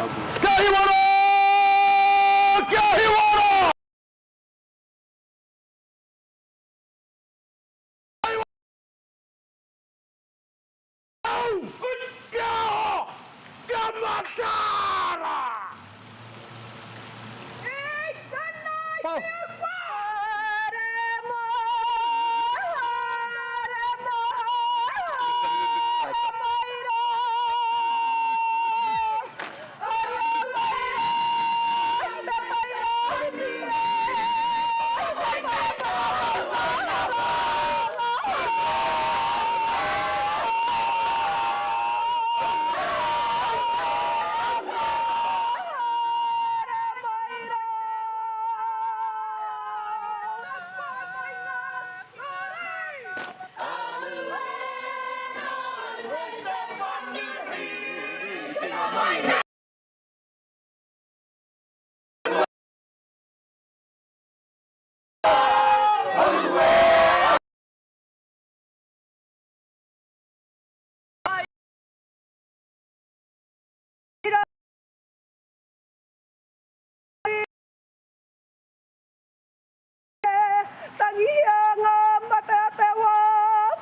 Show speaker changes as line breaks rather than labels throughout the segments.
Kia hiwa rā! Kia hiwa rā! Kia oho! Kia mataara!
Pau.
Tangihia ngā mate a te wā,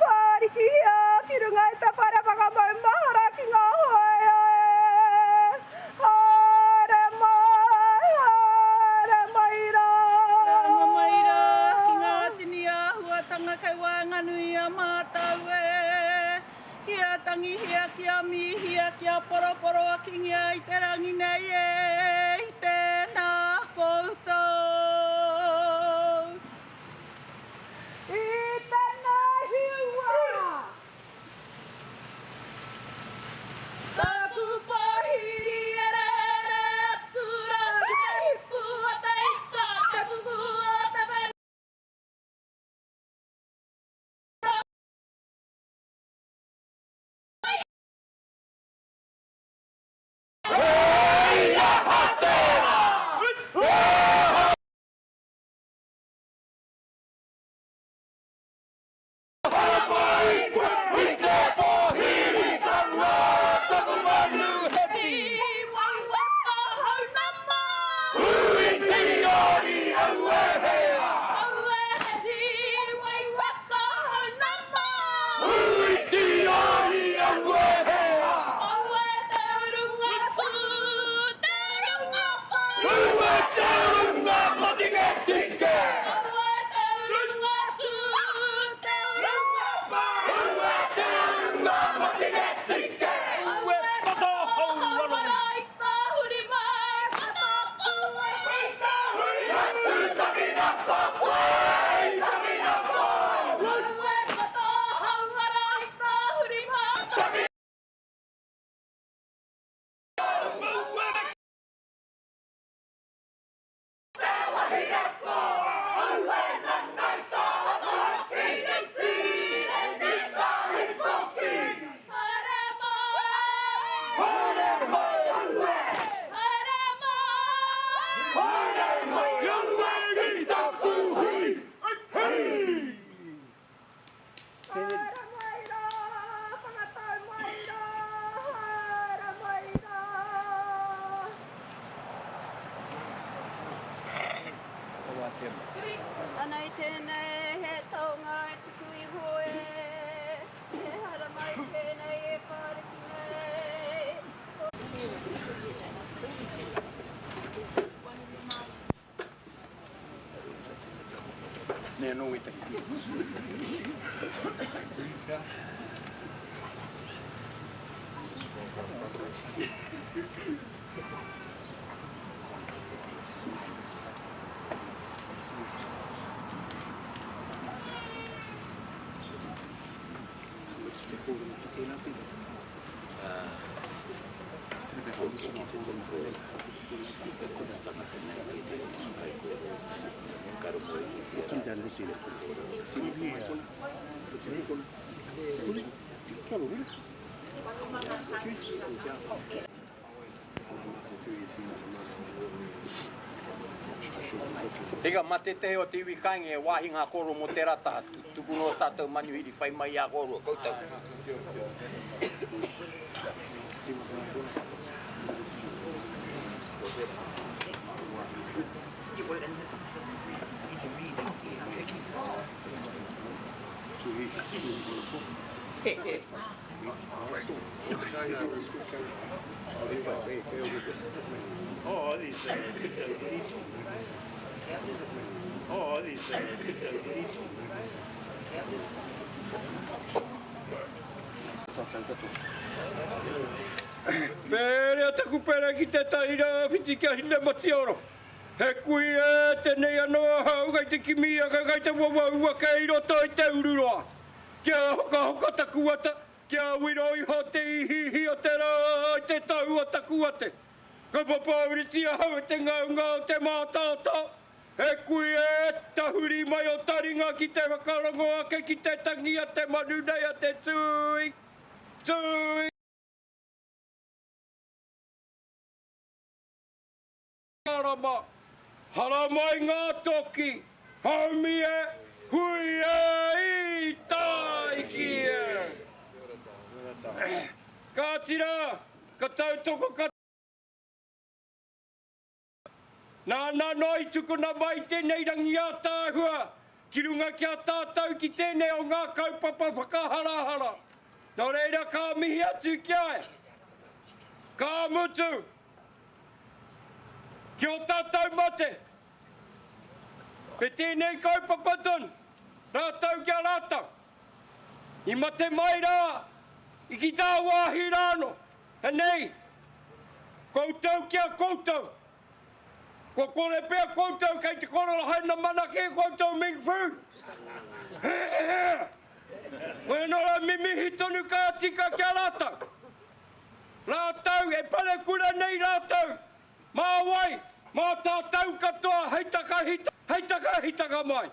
whārikihia ki runga i te whare whakamaumahara ki ngā hōia e. Haere mai, haere mai rā.
Ranga mai rā ki ngā tini āhuatanga kei waenganui i a mātou e. Kia tangihia, kia mihia, kia poroporoakingia i te rangi nei e, i tēnā koutou.
I tēnei hiwa.
Taku pōhiri e rere atu rā ki te hiku o te ika, te puku o te whenua.
Haere mai rā, whakatau mai rā, haere mai rā.
Anei tēnei he taonga e tuku iho e, he haramai tēnei e whāriki nei.
Nei anō wētahi.
Ika, ma tetehi o te iwi kainga e wahi nga koro mo tera taha, tuku no tatou manuhiri whai mai i a korua, koutou. Pērea taku pere ki tētahi rāwhiti kia Hinematioro. He kui e tenei anō ahau kei te kimi ake kei te wawau ake i roto i te ururoa. Kia hokahoka taku ata, kia wiro iho te ihiihi o te rā i te tau o taku ate. Ka papāuritia ahau e te ngaunga o te mātātā. He kui e tahuri mai o taringa ki te whakarongo ake ki te tangi a te manu nei a te tūī, tūī. Marama, haramai ngā toki, haumi e, hui e, i tāiki e. Kāti rā, ka tautoko ka. Nāna noa i tukuna mai tēnei rangi ātaahua ki runga ki a tātou ki tēnei o ngā kaupapa whakaharahara. Nō reira ka mihi atu ki a ia. Ka mutu, ki ō tātou mate, me tēnei kaupapa tonu, rātou ki a rātou. I mate mai rā i ki tāwāhi rānō. Anei, koutou ki a koutou. Kua kore pea koutou kei te korero haina mana kē koutou Ming Fu. Koia nō rā mimihi tonu ka tika ki a rātou. Rātou, e parekura nei rātou, mā wai, mā tātou katoa hei takahi, hei takahitanga mai.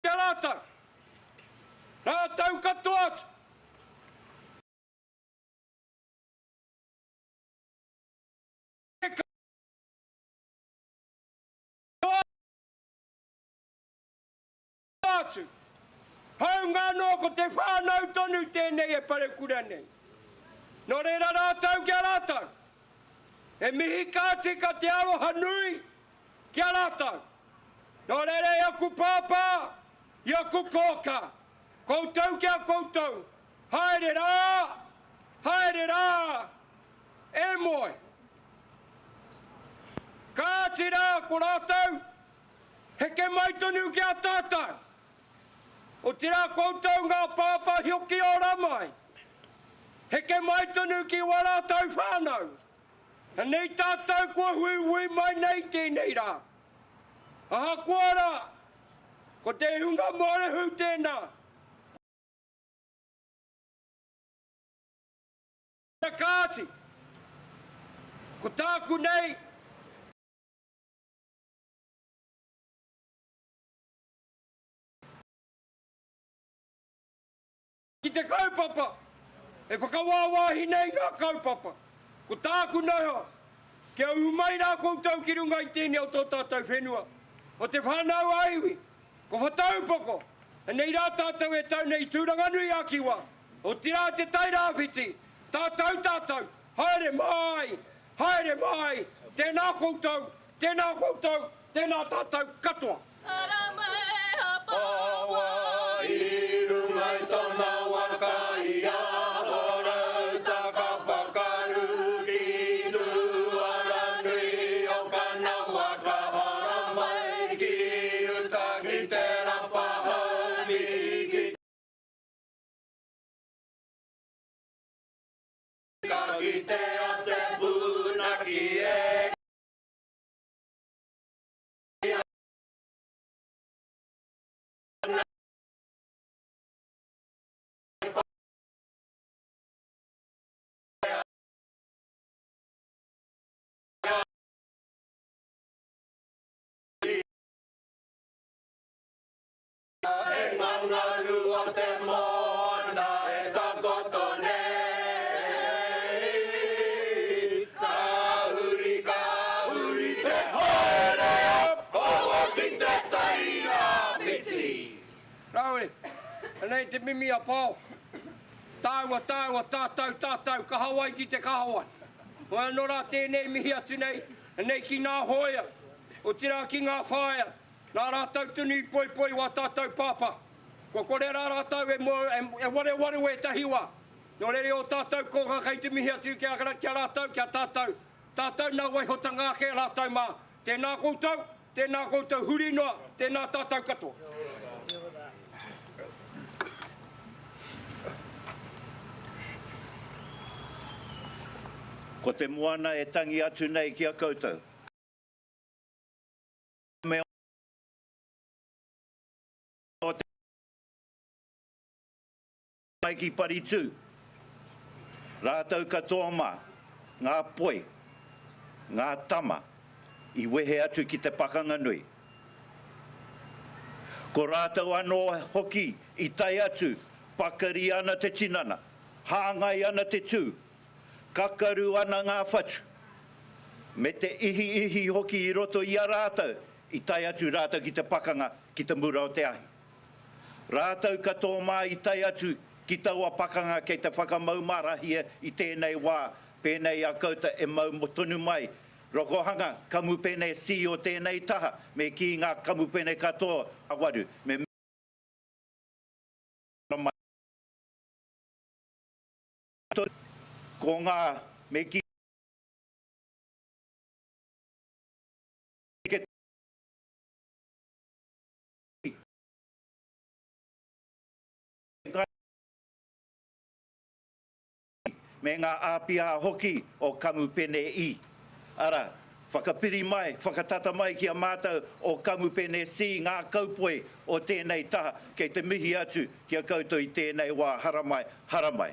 Ki a rātou. Rātou katoa atu. Katoa atu. Hāunga anō ko te whānau tonu tēnei e parekura nei. Nō reira rātou ki a rātou. E mihi ka tika te aroha nui ki a rātou. Nō reira e aku pāpā, i aku kōkā, koutou ki a koutou, haere rā, haere rā, e moe. Kāti rā ko rātou, heke mai tonu ki a tātou. Otirā koutou ngā pāpā hioki ora mai, heke mai tonu ki wā rātou whānau. Anei tātou kua huihui mai nei tēnei rā. Ahakoa rā, ko te hunga mōrehu tēnā. Kāti, ko tāku nei. Ki te kaupapa, e whakawāwāhi nei ngā kaupapa. Ko tāku noho, kia ū mai rā koutou ki runga i tēnei o tō tātou whenua, o Te Whānau a Iwi, ko Whataupoko, anei rā tātou e tau nei i Tūranganui a Kiwa, otirā Te Tairāwhiti, tātou tātou, haere mai, haere mai, tēnā koutou, tēnā koutou, tēnā tātou katoa.
Pawa i runga i tona waka i Ahorauta ka pakaru ki Tuaranui o Kanawa ka haramai ki uta ki te rapa haumi ki Ka kitea te pūnaki e. E ngangaru o te moana e takoto nei. Ka huri, ka huri te haere a Pawa ki te tai rāwhiti.
Rawe, anei te mimi a Pao. Tāua, tāua, tātou, tātou, kahawai ki te kahawai. Hoi anō rā tēnei mihi atu nei, anei ki ngā hōia, otirā ki ngā whāea, Nā rātou tonu i poipoi wā tātou pāpā. Kua kore rā rātou e, e, e wareware wētahi wā. Nō reira i ō tātou kōka kei te mihi atu ki a ki a rātou, ki a tātou, tātou nā waihotanga ake a rātou mā. Tēnā koutou, tēnā koutou huri noa, tēnā tātou katoa.
Ko te moana e tangi atu nei ki a koutou. Me o te. Mai ki Paritū, rātou katoa mā, ngā poi, ngā tama i wehe atu ki te pakanga nui. Ko rātou anō hoki i tae atu pakari ana te tinana, hāngai ana te tū, kakaru ana ngā whatu, me te ihiihi hoki i roto i a rātou i tae atu rātou ki te pakanga ki te mura o te ahi. Rātou katoa mā i tae atu ki taua pakanga kei te whakamaumarahia i tēnei wā, pēnei i a koutou e mau tonu mai, rokohanga kamupene C o tēnei taha, me kī ngā kamupene katoa a waru, me mai tonu ko ngā, me kī. Me ngā āpiha hoki o Kamupene I. Arā, whakapiri mai, whakatata mai ki a mātou o Kamupene C ngā kaupoi o tēnei taha, kei te mihi atu ki a koutou i tēnei wā, haramai, haramai.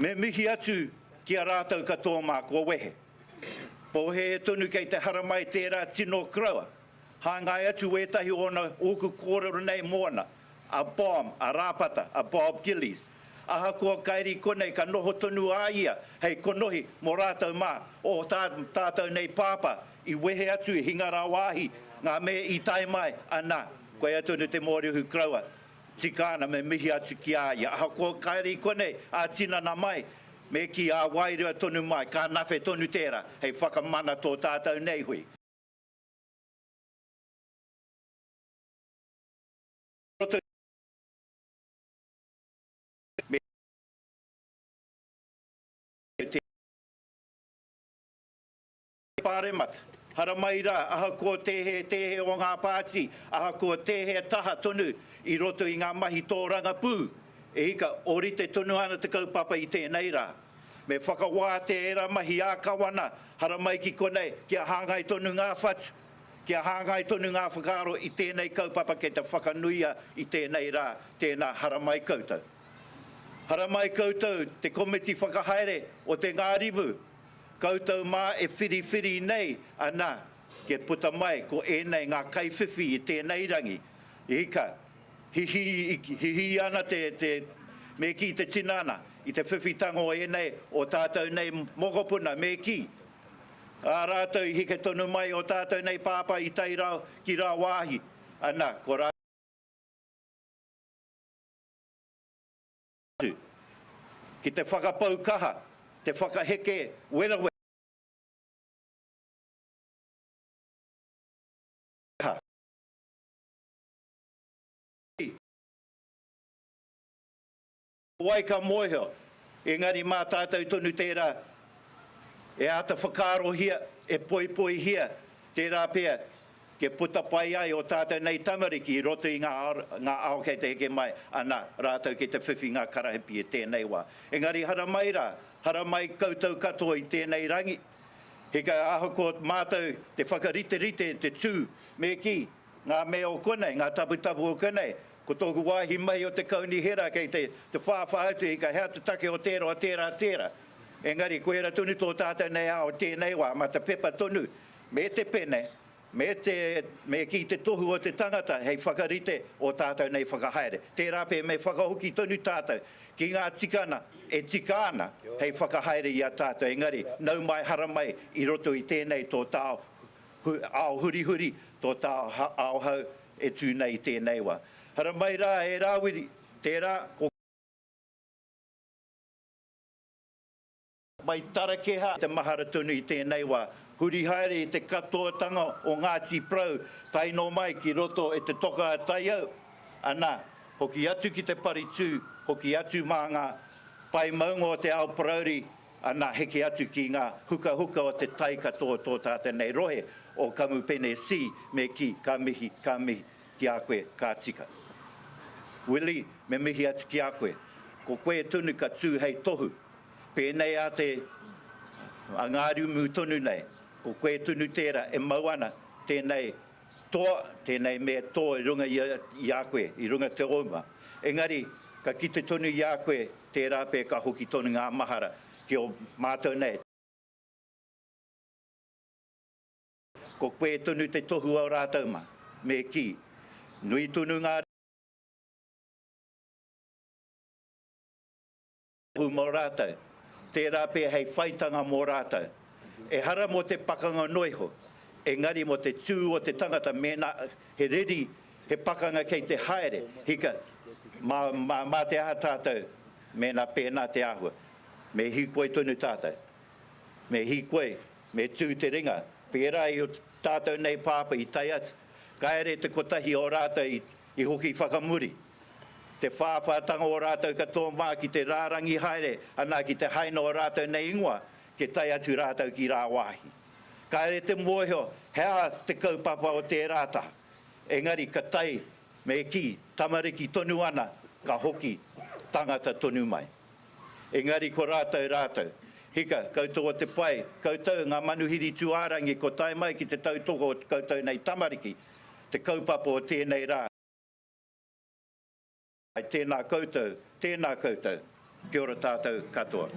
Me mihi atu ki a rātou katoa mā kua wehe. Pōhēhē tonu kei te haramai tērā tino koroua. Hāngai atu wētahi o ōna ōku kōrero nei mōna, a Bomb, a Rāpata, a Bob Gillies. Ahakoa kaeri konei ka noho tonu a ia hei konohi mō rātou mā, ō tātou nei pāpā i wehe atu i hinga rāwāhi ngā me i tae mai, ana, koia tonu te mōrehu koroua. Tika ana me mihi atu ki a ia. Ahakoa kaeri konei ā-tinana mai, me kī ā-wairua tonu mai, ka nawhe tonu tērā hei whakamana tō tātou nei hui. Roto me te Pāremata. Haramai rā, ahakoa tēhea tēhea o ngā pāti, ahakoa tēhea taha tonu i roto i ngā mahi tōrangapū, e hika, ōrite tonu ana te kaupapa i tēnei rā. Me whakawātea ērā mahi ā-kawana, haramai ki konei, kia hāngai tonu ngā whatu, kia hāngai tonu ngā whakaaro i tēnei kaupapa kei te whakanuia i tēnei rā, tēnā haramai koutou. Haramai koutou te komiti whakahaere o te Ngārimu, koutou mā e whiriwhiri nei, ana, kia puta mai ko ēnei ngā kaiwhiwhi i tēnei rangi. Ika, hihī, hihī ana te, te, me kī te tinana i te whiwhitanga o ēnei o tātou nei mokopuna, me kī, ā rātou i heke tonu mai o tātou nei pāpā i tae rā ki rāwāhi, ana, ko rātou. Atu, ki te whakapau kaha, te whakaheke werawera. Wai ka mōhio, engari mā tātou tonu tērā e āta whakaarohia, e poipoihia, tērā pea kia puta pai ai ō tātou nei tamariki i roto i ngā ao kei te heke mai, ana, rātou kei te whiwhi ngā karahipi i tēnei wā. Engari haramai rā, haramai koutou katoa i tēnei rangi, hika ahakoa mātou te whakariterite te tū, me kī, ngā mea o konei, ngā taputapu o konei, ko tōku wāhi mahi o te kaunihera kei te whāwhā atu, hika hea te take o tērā, o tērā, tērā. Engari koira tonu tō tātou nei ao i tēnei wā, mā te pepa tonu, me te pene, me te, me kī te tohu o te tangata hei whakarite ō tātou nei whakahaere. Tērā pea me whakahoki tonu tātou ki ngā tikana e tika ana hei whakahaere i a tātou, engari nau mai haramai i roto i tēnei tō tāo ao hurihuri, tō tāo ao hou e tū nei i tēnei wā. Haramai rā e Rāwiri, tērā ko. Mai tarakeha te mahara tonu i tēnei wā, huri haere i te katoatanga o Ngāti Porou tae noa mai ki roto e te toka a Taiau, ana, hoki atu ki te paritū, hoki atu mā ngā pae maunga o te ao parauri, ana heke atu ki ngā hukahuka o te tai katoa o tō tātou nei rohe o Kamupene C me kī, ka mihi, ka mihi ki a koe, ka tika. Willie, me mihi atu ki a koe. Ko koe tonu ka tū hei tohu. Pēnei a te, a Ngārimu tonu nei, ko koe tonu tērā e mau ana tēnei toa, tēnei mea toa i runga i a koe, i runga te ouma. Engari, ka kite tonu i a koe, tērā pea ka hoki tonu ngā mahara ki o mātou nei. Ko koe tonu te tohu o rātou mā, me kī, nui tonu ngā. Tohu mō rātou, tērā pea hei whaitanga mō rātou. Ehara mō te pakanga noa iho, engari mō te tū o te tangata mēnā he riri, he pakanga kei te haere, hika, mā, mā, mā te aha tātou mēnā pēnā te āhua. Me hīkoi tonu tātou. Me hīkoi, me tū te ringa, pērā i o tātou nei pāpā i tae atu, kāre te kotahi o rātou i, I hoki whakamuri te whāwhātanga o rātou katoa mā ki te rārangi haere ana ki te haina o rātou nei ingoa kia tae atu rātou ki rāwāhi. Kāre te mōhio he aha te kaupapa o tērā taha, engari ka tae me kī, tamariki tonu ana ka hoki tangata tonu mai. Engari ko rātou rātou. Hika, koutou o te pae, koutou ngā manuhiri tūārangi ko tae mai ki te tautoko o koutou nei tamariki, te kaupapa o tēnei rā. Tēnā koutou, tēnā koutou, kia ora tātou katoa.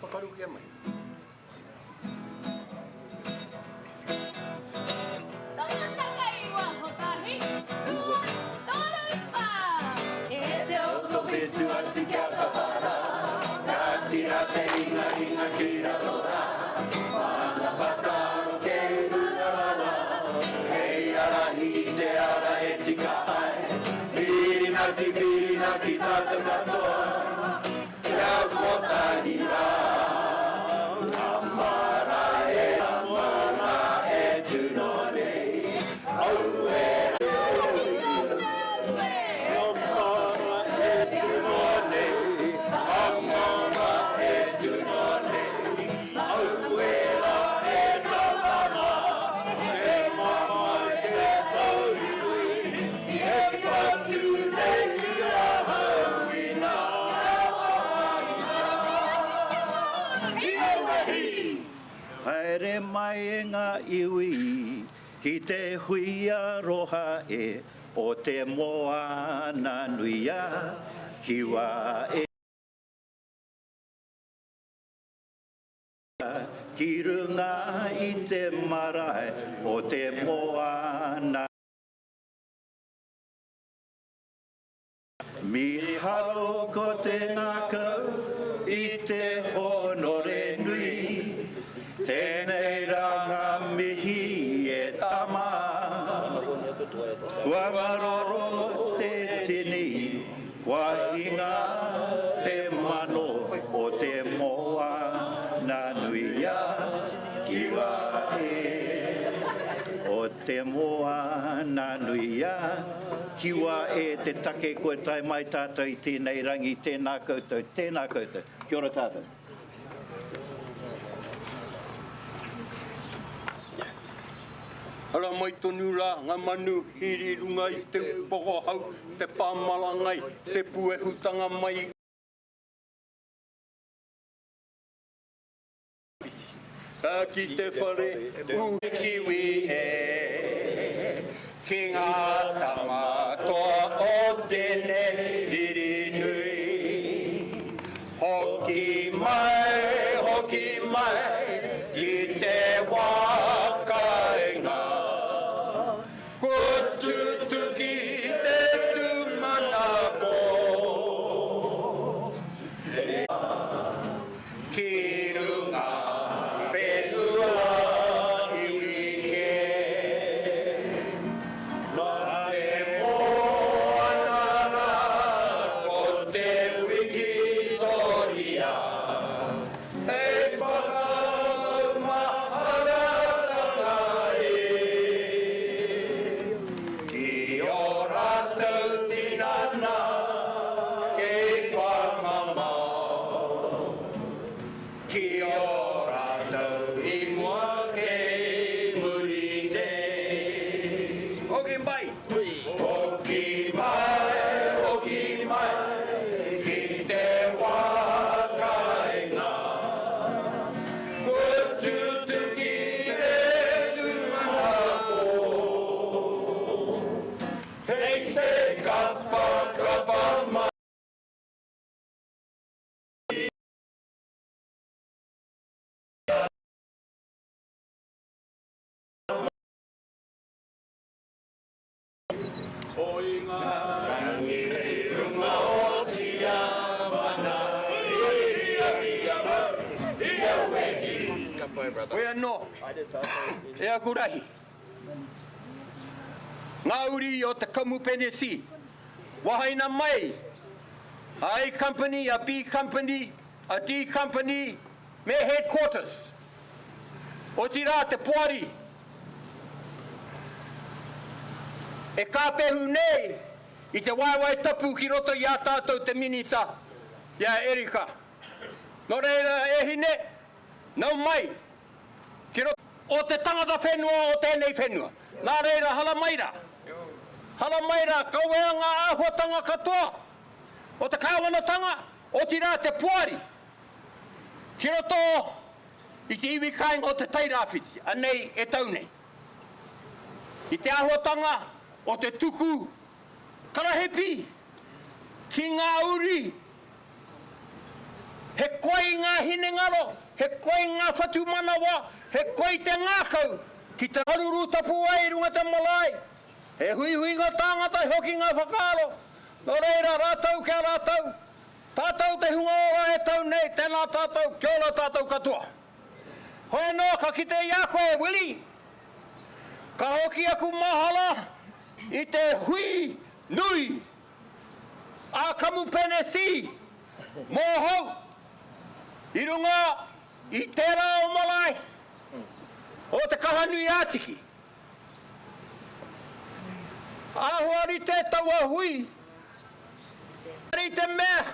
Whakarukia mai.
Hei arahi i te ara e tika ai. Whirinaki, whirinaki tātou katoa, kia kotahi rā. Ngā marae, ngā maunga e tū noa nei, aue rā. Ngā marae e tū noa nei, ngā maunga e tū noa nei, aue rā e tama rā. He mamae te pourinui, e patu nei i ahau inā
Haere mai e ngā iwi ki te hui aroha e o te moana nui a Kiwa e. Ki runga i te marae o te moana. Miharo ko te ngakau i te honore nui. Tenei ra nga mihi e tama. Kua ngaroro te tini. Kua hinga te mano o te Moana-nui-a-Kiwa e. O te Moana-nui-a-Kiwa e te take kua tae mai tātou i tēnei rangi, tēnā koutou, tēnā koutou. Kia ora tātou.
Ara mai tonu rā ngā manu hīri runga i te upoko hau, te pā marangai, te puehutanga mai i Ki te whare u kiwi e, ki ngā tama toa o tēnei riri nui. Hoki mai, hoki mai ki te wā kāinga. Kua tutuki te tūmanako. Ki runga whenua iwi kē. Nō te moana. Koe anō, e aku rahi. Ngā uri o te Kamupene C, wahaina mai a A Company, a B Company, a D Company me Headquarters. Otirā te poari e kāpehu nei i te waewae tapu ki roto i a tātou te Minita, i a Erika. Nō reira, e hine, nau mai ki roto. O te tangata whenua o tēnei whenua. Nā reira, hala mai rā. Hala mai rā, kawea ngā āhuatanga katoa o te kāwanatanga, otirā te poari, ki roto i te iwi kāinga o Te Tairāwhiti, anei e tau nei. I te āhuatanga o te tuku karahipi ki ngā uri He koi ngā hinengaro, he koi ngā whatumanawa, he koi te ngākau ki te haruru tapuwae i runga te marae. He huihuinga tāngata he hoki ngā whakaaro, nō reira rātou ki a rātou, tātou te hunga ora e tau nei, tēnā tātou, kia ora tātou katoa. Hoi anō ka kite i a koe, Willie, ka hoki aku mahara i te hui nui a Kamupene C mōhou i runga i tērā o marae o Te Kahanui-ā-Tiki. Āhua rite taua hui, i te mea,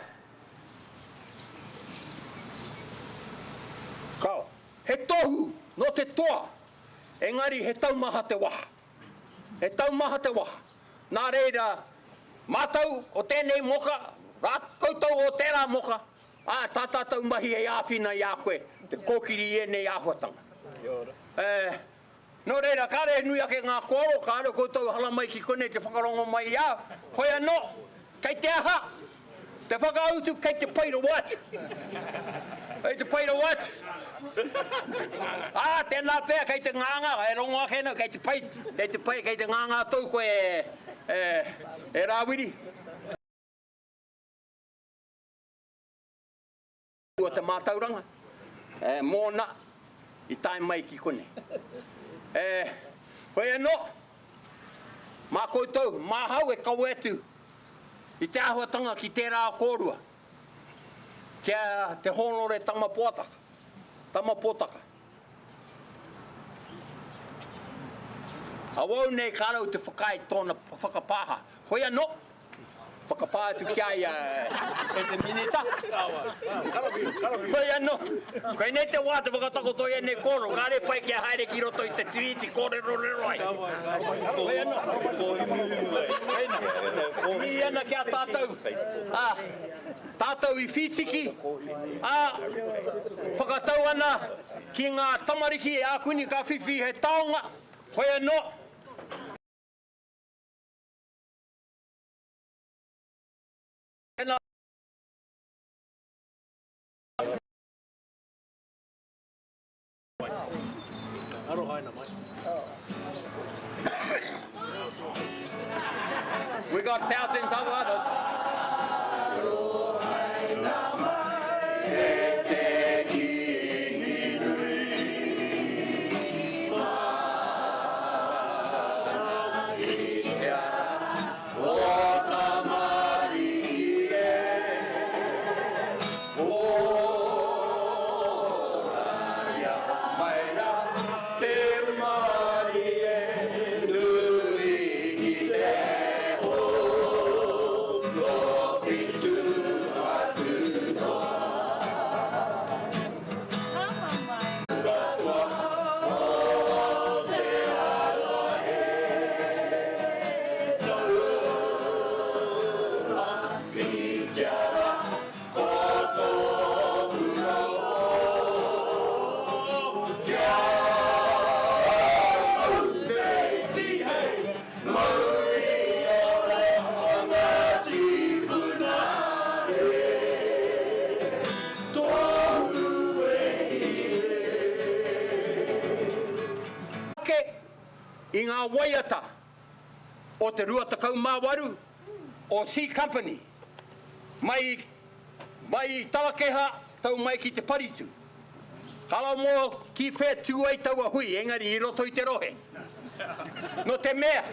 kao, he tohu nō te toa, engari he taumaha te waha. He taumaha te waha. Nā reira, mātou o tēnei moka, rā, koutou o tērā moka, ā, tā tātou mahi hei āwhina i a koe te kōkiri i ēnei āhuatanga. Kia ora. E, nō reira, kāre e nui ake ngā kōrero, kāre koutou haramai ki konei te whakarongo mai i a au, hoi anō, kei te aha? Te whakautu kei te pai rawa atu. Kei te pai rawa atu. Ā, tēnā pea kei te ngāngā, e rongo ake nei, kei te pai, kei te pai, kei te ngāngā tou koe e, e, e Rāwiri. O te mātauranga, e, mōna i tae mai ki konei. E, hoi anō, mā koutou, māhau e kawe atu i te āhuatanga ki tērā o kōrua, ki a Te Hōnore Tama Poataka, Tama Pōtaka. Awau nei ka rau te whakaae tōna whakapāha. Hoi anō, Whakapā atu ki a ia e te Minita. Hoi anō, koinei te wā te whakatakoto i ēnei kōrero, kāre pai kia haere ki roto i te Tiriti kōrerorero ai. Hoi anō, mihi ana ki a tātou, ā, tātou i whītiki, ā, whakatau ana ki ngā tamariki ākuni ka whiwhi he taonga, hoi anō. Tēnā.
Arohaina mai.
We got thousands of others. Ake i ngā waiata o te 28 o C Company mai mai i Tarakeha tau mai ki Te Paritu. Ka rau mō. ki whea tū ai taua hui, engari i roto i te rohe. Nō te mea,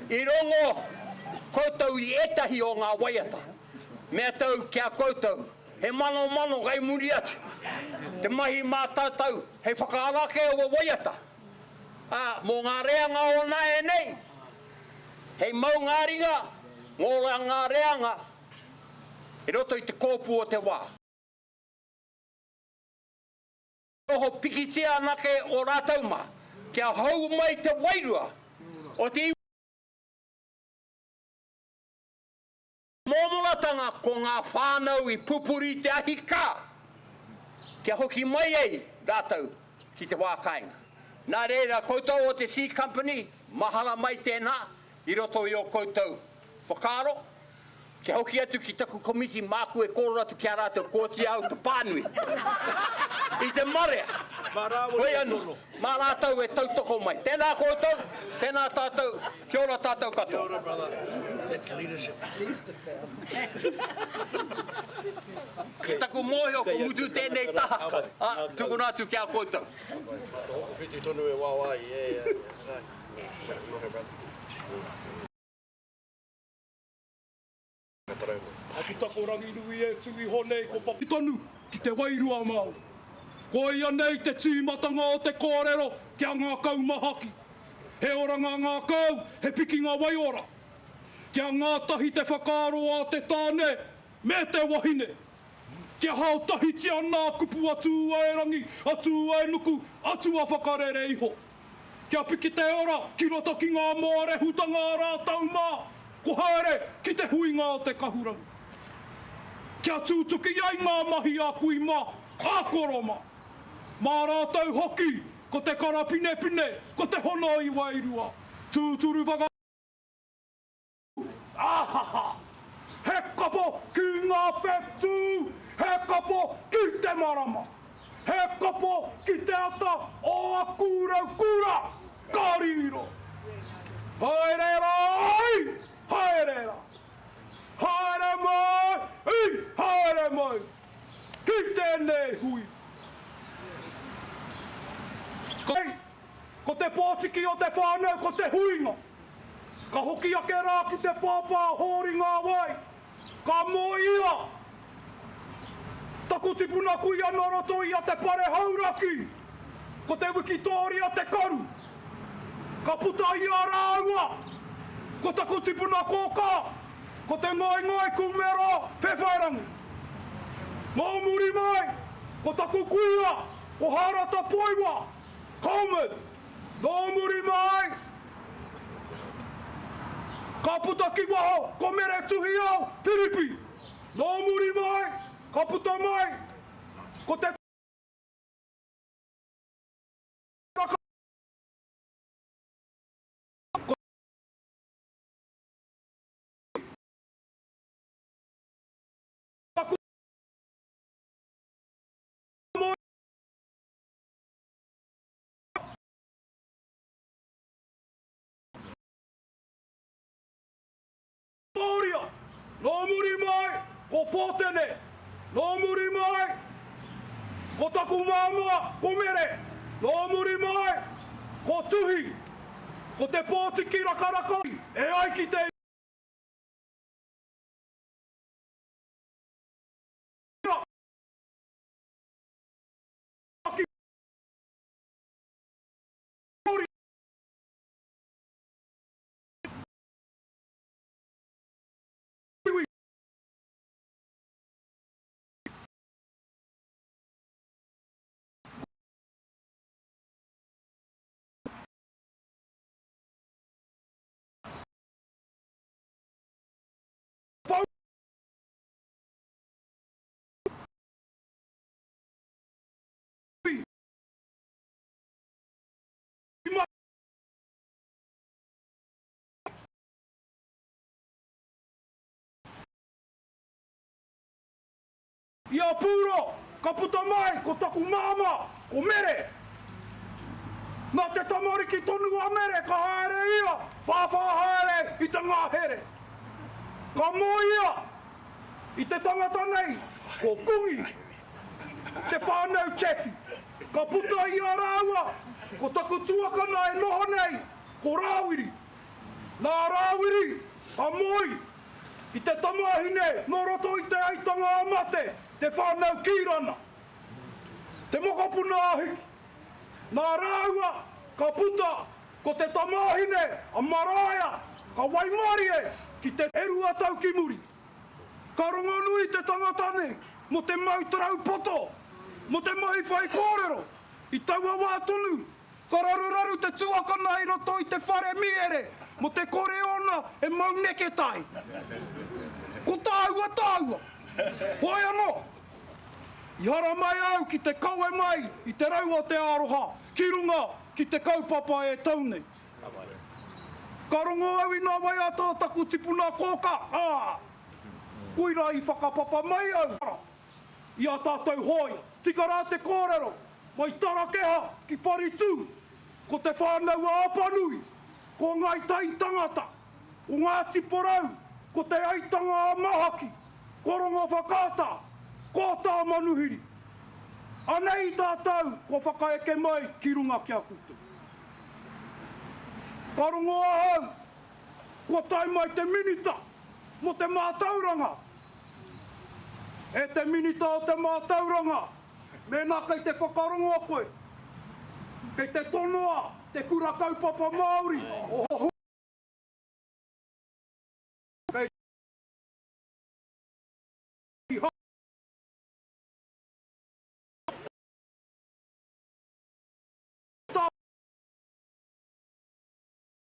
i rongo koutou i ētahi o ngā waiata, mea tau ki a koutou, he manomano kei muri atu te mahi mā tātou hei whakaara ake aua waiata, ā, mō ngā reanga o nāianei, hei mau ngā ringa mō ngā reanga i roto i te kōpū o te wā. Noho pikitia anake o rātou mā, kia hou mai te wairua o te iwi. Mōmonatanga ko ngā whānau i pupuri te ahi kā, kia hoki mai ai rātou ki te wā kāinga. Nā reira koutou o te Seed Company, mahara mai tēnā i roto i ō koutou whakaaro, Kia hoki atu ki taku komiti māku e kōrero atu ki a rātou kua oti au te pānui i te marea. Hoi anō, mā rātou e tautoko mai. Tēnā koutou, tēnā tātou, kia ora tātou katoa. Ki taku mōhio ko mutu tēnei taha, ā, tukuna atu ki a koutou.
Atu tako Ranginui e tū iho nei ko Papi tonu ki te wairua Māori. Koia nei te tīmatanga o te kōrero kia ngākau mahaki. He oranga ngākau, he pikinga waiora. Kia ngātahi te whakaaro a te tāne me te wahine. Kia hao tahitia nā kupu a Tūaerangi, a Tūaenuku, a Tuawhakarere iho. Kia piki te ora ki roto ki ngā mōrehutanga a rātou mā, ko haere ki te huinga o te kahurangi. Kia tūtuki ai ngā mahi a kui mā, a koro mā. Mā rātou hoki ko te karapinepine, ko te hono i wairua. Tūturu whaka. Ahaha! He kapo ki ngā whetū, he kapo ki te marama, he kapo ki te ata o aku raukura, ka riro! Haere rā i, haere rā! Haere mai i, haere mai! Ki tēnei hui! Kai, ko te pōtiki o te whānau ko te huinga! Ka hoki ake rā ki te pāpā a Hōri Ngāwai, ka moe ia. Taku tipuna kuia nō roto i a Te Pare Hauraki, ko Te Wikitōria Te Karu. Ka puta i a rāua, ko taku tipuna kōkā, ko Te Ngoingoi Kumero Pewhairangi. Nō muri mai, ko taku kuia, ko Hārata Poiwa, Coleman. Nō muri mai, ka puta ki waho ko Mere Tuhiao Piripi. Nō muri mai, ka puta mai ko te Raka, ko taku moe. Pōria, nō muri mai ko Pōtene, nō muri mai ko taku māmā ko Mere, nō muri mai ko Tuhi, ko te pōtiki rakaraka e ai ki te. I a Pūro, ka puta mai ko taku māmā, ko Mere. Nā te tamariki tonu a Mere ka haere ia, whāwhā haere i te ngahere. Ka moe ia i te tangata nei, ko Kungi, te whānau Chaffey. Ka puta i a rāua ko taku tuakana e noho nei, ko Rāwiri. Nā Rāwiri a Moi i te tamāhine nō roto i Te Aitanga-a-Mate, te whānau Kīrana, te mokopuna a Hiki. Nā rāua ka puta ko te tamāhine a Maraea ka waimarie ki te. E rua tau ki muri, ka rongonui te tangata nei mō te mau tarau poto, mō te mahi whaikōrero. I taua wā tonu, ka raruraru te tuakana i roto i te whare miere mō te kore ōna e mau neketai. Ko tāua tāua. Hoi anō, I haramai au ki te kawe mai i te rau o te aroha ki runga ki te kaupapa e tau nei. Ka rongo au i ngā waiata o taku tipuna kōkā, ā, koirā i whakapapa mai au i ā tātou hōia. Tika rā te kōrero, mai Tarakeha ki Paritū, ko Te Whānau-a-Apanui, ko Ngāi Tai tangata, ko Ngāti Porou, ko Te Aitanga-a-Mahaki, Ko Rongowhakaata, ko Tāmanuhiri. Anei tātou kua whakaeke mai ki runga ki a koutou. Ka rongo ahau, kua tae mai te Minita mō te Mātauranga. E te Minita o te Mātauranga, mēnā kei te whakarongo koe, kei te tonoa te Kura Kaupapa Māori o Kei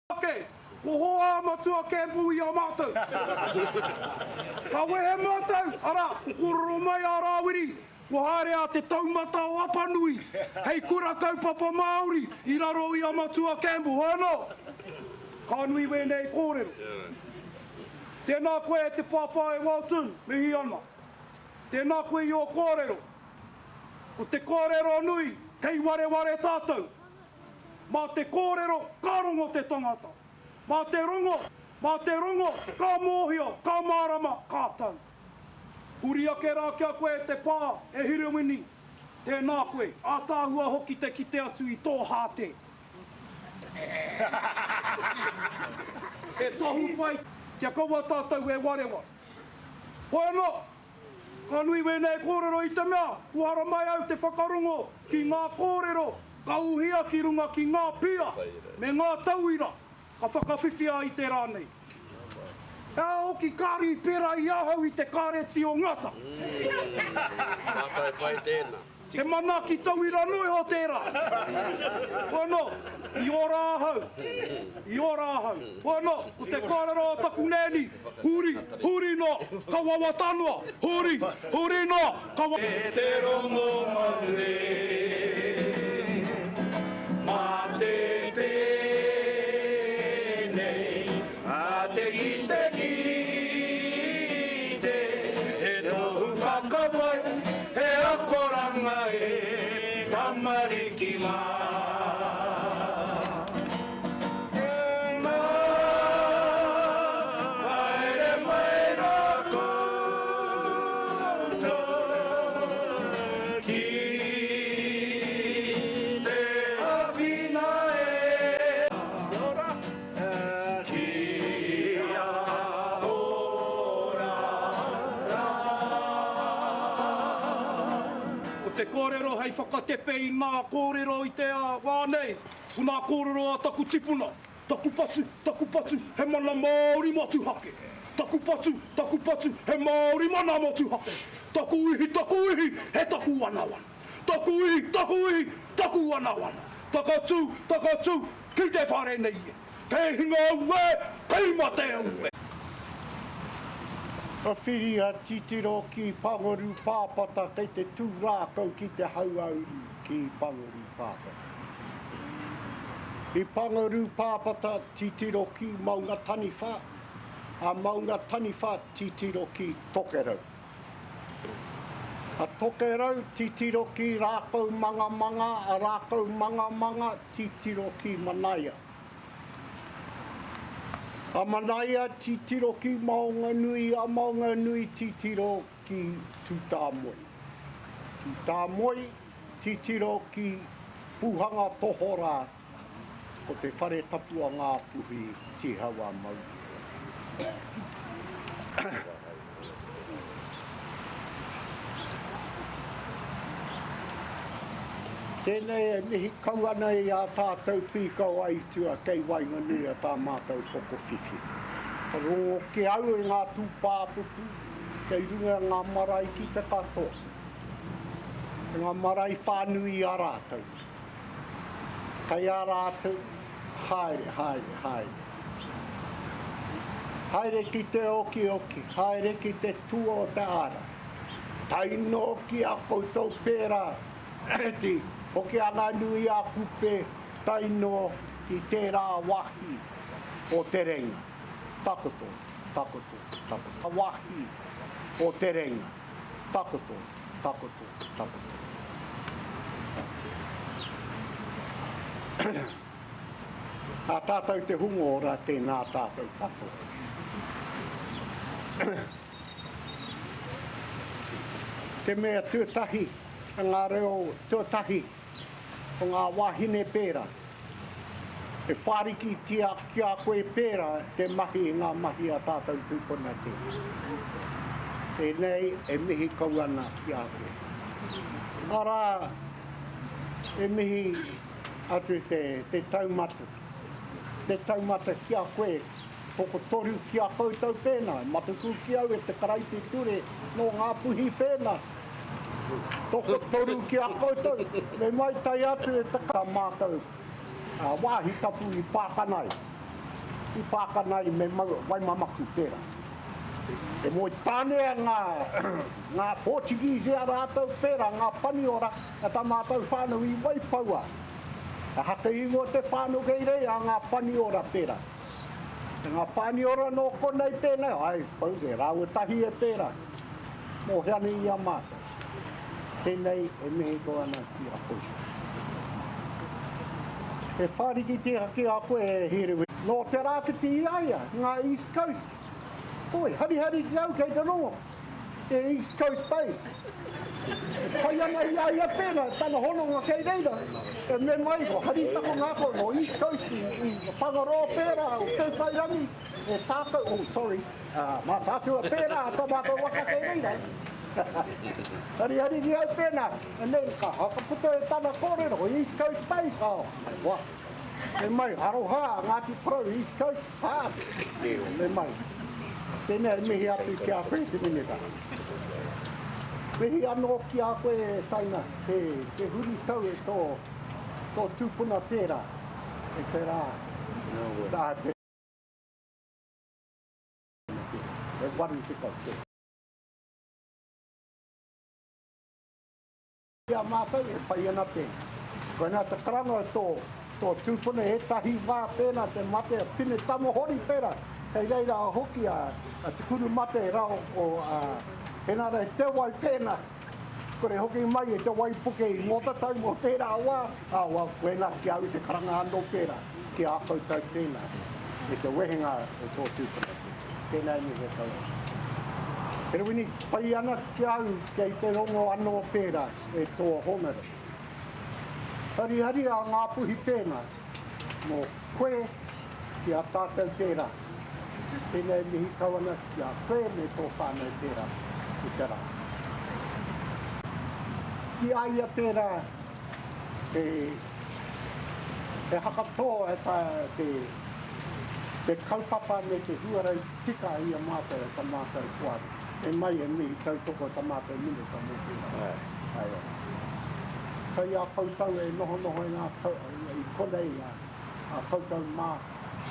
Take, ko hoa a Matua Campbell i a mātou. Ka wehe mātou, arā, ko kōrero mai a Rāwiri, kua haere a Te Taumata o Apanui hei kura kaupapa Māori i raro i a Matua Campbell. Hoi anō, ka nui wēnei kōrero. Tēnā koe e te pāpā e Walton, mihi ana. Tēnā koe i ō kōrero. Ko te kōrero nui, kei wareware tātou. Mā te kōrero ka rongo te tangata. Mā te rongo, mā te rongo ka mōhio, ka mārama, ka tau. Huri ake rā ki a koe e te pā, e Herewini, tēnā koe, ātaahua hoki te kite atu i tō hāte. He tohu pai kia kaua tātou e wareware. Hoi anō, ka nui wēnei kōrero i te mea kua haramai au te whakarongo ki ngā kōrero ka uhia ki runga ki ngā pia me ngā tauira ka whakawhiwhia i te rā nei. He aha hoki kāri i pērā i ahau i te kāreti o Ngata.
Mātai pai tēnā.
He manaaki tauira noa iho tērā. Hoi anō, i ora ahau. I ora ahau. Hoi anō, ko te kōrero o taku nēni, huri, huri noa, ka wawata noa, huri, huri noa, ka.
E te rongo maure, mā te pēnei, a te kite kite, he tohu whakapai, he akoranga e tamariki mā. Tēnā, haere mai rā koutou ki te āwhina e. Kia ora rā.
Ko te kōrero hei whakatepe i ngā kōrero i te wā nei, ko ngā kōrero a taku tipuna, taku patu, taku patu, he mana Māori motuhake. Taku patu, taku patu, he Māori mana motuhake. Taku ihi, taku ihi, he taku wanawana. Taku ihi, taku ihi, taku wanawana. Takatū, takatū, ki te whare nei e. Kei hinga au e, kei mate au e.
Ka whiria titiro ki Pangoru Pāpata kei te tū rākau ki te hauāuru ki Pangoru Pāpata. I Pangoru Pāpata titiro ki Maunga Taniwha, a Maunga Taniwha titiro ki Tokerau. A Tokerau titiro ki Rākau Mangamanga, a Rākau Mangamanga titiro ki Manaia. A Manaia titiro ki Maonganui, a Maonganui titiro ki Tūtāmoe. Tūtāmoe. Titiro ki Puhanga Tohorā, ko te whare tapu a Ngāpuhi, Tīhau a Mauri. Tēnei e mihi kau ana i ā tātou pīkau aitua kei waenganui a tā mātou pokowhiwhi. Ka rongo ki au i ngā tūpāpupu kei runga i ngā marae ki te katoa, i ngā marae whānui i a rātou. Kei a rātou, haere, haere, haere. Haere ki te okioki, haere ki te tua o te ara. Tae noa ki a koutou pērā, ki Hokianga-nui a Kupe, tae noa ki tērā wāhi o Te Reinga. Takoto, takoto, takoto. Wāhi o Te Reinga. Takoto, takoto, takoto. Ā tātou te hunga ora, tēnā tātou katoa. Te mea tuatahi, ngā reo tuatahi o ngā wāhine pērā. E whārikitia ki a koe pērā te mahi i ngā mahi a tātou tūpuna tēnā. Tēnei e mihi kau ana ki a koe. Arā, e mihi atu te, te taumata, te taumata ki a koe, tokotoru ki a koutou pēnā, mataku ki au e te Karaiti ture nō Ngāpuhi pēnā. Tokotoru ki a koutou, me mai tae atu e te ka mātou wāhi tapu i Pākanai, i Pākanai me Waimamaku tērā. E moe tāne ngā, ngā Portuguese i a rātou pērā, ngā Paniora, a tā mātou whānau i Waipaua. Aha te ingoa te whānau kei reira, ngā Paniora pērā. Ngā Pāniora nō konei pēnei, I suppose e rāua tahi e pērā. Mō hea nei i a mātou. Tēnei e mihi kau ana ki a koutou. He whāriki tērā ki a koe e Herewini. Nō te rāwhiti i a ia, ngā East Coast. Oi, harihari ki au kei te rongo. E East Coast Base. E pai ana i a ia pēnā, tana hononga kei reira. E me mai, ko Hari taku ngākau nō East Coast i, i Whangaroa pērā, o Pēwhairangi, e tātou, oh sorry, uh, Mātaatua pērā, tō mātou waka kei reira. Harihari ki au pēnā, e nei, ka whakaputa e tana kōrero, East Coast Base, oh, wah. Me mai, aroha, Ngāti Porou, East Coast. Ā, me mai. Tēnei e mihi atu ki a koe te minita. Mihi anō ki a koe e Taina, te, te huritau e tō, tō tūpuna tērā, e te rā, ā, te, e 80. I a mātou e whai ana tēnā. Koinā te karanga o tō, tō tūpuna ētahi wā pēnā te mate a Pine Tamahori pērā, kei reira hoki a, a Te Kuru Mate rā o, o a Henare Te Wai pēnā. Kore hoki mai e te waipuke i Motatau mō tērā wā, ā, well, koinā ki au te karanga anō pērā, ki a koutou pēnā, e te wehenga o tō tūpuna tēnā. Tēnā e mihi kau atu. Herewini, pai ana ki a au kei te rongo anō pērā e tō Hōmere. Harihari a Ngāpuhi tēnā, mō koe ki a tātou tērā. Tēnā e mihi kau ana ki a koe me tō whānau tērā i te rā. Ki a ia tērā te, te hakatō e ta, te, te kaupapa me te huarahi tika i a mātou e ta mātou poari. E mai e mihi tautoko ta mātou minita mō tērā. Ae, ae. Kei a koutou e nohonoho i ngā, i konei a, a koutou mā,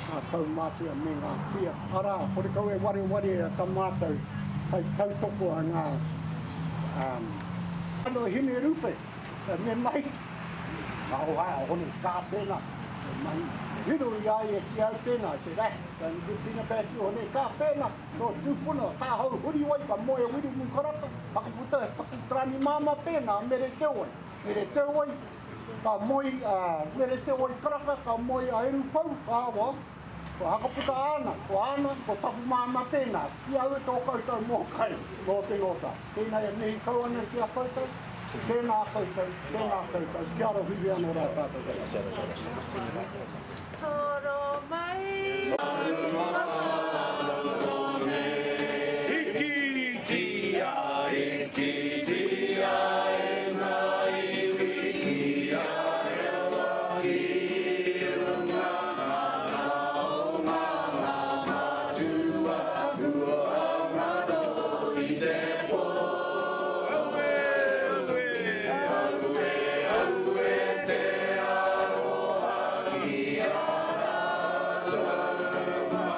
ngā kaumātua me ngā kuia. Arā, horekau e wareware a ta mātou hei tautoko a ngā, um. Ano Hine Rupe, me mahi, Aroha, hone kā tēnā, me mahi, riro i a ia ki au tēnā, I said, ah, don't give peanut back you, hone kā tēnā, tō tūpuna, kā hau huriwai, ka moe a Wiremu Karaka, whakaputa taku tarani māmā tēnā, Mere Te Wai, Mere Te Wai, ka moe a Mere Te Wai Karaka, ka moe a Eru Pou, ah, well, kua whakaputa āna, ko āna, ko taku māmā tēnā, ki au e tō koutou mōkai, nō te nōta. Tēnā e mihi kau ana ki a koutou. Tēnā koutou, tēnā koutou, kia ora huihui anō rā tātou katoa.
Toro mai.
Hikitia, hikitia e ngā iwi kia rewa ki runga ngā taonga ngā matua kua ngaro i te pō. Aue, aue, aue, aue te aroha ki a rātou mā.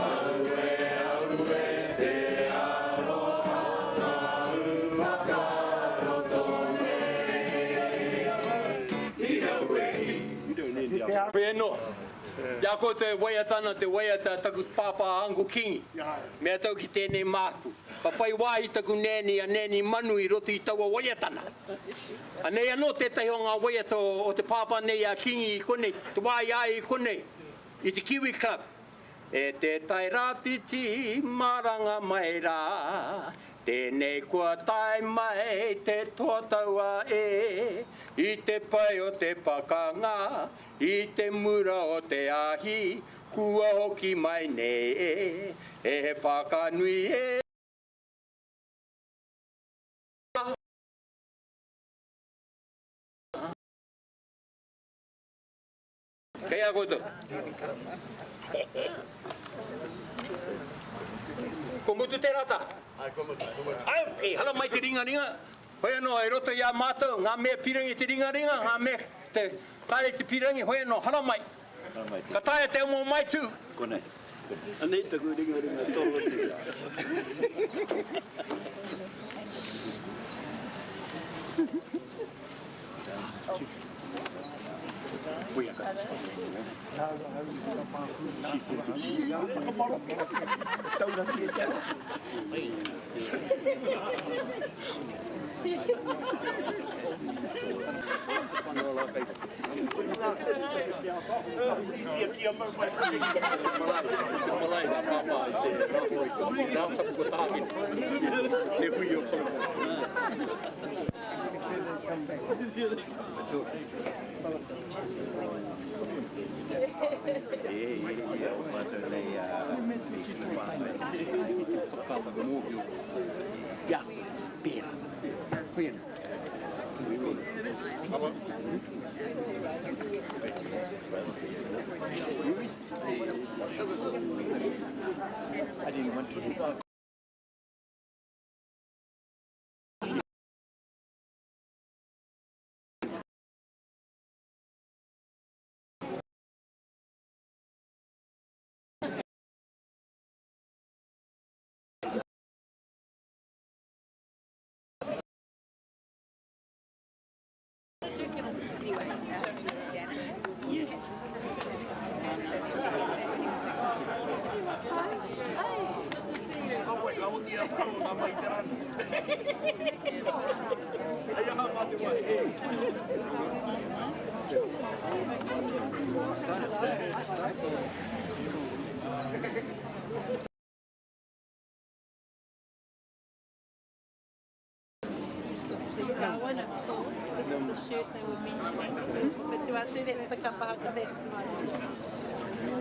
Aue, aue te aroha nāu whakaroto nei. I aue i.
Wheno, i a koutou e waiata ana te waiata a taku pāpā a Uncle Kingi, me atau ki tēnei māku. Ka whai wāhi taku nanny a Nanny Manu i roto i taua waiatana. Anei anō tētahi o ngā waiata o te pāpā nei a Kingi i konei, te wā i a ia i konei, i te Kiwi Club. E te tai rāwhiti maranga mai rā, tēnei kua tae mai te toa taua e, i te pai o te pakanga, i te mura o te ahi, kua hoki mai nei e, e he whakanui e. Kei a koutou. Ko mutu te rata. Ai, ko mutu, ko mutu. Au, e hala mai te ringaringa. Hoi anō, i roto i a mātou, ngā mea pirangi te ringaringa, ngā mea te, kāre te pirangi, hoi anō, hala mai. Ka taea te omo mai tū.
Konei. Anei taku ringaringa toro atu.
Ia, pērā. Koia nā.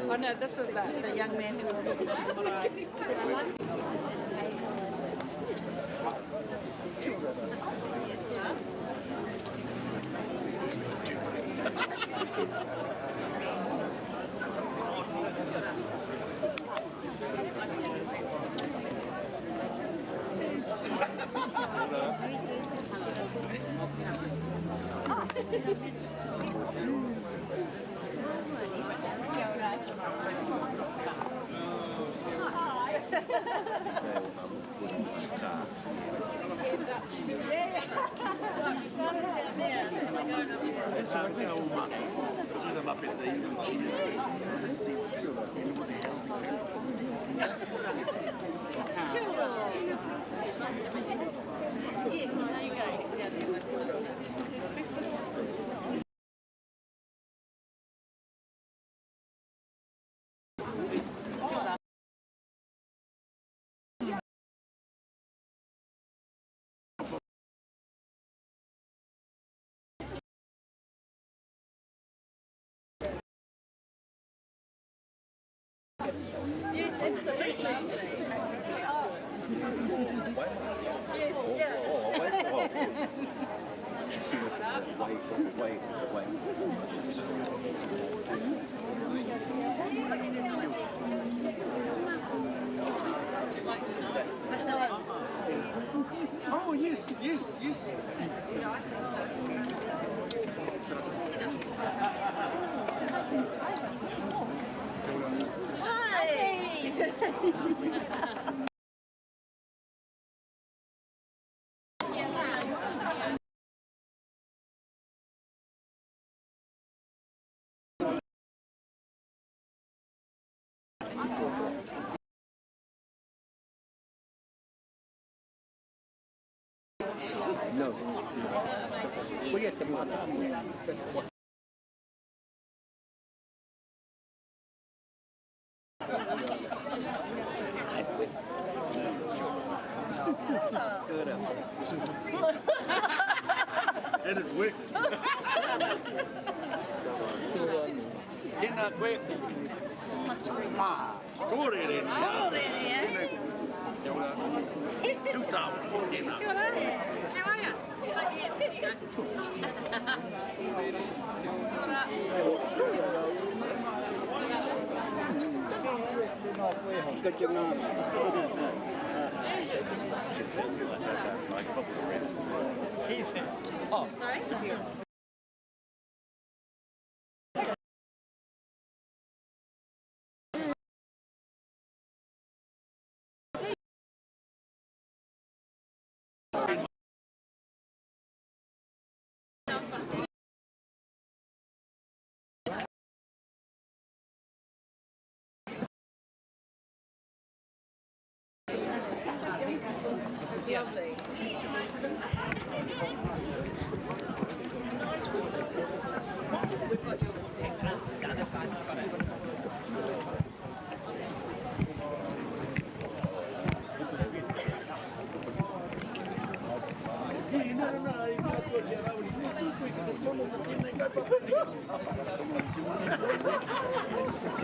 Oh no, this is the, the young man who was talking to the marae. Yes, there you go.
Oh, yes, yes, yes.
No. Koia te mātāmua.
And it worked. Tēnā koe. Tōrere nei.
Tōrere, eh?
Kia ora. Tūtāwa. Tēnā.
Kia ora. Te waia. Kia ora. Sorry? Lovely. We've got your the other guys have got it.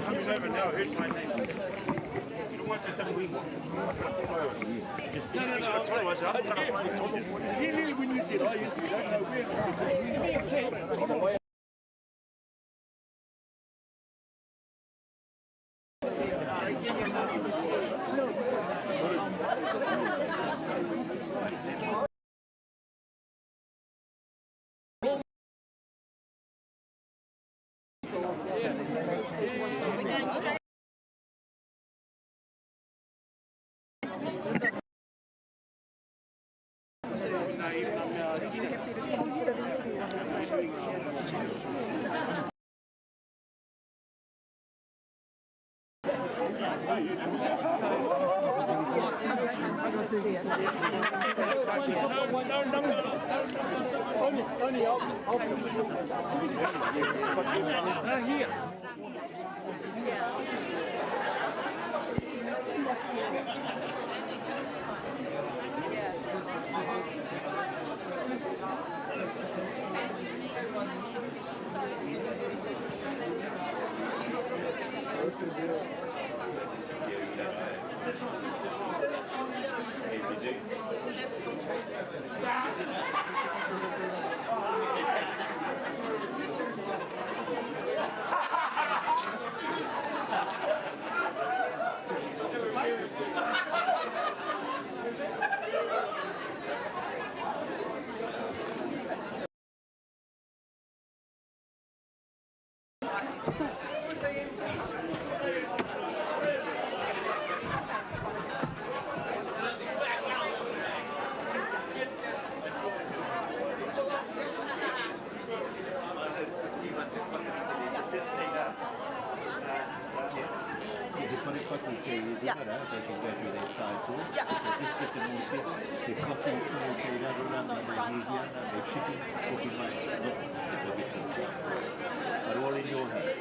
Coming over now, heard my name. No, no, no, I'm when you said I used to, don't know where.
We're going straight.
Yeah. They can go through that side door. Yeah. So just get them all set. The coffee, all te rarora, me hihiana, me chicken, hoki mai. Look, they'll get them. But all in your hands.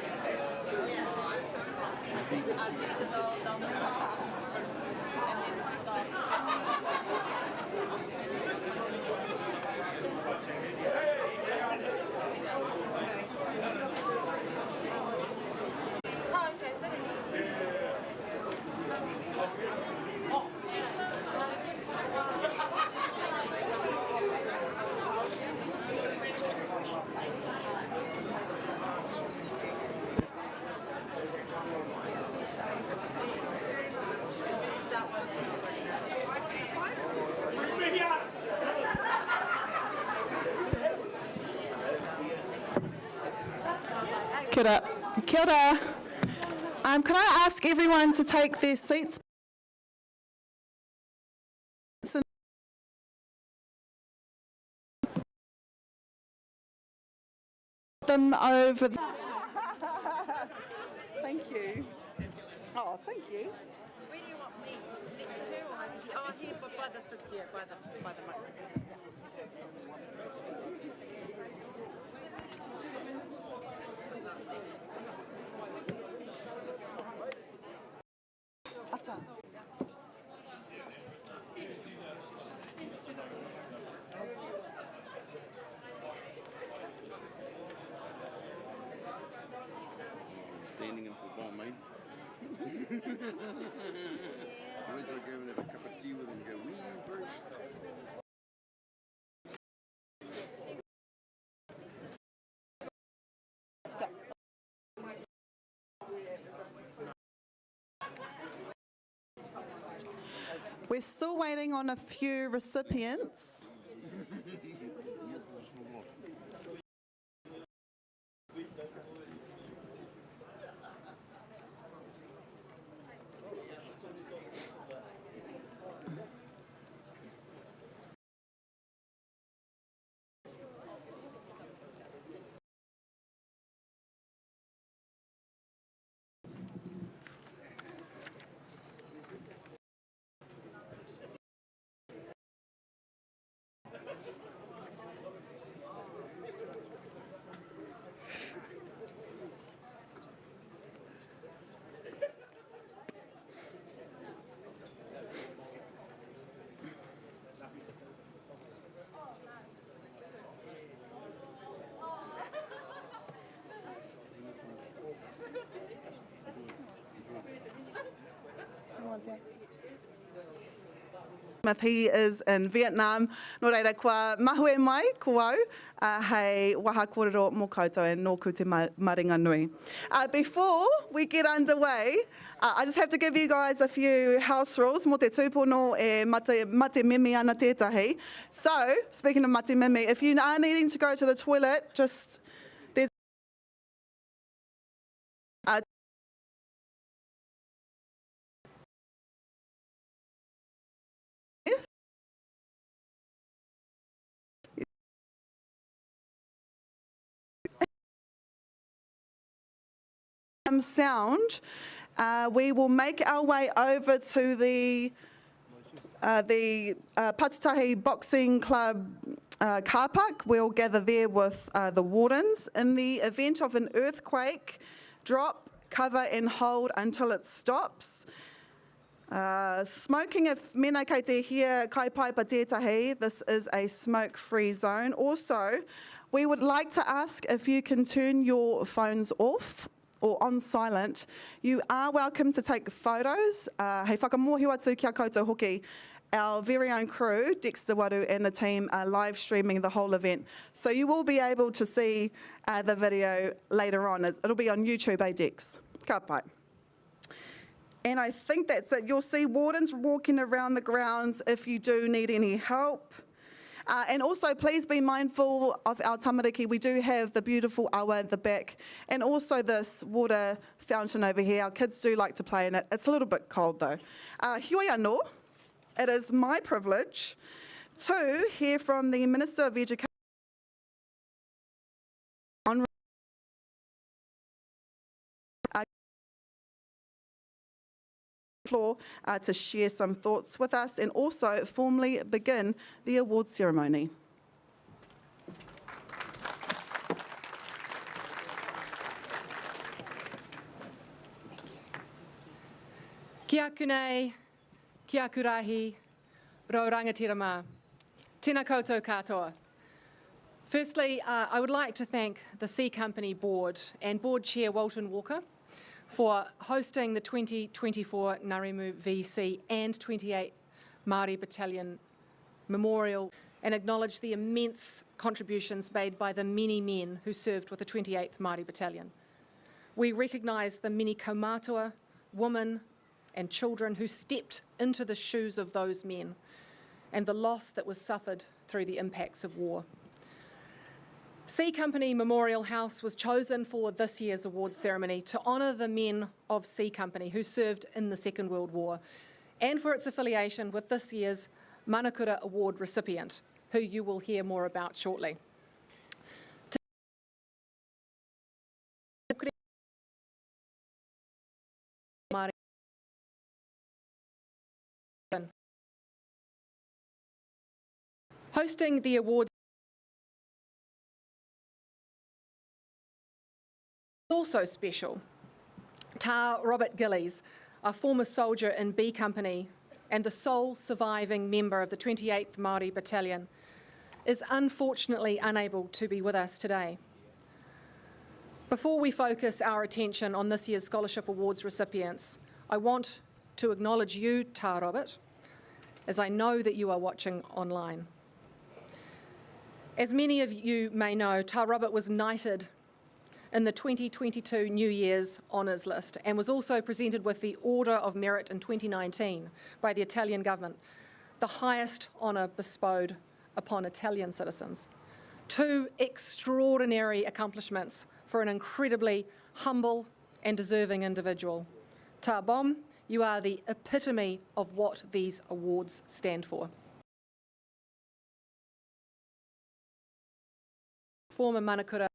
Kia ora. Kia ora. Um, can I ask everyone to take their seats? Them over. Thank you. Oh, thank you.
Where do you want me? Next to her or over here? Oh, here, but by the sit here, by the by the microphone. Yeah.
Ata.
Standing in for Balmain. I went to go and have a cup of tea with him and go, wee first.
We're still waiting on a few recipients. Smith, he is in Vietnam. Nō reira, kua mahue mai ko au uh, hei waha kōrero mō koutou and nōku te maringa nui. Uh, before we get underway, uh, I just have to give you guys a few house rules mō te tūpono e mate, mate mimi ana tētahi. So, speaking of mate mimi, if you are needing to go to the toilet, just there's a sound, uh, we will make our way over to the uh, the uh, Patutahi Boxing Club uh, car park. We'll gather there with uh, the wardens. In the event of an earthquake, drop, cover and hold until it stops. Uh, smoking, if mena kei te hia kai paipa tētahi, this is a smoke-free zone. Also, we would like to ask if you can turn your phones off or on silent. You are welcome to take photos. Uh, hei whakamōhio atu kia koutou hoki. Our very own crew, Dexter Waru and the team, are live streaming the whole event. So you will be able to see uh, the video later on. It'll be on YouTube, eh, Dex? Ka pai. And I think that's it. You'll see wardens walking around the grounds if you do need any help. Uh, and also, please be mindful of our tamariki. We do have the beautiful awa at the back and also this water fountain over here. Our kids do like to play in it. It's a little bit cold though. Uh, heoi anō, it is my privilege to hear from the Minister of Education on floor uh, to share some thoughts with us and also formally begin the award ceremony.
Kia kunei, kia kurahi, rau rangatira mā. Tēnā koutou katoa. Firstly, uh, I would like to thank the C Company Board and Board Chair Walton Walker for hosting the 2024 Ngarimu VC and 28 Māori Battalion Memorial and acknowledge the immense contributions made by the many men who served with the 28th Māori Battalion. We recognise the many kaumatua, women and children who stepped into the shoes of those men and the loss that was suffered through the impacts of war. C Company Memorial House was chosen for this year's awards ceremony to honour the men of C Company who served in the Second World War and for its affiliation with this year's Manukura Award recipient, who you will hear more about shortly. Hosting the awards also special. Tā Robert Gillies, a former soldier in B Company and the sole surviving member of the 28th Māori Battalion, is unfortunately unable to be with us today. Before we focus our attention on this year's Scholarship Awards recipients, I want to acknowledge you, Tā Robert, as I know that you are watching online. As many of you may know, Tā Robert was knighted in the 2022 New Year's Honours List and was also presented with the Order of Merit in 2019 by the Italian government, the highest honour bestowed upon Italian citizens. Two extraordinary accomplishments for an incredibly humble and deserving individual. Tā Bom, you are the epitome of what these awards stand for. Former Manukura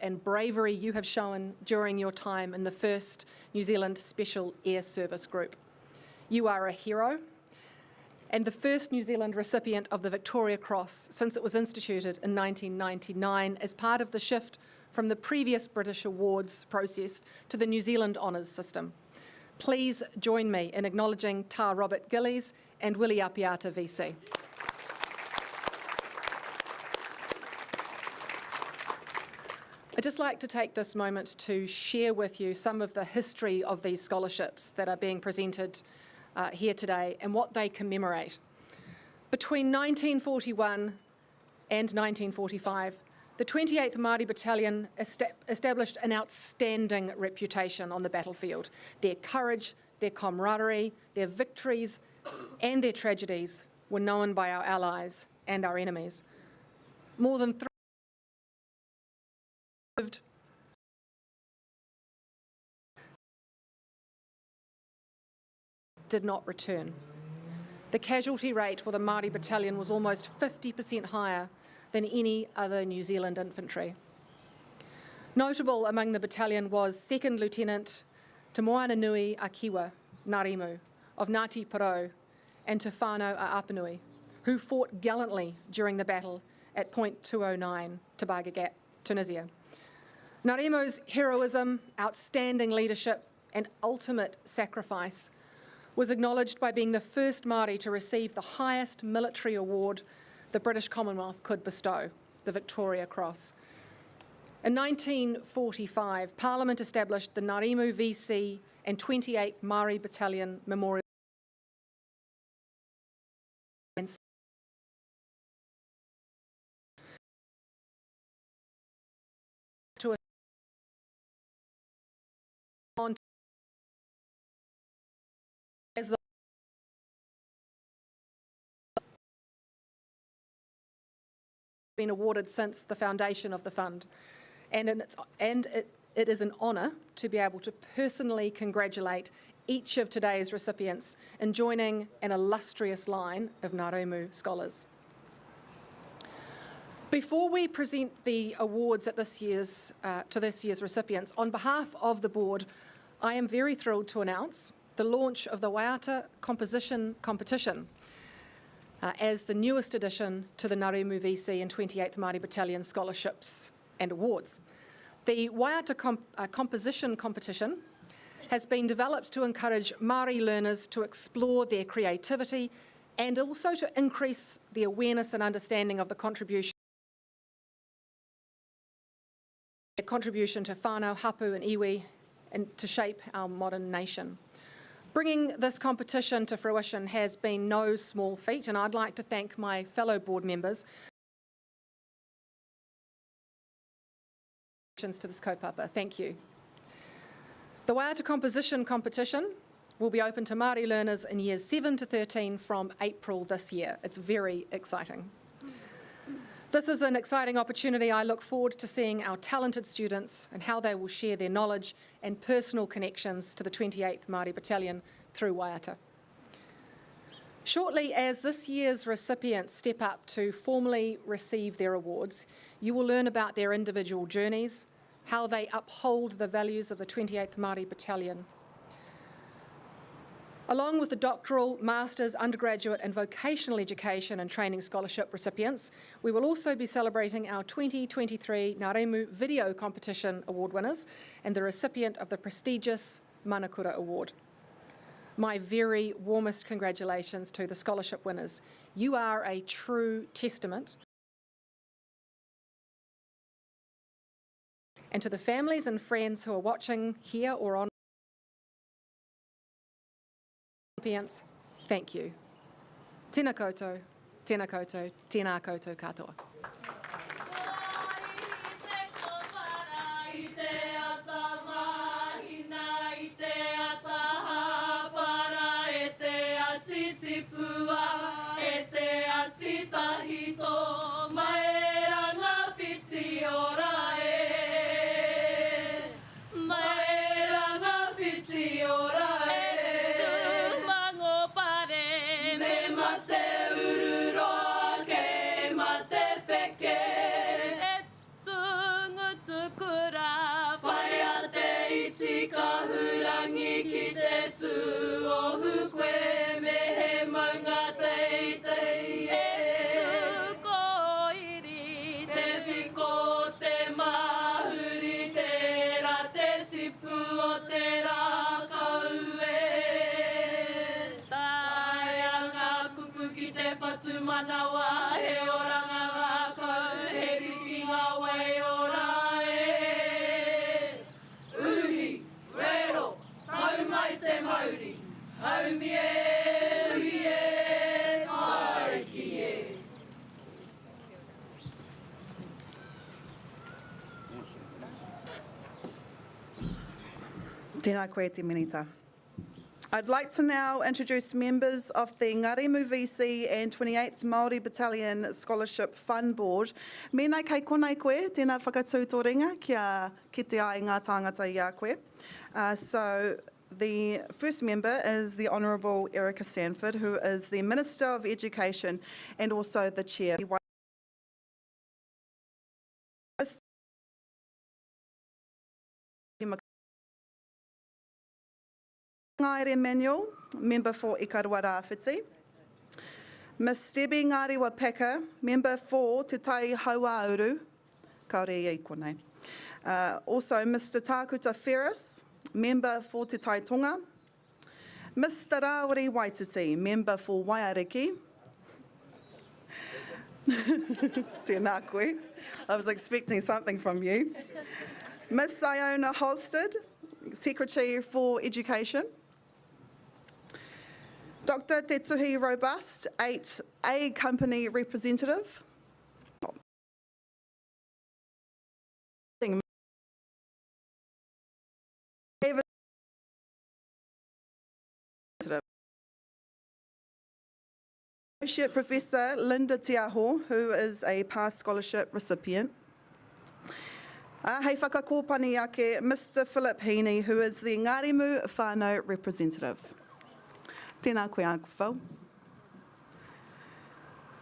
and bravery you have shown during your time in the 1st New Zealand Special Air Service Group. You are a hero and the first New Zealand recipient of the Victoria Cross since it was instituted in 1999 as part of the shift from the previous British awards process to the New Zealand Honours system. Please join me in acknowledging Tā Robert Gillies and Willie Apiata VC. I'd just like to take this moment to share with you some of the history of these scholarships that are being presented uh, here today and what they commemorate. Between 1941 and 1945, the 28th Māori Battalion established an outstanding reputation on the battlefield. Their courage, their camaraderie, their victories and their tragedies were known by our allies and our enemies. More than three did not return. The casualty rate for the Māori Battalion was almost 50% higher than any other New Zealand infantry. Notable among the battalion was 2nd Lieutenant Te Moananui Akiwa Ngarimu of Ngāti Porou and Te Whānau a Apanui, who fought gallantly during the battle at Point 209, Tebaga Gap, Tunisia. Ngarimu's heroism, outstanding leadership, and ultimate sacrifice was acknowledged by being the first Māori to receive the highest military award the British Commonwealth could bestow, the Victoria Cross. In 1945, Parliament established the Ngarimu VC and 28th Māori Battalion Memorial to on as the been awarded since the foundation of the fund. And, it's, and it, it is an honour to be able to personally congratulate each of today's recipients in joining an illustrious line of Ngarimu scholars. Before we present the awards at this year's, uh, to this year's recipients, on behalf of the board, I am very thrilled to announce the launch of the Waiata Composition Competition uh, as the newest addition to the Ngarimu VC and 28th Māori Battalion scholarships and awards. The Waiata comp uh, Composition Competition has been developed to encourage Māori learners to explore their creativity and also to increase the awareness and understanding of the contribution contribution to whānau, hapu and iwi and to shape our modern nation. Bringing this competition to fruition has been no small feat, and I'd like to thank my fellow board members to this kaupapa. Thank you. The Waiata Composition Competition will be open to Māori learners in years 7 to 13 from April this year. It's very exciting. This is an exciting opportunity. I look forward to seeing our talented students and how they will share their knowledge and personal connections to the 28th Māori Battalion through Waiata. Shortly, as this year's recipients step up to formally receive their awards, you will learn about their individual journeys, how they uphold the values of the 28th Māori Battalion. Along with the doctoral, master's, undergraduate and vocational education and training scholarship recipients, we will also be celebrating our 2023 Ngarimu Video Competition Award winners and the recipient of the prestigious Manakura Award. My very warmest congratulations to the scholarship winners. You are a true testament and to the families and friends who are watching here or on thank you. Tēnā koutou, tēnā koutou, tēnā koutou katoa.
Tēnā koe te Minita. I'd like to now introduce members of the Ngarimu VC and 28th Māori Battalion Scholarship Fund Board. Mēnā kei konei koe, tēnā whakatū tō ringa kia kite ai ngā tāngata i a koe. Uh, so the first member is the Honourable Erica Sanford, who is the Minister of Education and also the Chair. Ngaire Manuel, member for Ikaroa Rāwhiti. Ms Debbie Ngāriwa Packer, member for Te Tai Hauāuru, kāore ia i konei. Uh, also, Mr Tākuta Ferris, member for Te Tai Tonga. Mr Rāwiri Waititi, member for Waiariki. Tēnā koe. I was expecting something from you. Miss Iona Holsted, Secretary for Education. Dr. Te Tuhi Robust, 8A Company Representative. Associate Professor Linda Tiaho, who is a past scholarship recipient. Uh, hei whakakōpani ake, Mr Philip Heaney, who is the Ngārimu whānau representative. Tēnā koe, Uncle Phil.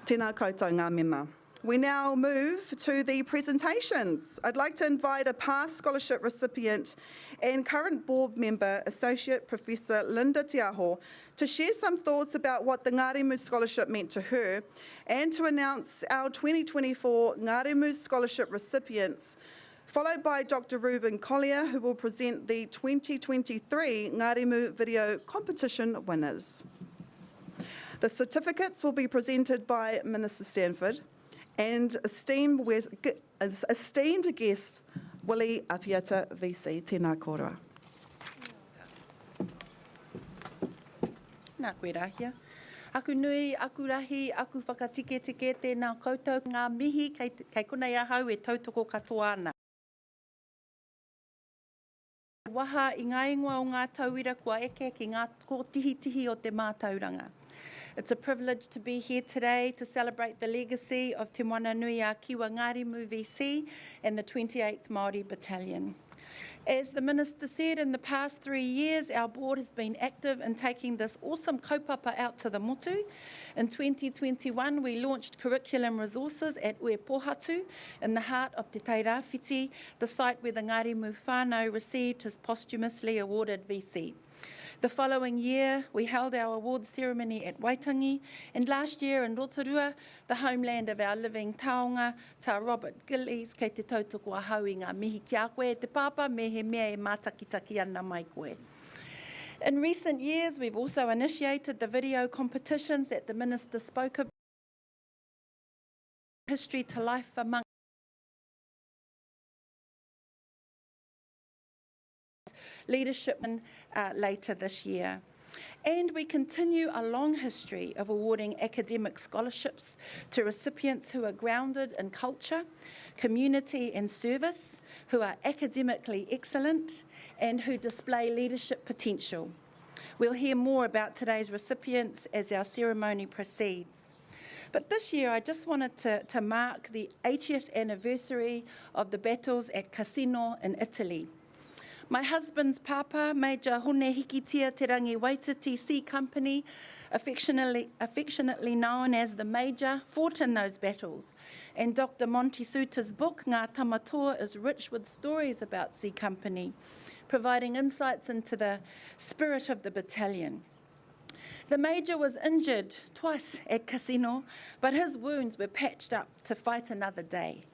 Tēnā koutou ngā mema. We now move to the presentations. I'd like to invite a past scholarship recipient and current board member, Associate Professor Linda Tiaho, to share some thoughts about what the Ngarimu Scholarship meant to her and to announce our 2024 Ngarimu Scholarship recipients, followed by Dr. Reuben Collier, who will present the 2023 Ngarimu Video Competition winners. The certificates will be presented by Minister Stanford and esteemed, esteemed guest Willie Apiata VC. Tēnā kōrua.
Nā koe Rahia. Aku nui, aku rahi, aku whakatiketike, tēnā koutou ngā mihi kei, kei konei ahau e tautoko katoa ana.
waha i ngā ingoa o ngā tauira kua eke ki ngā kōtihitihi o te mātauranga. It's a privilege to be here today to celebrate the legacy of Te Moana-nui-a-Kiwa Ngārimu VC and the 28th Māori Battalion. As the Minister said, in the past three years, our board has been active in taking this awesome kaupapa out to the motu. In 2021, we launched curriculum resources at Uepohatu, in the heart of Te Tairāwhiti, the site where the Ngārimu whānau received his posthumously awarded VC. The following year, we held our awards ceremony at Waitangi, and last year in Rotorua, the homeland of our living taonga, Tā Robert Gillies, kei te tautoko ahau i ngā mihi ki a koe e te pāpā me he mea e mātakitaki ana mai koe. In recent years, we've also initiated the video competitions that the Minister spoke about, history to life among leadership uh, later this year. And we continue a long history of awarding academic scholarships to recipients who are grounded in culture, community and service, who are academically excellent and who display leadership potential. We'll hear more about today's recipients as our ceremony proceeds. But this year, I just wanted to, to mark the 80th anniversary of the battles at Cassino in Italy. My husband's papa, Major Hone Hikitia Te Rangi Waititi C Company, affectionately, affectionately known as the Major, fought in those battles. And Dr. Monty Suta's book, Ngā Tamatoa, is rich with stories about C Company, providing insights into the spirit of the battalion. The major was injured twice at Cassino, but his wounds were patched up to fight another day.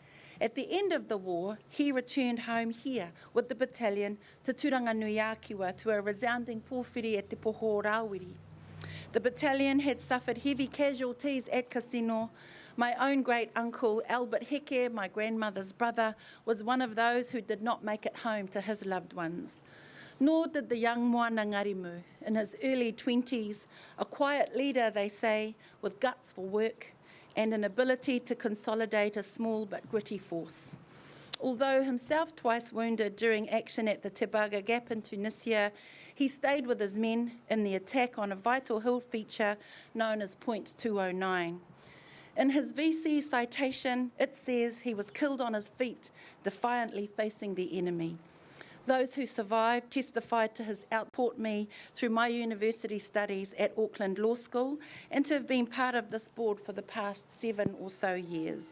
At the end of the war, he returned home here with the battalion to Turanganui-a-Kiwa to a resounding pōwhiri at Te Poho o Rāwiri. The battalion had suffered heavy casualties at Cassino. My own great uncle, Albert Heke, my grandmother's brother, was one of those who did not make it home to his loved ones. Nor did the young Moana Ngarimu, in his early 20s, a quiet leader, they say, with guts for work and an ability to consolidate a small but gritty force. Although himself twice wounded during action at the Tebaga Gap in Tunisia, he stayed with his men in the attack on a vital hill feature known as Point 209. In his VC citation, it says he was killed on his feet, defiantly facing the enemy. Those who survived testified to his outport me through my university studies at Auckland Law School and to have been part of this board for the past seven or so years.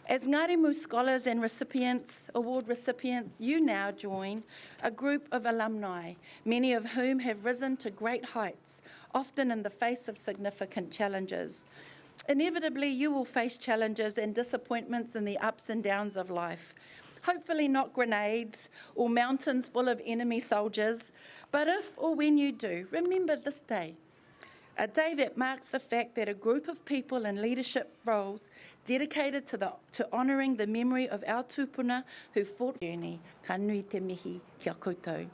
As Ngārimu scholars and recipients, award recipients, you now join a group of alumni, many of whom have risen to great heights, often in the face of significant challenges. Inevitably, you will face challenges and disappointments in the ups and downs of life. Hopefully not grenades or mountains full of enemy soldiers, but if or when you do, remember this day. A day that marks the fact that a group of people in leadership roles dedicated to, the, to honouring the memory of our tūpuna who fought journey, ka nui te mihi kia koutou.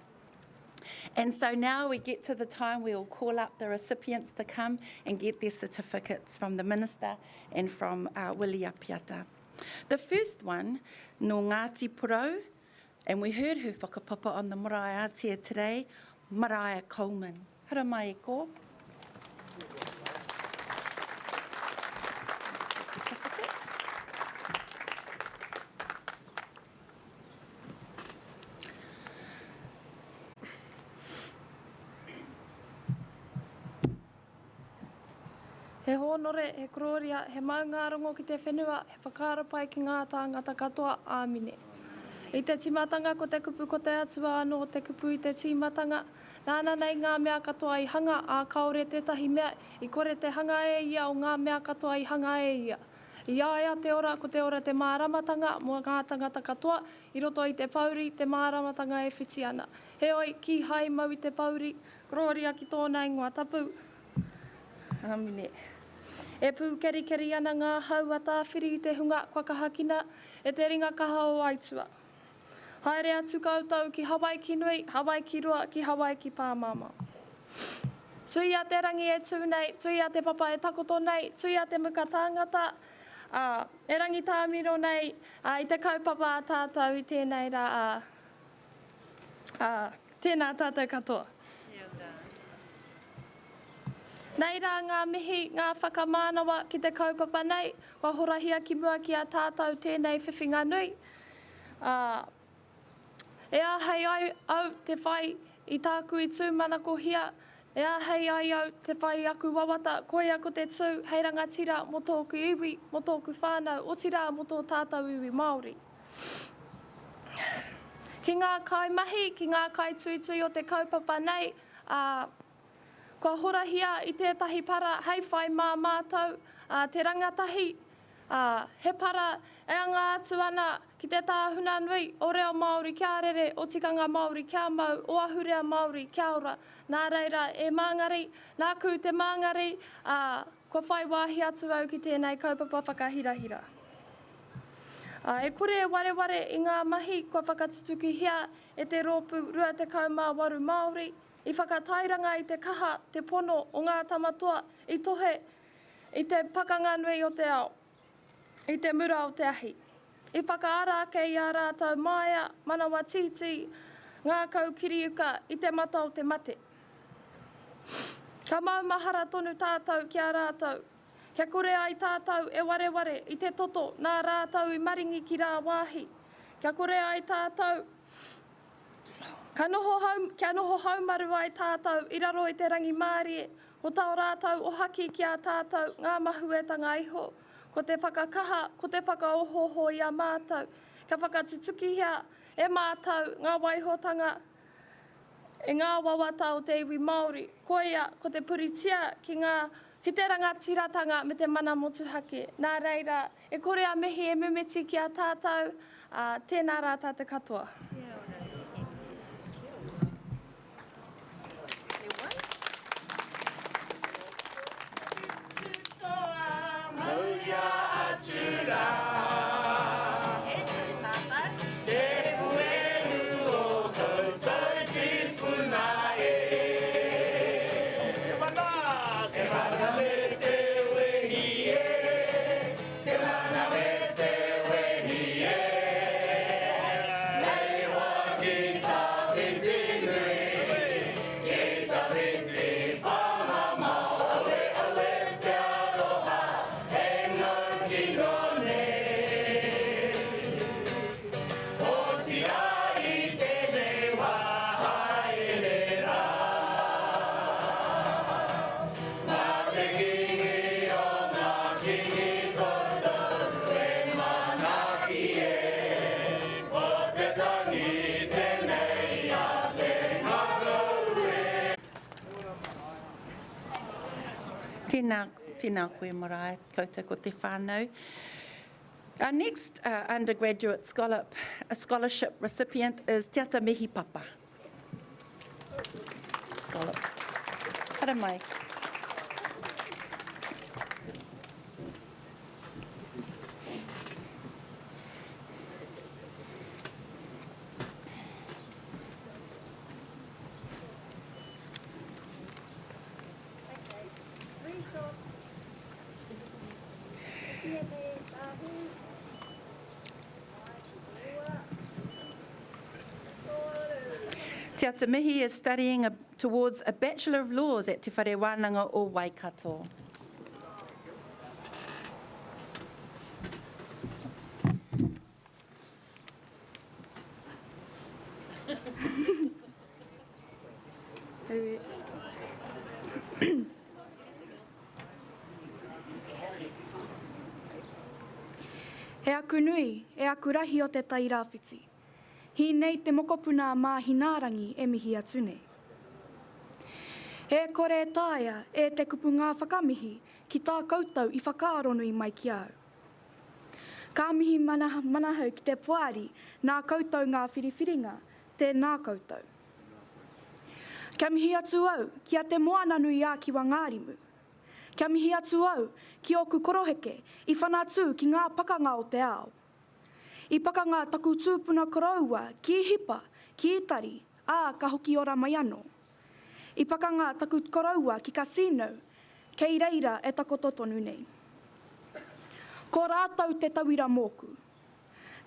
And so now we get to the time we will call up the recipients to come and get their certificates from the Minister and from uh, Willie Apiata. The first one, nō Ngāti Porou, and we heard her whakapapa on the marae ātea today, Maraea Coleman. Hara mai e kō.
He hōnore, he korōria, he maungārongo ki te whenua, he whakaaro pai ki ngā tāngata katoa. Āmine. I te tīmatanga ko te Kupu ko te Atua anō te Kupu i te tīmatanga. Nāna nei ngā mea katoa i hanga, ā, kāore tētahi mea i kore te hanga e ia o ngā mea katoa i hanga e ia. I a ia te ora, ko te ora te māramatanga mō ngā tangata katoa, i roto i te pōuri, te māramatanga e whiti ana. Heoi, kīhai mau i te pōuri, Korōria ki tōna ingoa tapu. Āmine. E pūkerikeri ana ngā hau a Tāwhiri i te hunga kua kahakina e te ringa kaha o Aitua. Haere atu koutou ki Hawaiki nui, Hawaiki roa, ki Hawaiki pāmamao. Tuia te rangi e tū nei, tuia te papa e takoto nei, tuia te muka tāngata, ā, e rangitāmiro nei, ā, i te kaupapa a tātou i tēnei rā, ā. Ā, tēnā tātou katoa. Nei rā ngā mihi, ngā whakamānawa ki te kaupapa nei, kua horahia ki mua ki a tātou tēnei whiwhinga nui, ā, e āhei ai au te whai i tāku i tūmanakohia, e āhei ai au te whai i aku wawata, koia ko te tū hei rangatira mō tōku iwi, mō tōku whānau, otirā mō tō tātou iwi Māori. Ki ngā kaimahi, ki ngā kaituitui o te kaupapa nei, ā, kua horahia i tētahi para hei whai mā mātou, ā, te rangatahi, ā, he para e anga atu ana ki te tāhuna nui o reo Māori kia rere, o tikanga Māori kia mau, o ahurea Māori kia ora. Nā reira, e Māngari, nāku te māngari, ā, kua whai wāhi atu au ki tēnei kaupapa whakahirahira. Ā, e kore e wareware i ngā mahi kua whakatutukihia e te Rōpū 28 Māori, i whakatairanga i te kaha, te pono o ngā tamatoa i tohe i te pakanga nui o te ao, i te mura o te ahi. I whakaara ake i ā rātou māia, manawa tītī, ngākau kiriuka i te mata o te mate. Ka maumahara tonu tātou ki a rātou, Kia kore ai tātou e wareware i te toto nā rātou i maringi ki rāwāhi. Kia kore ai tātou, ka noho hau, kia noho haumaru ai tātou i raro i te rangimārie, ko tā rātou ohaki ki a tātou ngā mahuetanga iho, ko te whakakaha, ko te whakaohooho i a mātou, kia whakatutukihia e mātou ngā waihotanga i ngā wawata o te iwi Māori, koia ko te puritia ki ngā, ki te rangatiratanga me te mana motuhake. Nā reira, e kore a mihi e mimiti ki a tātou, ā, tēnā rā tātou katoa.
Mauria atu rā. Te puehu o koutou tīpuna e. Te mana, te mana me te wehi e. Te mana me te wehi e. Nei hoki tawhiti nui. Ki tawhiti pāmamao. Aue, aue, te aroha, e ngau kino nei. Otirā i tēnei wā haere rā. Mā te Kīngi o ngā kīngi koutou e manaaki e. Ko te tangi tēnei a te ngākau e.
Tēnā, tēnā koe Marae, koutou ko te whānau. Our next uh, undergraduate scholar, scholarship recipient is Te Ata Mihi Papa. Scholar. Hara mai. Te Ata Mihi is studying a, towards a Bachelor of Laws at Te Whare Wānanga o Waikato.
E aku nui, e aku rahi o te Tai Rāwhiti. Hīnei te mokopuna a Māhinārangi e mihi atu nei. E kore e taea e te kupu ngā whakamihi ki tā koutou i whakaaronui mai ki a au. Ka mihi manahau ki te poari nā koutou ngā whiriwhiringa, tēnā koutou. Kia mihi atu au ki a Te Moananui-a-Kiwa Ngārimu. Kia mihi atu au ki ōku koroheke i whanatū ki ngā pakanga o te ao. I pakanga taku tūpuna koroua ki Hipa, ki Itari, ā, ka hoki ora mai anō. I pakanga taku koroua ki Cassino, kei reira e takoto tonu nei. Ko rātou te tauira mōku.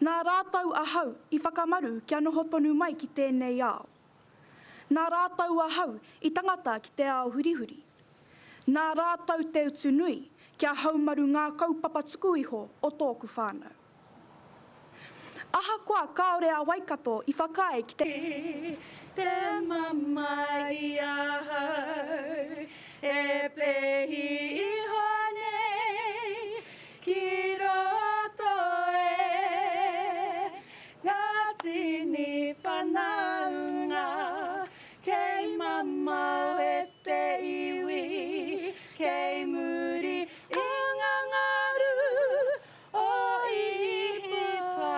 Nā rātou ahau i whakamaru kia noho tonu mai ki tēnei ao. Nā rātou ahau i tangata ki te ao hurihuri. Nā rātou te utu nui kia haumaru ngā kaupapa tuku iho o tōku whānau. Ahakoa kāore a Waikato i whakaae ki te.
Te mamae i ahau e pēhi iho nei ki roto e Ngā tini whanaunga kei mamao e te iwi kei muri i ngā ngaru o Ihipa.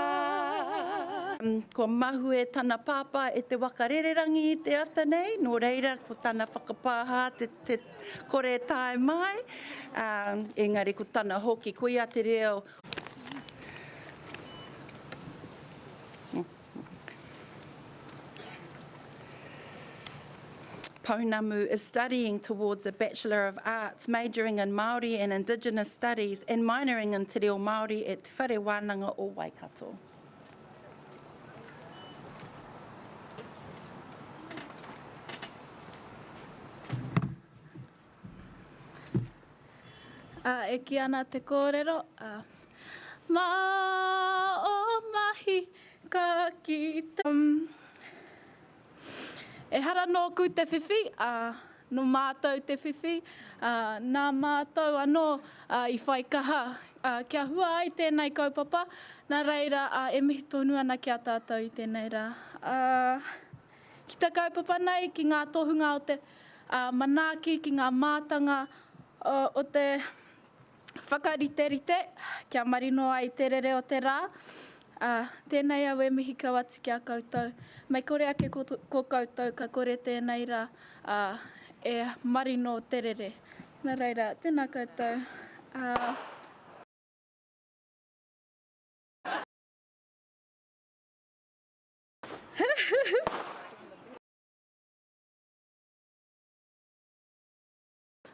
Kua mahue tana pāpā e te waka rererangi i te ata nei, nō reira ko tana whakapāha te, te kore tae mai, ā, engari ko tana hoki, koia te reo. Pounamu is studying towards a Bachelor of Arts, majoring in Māori and Indigenous Studies and minoring in Te Reo Māori at Te Whare Wānanga o Waikato.
Ā, e kī ana te kōrero, ā, Mā ō mahi ka kite. Ehara nōku te whiwhi, ā, nō mātou te whiwhi, ā, nā mātou anō i whai kaha kia hua ai tēnei kaupapa, nā reira, ā, e mihi tonu ana ki a tātou i tēnei rā. Ā, ki te kaupapa nei, ki ngā tohunga o te manaaki, ki ngā mātanga o te whakariterite kia marino ai te rere o te rā, ā, tēnei au e mihi kau atu ki a koutou. Mei kore ake ko, ko koutou ka kore tēnei rā, ā, e marino te rere. Nā reira, tēnā koutou. Ā.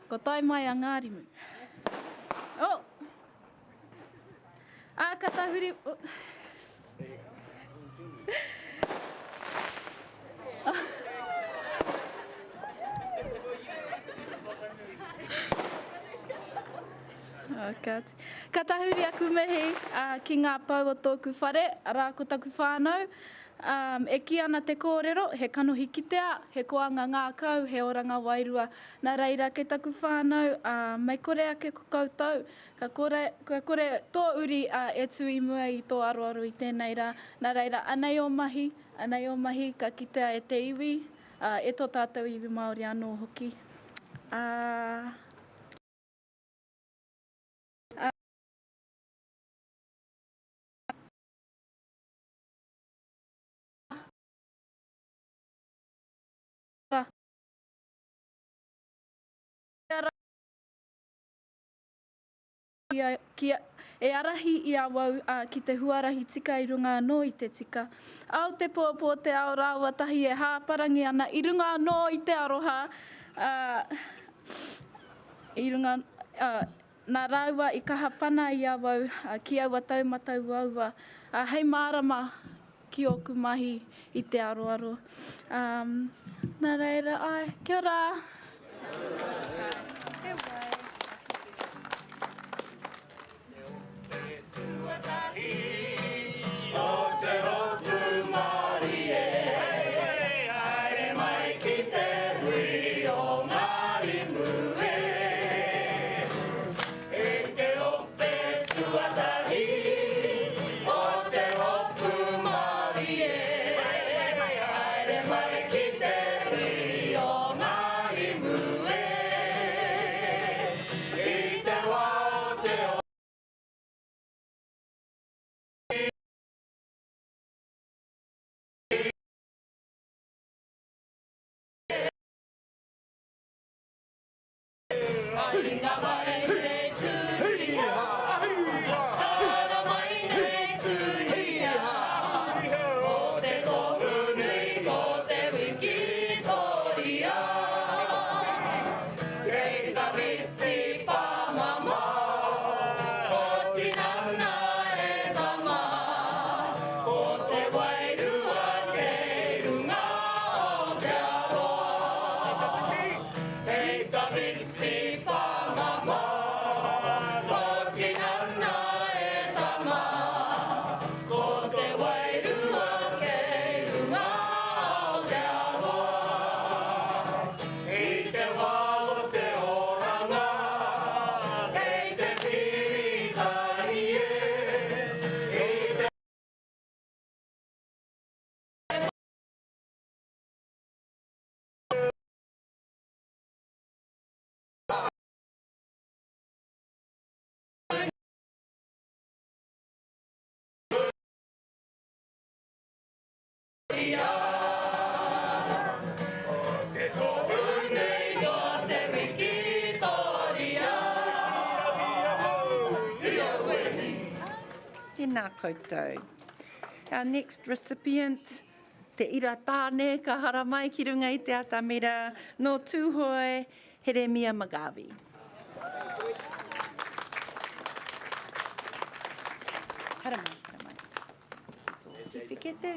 Ko tae mai a Ngārimu. Oh! Ā, ka tahuri... Oh. Oh, kāti. Ka tahuri aku mihi uh, ki ngā pou o tōku whare, arā ko taku whānau. Um, e kī ana te kōrero, he kanohi kitea, he koanga ngākau, he oranga wairua. Nā reira, kei taku whānau, ā, mei kore ake ko koutou, ka kore, ka kore tō uri, ā, e tū i mua i tō aroaro i tēnei rā. Nā reira, anei ō mahi, anei ō mahi, ka kitea e te iwi, ā, e tō tātou iwi Māori anō hoki. Ā. Ā. E arahi i awau ki te huarahi tika i runga anō i te tika. Ao te pōpō te ao rāua tahi e hāparangi ana i runga anō i te aroha, ā, i runga, ā, nā rāua i kaha pana i awau ki aua taumata uaua, ā, hei mārama ki ōku mahi i te aroaro. Um, nā reira, āe, kia ora!
Tuatahi o te hopu mārie Haere mai ki te hui o Ngārimu e.
Tēnā koutou. Our next recipient, te ira tāne ka haramai ki runga i te atamira, nō Tūhoe, Heremia McGarvey. Haramai, haramai. Tō tiwhikete.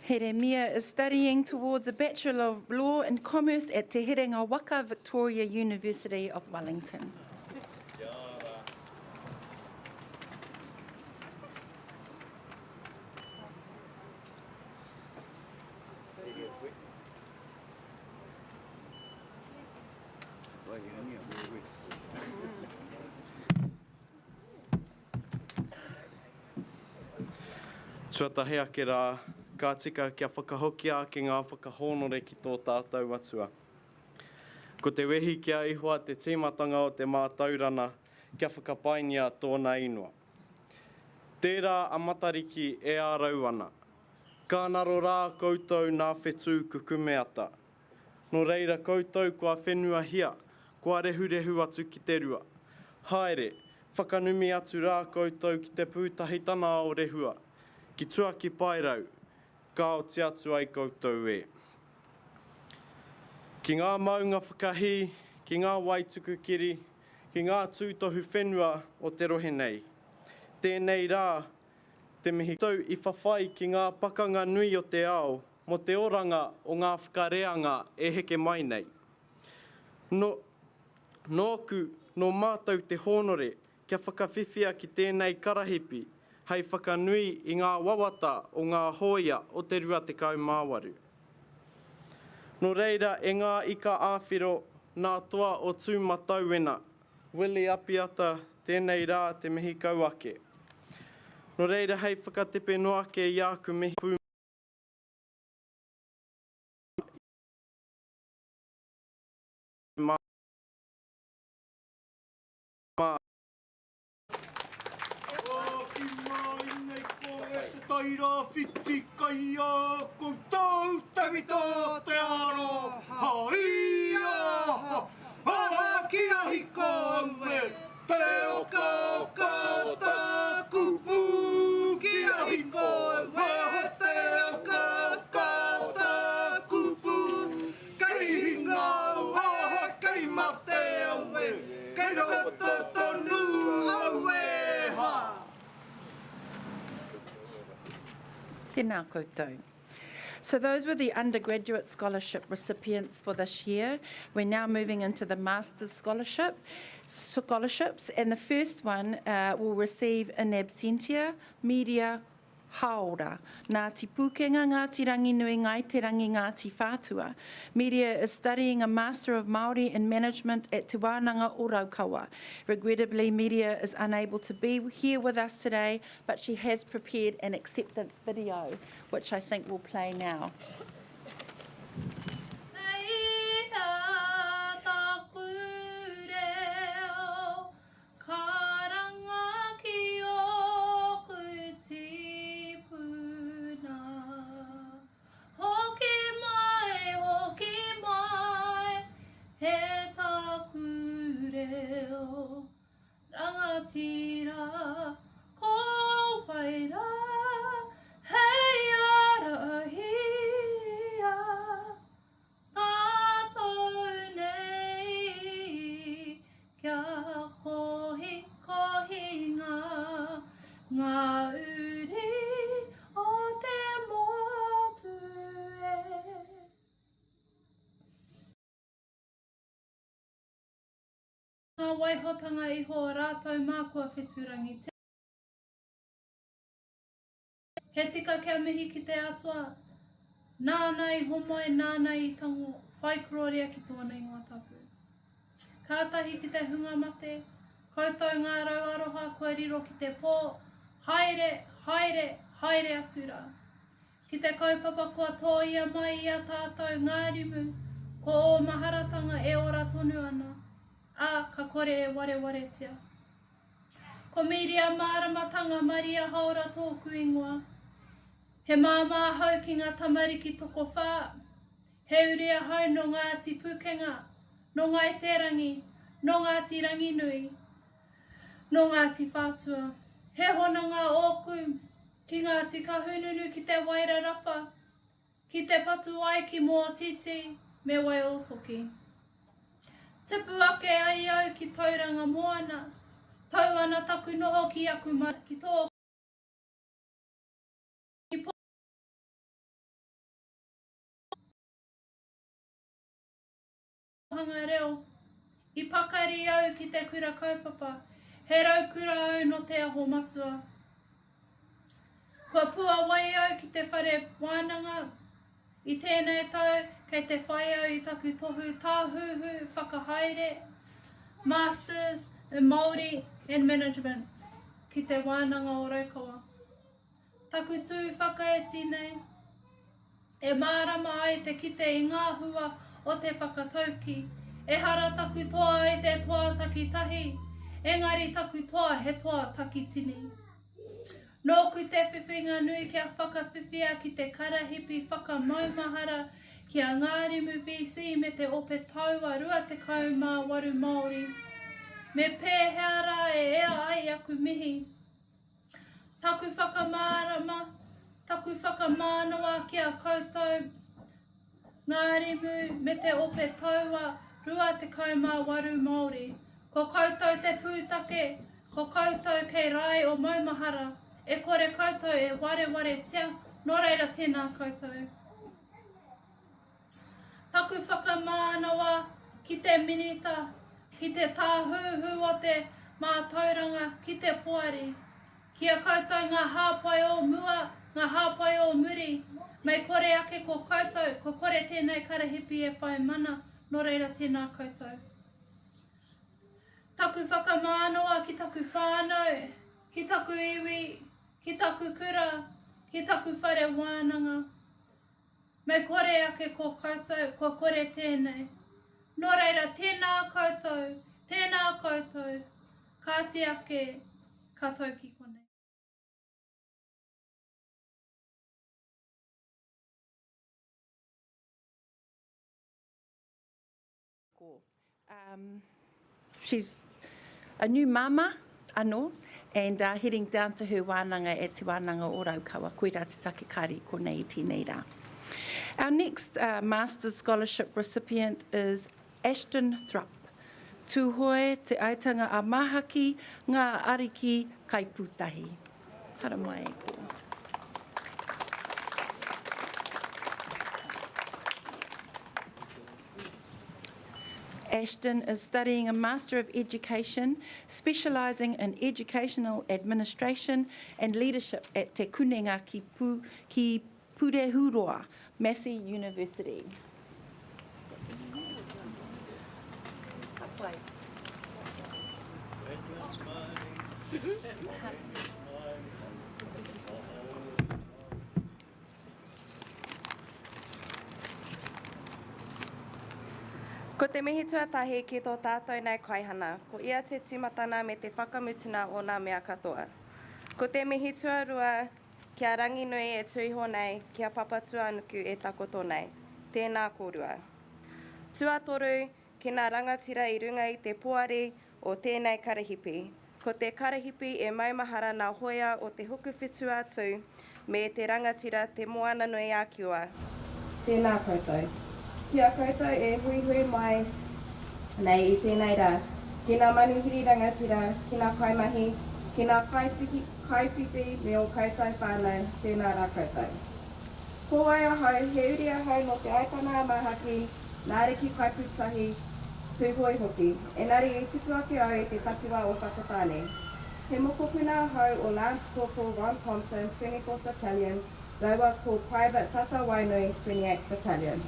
Heremia is studying towards a Bachelor of Law in Commerce at Te Herenga Waka, Victoria University of Wellington.
Tuatahi ake rā, ka tika kia whakahokia ake ngā whakahōnore ki tō tātou Atua. Ko te wehi ki a Ihoa te tīmatanga o te mātaurana kia whakapaingia tōna ingoa. Tērā a Matariki e ārau ana. Ka ngaro rā koutou nā whetū kukume ata. Nō reira koutou kua whenuahia, kua rehurehu atu ki te rua. Haere, whakanumi atu rā koutou ki te pūtahitana o Rehua, ki tua ki Paerau, ka oti atu ai koutou e. Ki ngā maunga whakahī, ki ngā wai tuku kiri, ki ngā tūtohu whenua o te rohe nei. Tēnei rā, te mihi. Koutou i whawhai ki ngā pakanga nui o te ao, mō te oranga o ngā whakareanga e heke mai nei. Nō, nōku, nō mātou te hōnore kia whakawhiwhia ki tēnei karahipi hei whakanui i ngā wawata o ngā hōia o te 28. Nō reira e ngā ika ā-whiro, nā toa o Tūmatauena, Willie Apiata, tēnei rā te mihi kau ake. Nō reira hei whakatepe noa ake i āku mihi pūmau, Māmā.
Ki mai nei koe te Tairāwhiti kai a koutou te mita te aroha i a ha ki a hiko aue te okaoka o taku pū ki a hiko aue te okaoka o taku pū Kei hinga aue, kei mate aue, kei roto tonu aue ha.
Tēnā koutou. So those were the undergraduate scholarship recipients for this year. We're now moving into the master's scholarship, scholarships, and the first one uh, will receive in absentia media Haora, Ngāti Pūkenga, Ngāti Ranginui, Ngāi Te Rangi, Ngāti Whātua. Media is studying a Master of Māori in Management at Te Wānanga o Raukawa. Regrettably, Media is unable to be here with us today, but she has prepared an acceptance video, which I think will play now.
Karanga ki ōku tīpuna. Hoki mai, hoki mai, he taku reo rangatira. Ko wai rā hei ārahia. Tātou nei kia kohikohinga ngā uri o te motu e. Ngā waihotanga iho o rātou mā kua whetūrangitia. He tika kia mihi ki te Atua, nāna i homai, nāna i tango, whai kororia ki tōna ingoa tapu. Kātahi ki te hunga mate, koutou ngā rau aroha kua riro ki te pō, haere, haere, haere atu rā. Ki te kaupapa kua tōia mai i a tātou ngā rimu, ko ō maharatanga e ora tonu ana, ā, ka kore e warewaretia. Ko Mīria Māramatanga Maria Haora tōku ingoa. He māmā ahau ki ngā tamariki tokowhā. He uri ahau nō Ngāti Pūkenga, nō Ngāi Te Rangi, nō Ngāti Ranginui. Nō Ngāti Whātua. He hononga ōku ki Ngāti Kahungunu ki Te Wairarapa, ki Te Patuwai ki Mōtītī me Waiōsoki. Tupu ake ai au ki Tauranga Moana, tau ana taku noho ki aku marae, ki tōku Kōhanga reo. I pakari au ki te kura kaupapa. He raukura au nō Te Aho Matua. Kua puawai au ki te whare wānanga. I tēnei tau, kei te whai au i taku tohu tāhuhu whakahaere, Masters in Māori and Management, ki Te Wānanga o Raukawa. Taku tū whakaiti nei, e mārama ai te kite i ngā hua o te whakataukī, Ehara taku toa i te toa takitahi, engari taku toa he toa takitini. Nōku te whiwhinga nui kia whakawhiwhia ki te karahipi whakamaumahara ki a Ngārimu VC me te Ope Taua 28 Māori. Me pēhea rā e ea ai aku mihi? Taku whakamārama, taku whakamānawa ki a koutou, Ngārimu me te Ope Taua 28 Māori. Ko koutou te pūtake, ko koutou kei rae o maumahara, e kore koutou e warewaretia, nō reira tēnā koutou. Taku whakamānawa ki te Minita, ki te Tāhuhu o te Mātauranga, ki te Poari. Ki a koutou ngā hāpai o mua, ngā hāpai o muri, mei kore ake ko koutou, kua kore tēnei karahipi e whai mana, nō reira tēnā koutou. Taku whakamānawa ki taku whānau, ki taku iwi, ki taku kura, ki taku whare wānanga. Me kore ake ko koutou, kua kore tēnei. Nō reira, tēnā koutou, tēnā koutou, kāti ake, ka tau ki konei.
Um, she's a new mama anō and uh, heading down to her wānanga at Te Wānanga o Raukawa. Koirā te take kāre i konei i tēnei rā. Our next uh, Master's Scholarship recipient is Ashton Thrupp. Tūhoe, Te Aitanga a Māhaki, Ngā Ariki, Kaipūtahi. Haramai e ko. Ashton is studying a Master of Education, specialising in Educational Administration and Leadership at Te Kunenga ki, Pu, ki Purehuroa, Massey University.
Ko te mihi tuatahi ki tō tātou nei kaihana, ko ia te tīmatana me te whakamutuna o nā mea katoa. Ko te mihi tuarua ki a Ranginui e tū iho nei, ki a Papatūānuku e takoto nei. Tēnā kōrua. Tuatoru, ki nā rangatira i runga i te poari o tēnei karahipi. Ko te karahipi e maumahara nā hoea o Te Hokowhitu-a-Tū me te rangatira Te Moananui-a-Kiwa. Tēnā koutou. Ki a koutou e huihui mai nei i tēnei rā, ki nā manuhiri rangatira, ki nā kaimahi, ki nā kaiwhiwhi me ō koutou whānau, tēnā rā koutou. Ko wai ahau, he uri ahau nō Te Aitanga-a-Māhaki, Nā Ariki Kaipūtahi, Tūhoe hoki, engari i tipu ake au i te takiwā o Whakatāne. He mokopuna ahau o Lance Corporal Ron Thompson, 24th Battalion, raua ko Private Tata Wainui, 28th Battalion.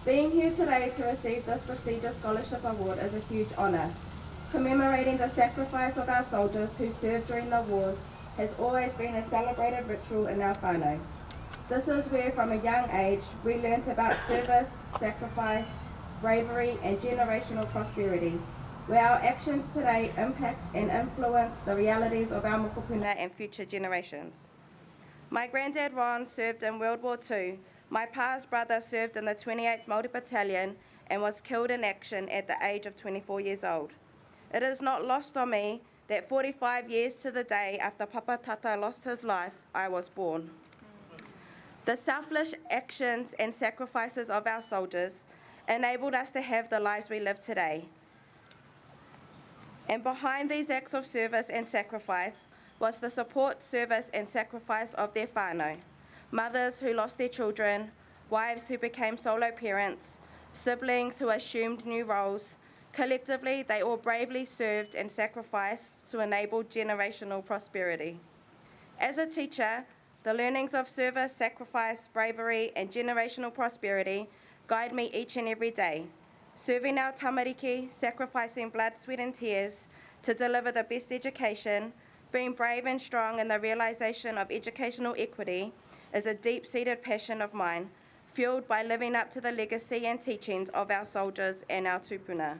Being here today to receive this prestigious scholarship award is a huge honour. Commemorating the sacrifice of our soldiers who served during the wars has always been a celebrated ritual in our whānau. This is where, from a young age, we learnt about service, sacrifice, bravery and generational prosperity, where our actions today impact and influence the realities of our mokopuna and future generations. My granddad Ron served in World War II. My pa's brother served in the 28th Māori Battalion and was killed in action at the age of 24 years old.
It is not lost on me that 45 years to the day after Papa Tata lost his life, I was born. The selfless actions and sacrifices of our soldiers enabled us to have the lives we live today. And behind these acts of service and sacrifice was the support, service, and sacrifice of their whānau, mothers who lost their children, wives who became solo parents, siblings who assumed new roles. Collectively, they all bravely served and sacrificed to enable generational prosperity. As a teacher, the learnings of service, sacrifice, bravery, and generational prosperity guide me each and every day. Serving our tamariki, sacrificing blood, sweat, and tears to deliver the best education, being brave and strong in the realization of educational equity is a deep seated passion of mine, fueled by living up to the legacy and teachings of our soldiers and our tupuna.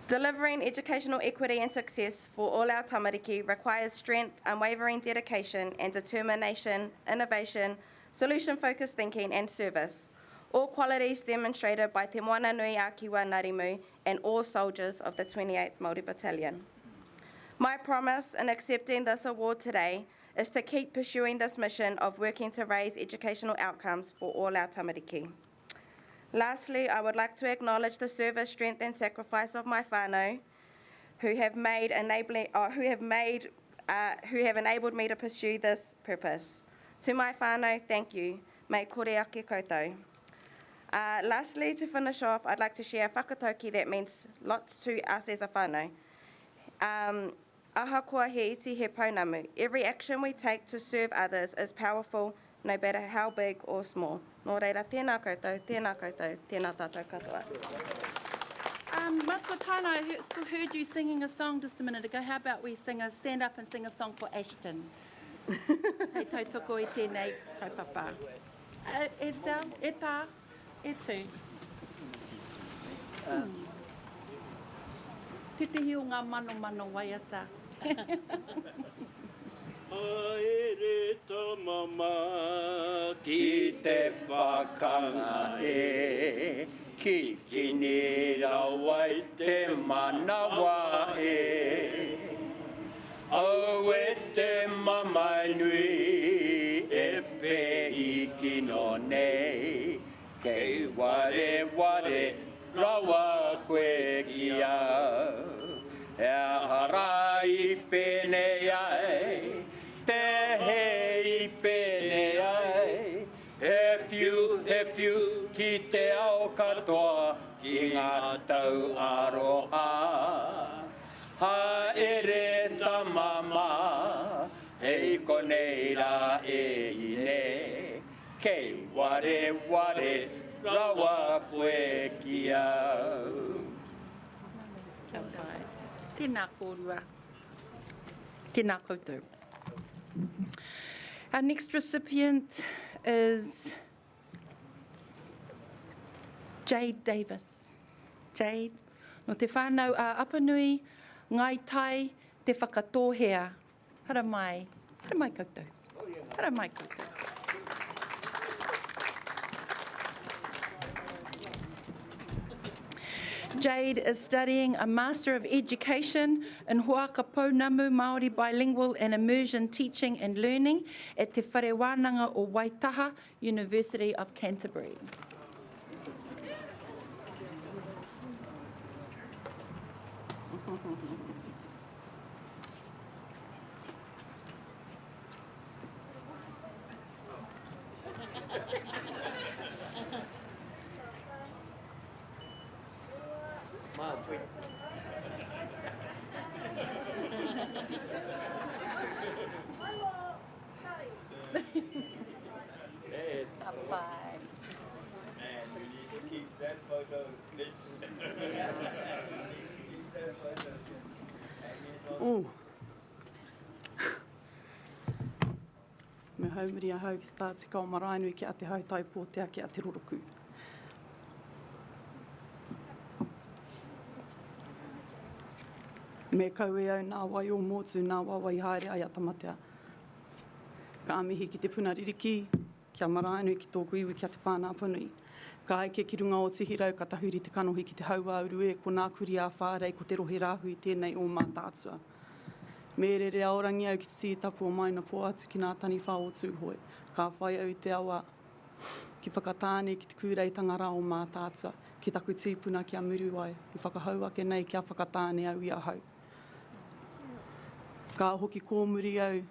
Delivering educational equity and success for all our tamariki requires strength, unwavering dedication and determination, innovation, solution-focused thinking and service. All qualities demonstrated by Te Moana Nui Akiwa Narimu and all soldiers of the 28th Māori Battalion. My promise in accepting this award today is to keep pursuing this mission of working to raise educational outcomes for all our tamariki. Lastly, I would like to acknowledge the service, strength and sacrifice of my whānau who have made enabling, uh, who have made, uh, who have enabled me to pursue this purpose. To my whānau, thank you. Mei kore ake koutou. Uh, lastly, to finish off, I'd like to share a whakatauki that means lots to us as a whānau. Um, ahakoa he iti he pounamu. Every action we take to serve others is powerful, no matter how big or small. Nō reira, tēnā koutou, tēnā koutou, tēnā tātou katoa.
Um, Matua Taina, I heard, heard you singing a song just a minute ago. How about we sing a, stand up and sing a song for Ashton? Hei tautoko i tēnei kaupapa. E, e, e tā, e tū. Hmm. Tētehi o ngā manomano waiata.
Haere tama mā ki te pakanga e, Kikini rawa i te manawa e. Aue te mamae nui e pēhi kino nei, Kei wareware rawa koe ki au. He aha rā i pēnei ai, te hē i pēnei ai, He whiu, he whiu ki te ao katoa, ki ngā tau aroha. Haere tama mā, hei konei rā e hine, Kei wareware rawa koe ki au.
Kia pai. Tēnā kōrua. Tēnā koutou. Our next recipient is Jade Davis. Jade, no te whānau a Apanui, Ngai Tai, Te Whakatōhea, Haramai, haramai koutou. Haramai koutou. Jade is studying a Master of Education in Hoaka Pounamu Māori Bilingual and Immersion Teaching and Learning at Te Whare Wānanga o Waitaha, University of Canterbury.
Smile, tweet.
Ka pai.
And you need to keep that photo.
Ooh. Me haumiri ahau ki te tātika o Maraenui ki a Te Hautai Pōtea ki a Te Roroku. Me kau e au nā wai o Mōtū, nā wawai haere ai a Tamatea. Ka mihi ki te puna ririki, ki a Maraenui, ki tōku iwi, ki a Te Whānau-a-Apanui.
Ka eke ki runga o Tihirau, ka tahuri te kanohi ki te hauāuru e, ko nā Kuri ā-Whārei, ko te rohe rāhui tēnei o Mātaatua. Me rere aorangi au ki te tī tapu o Maina Pō atu ki nā taniwha o Tūhoe. Ka whai au i te awa ki Whakatāne ki te kūreitanga rā o Mātaatua, ki taku tīpuna ki a Muriwai, i whakahau ake nei kia Whakatāne au i ahau. Ka hoki kōmuri au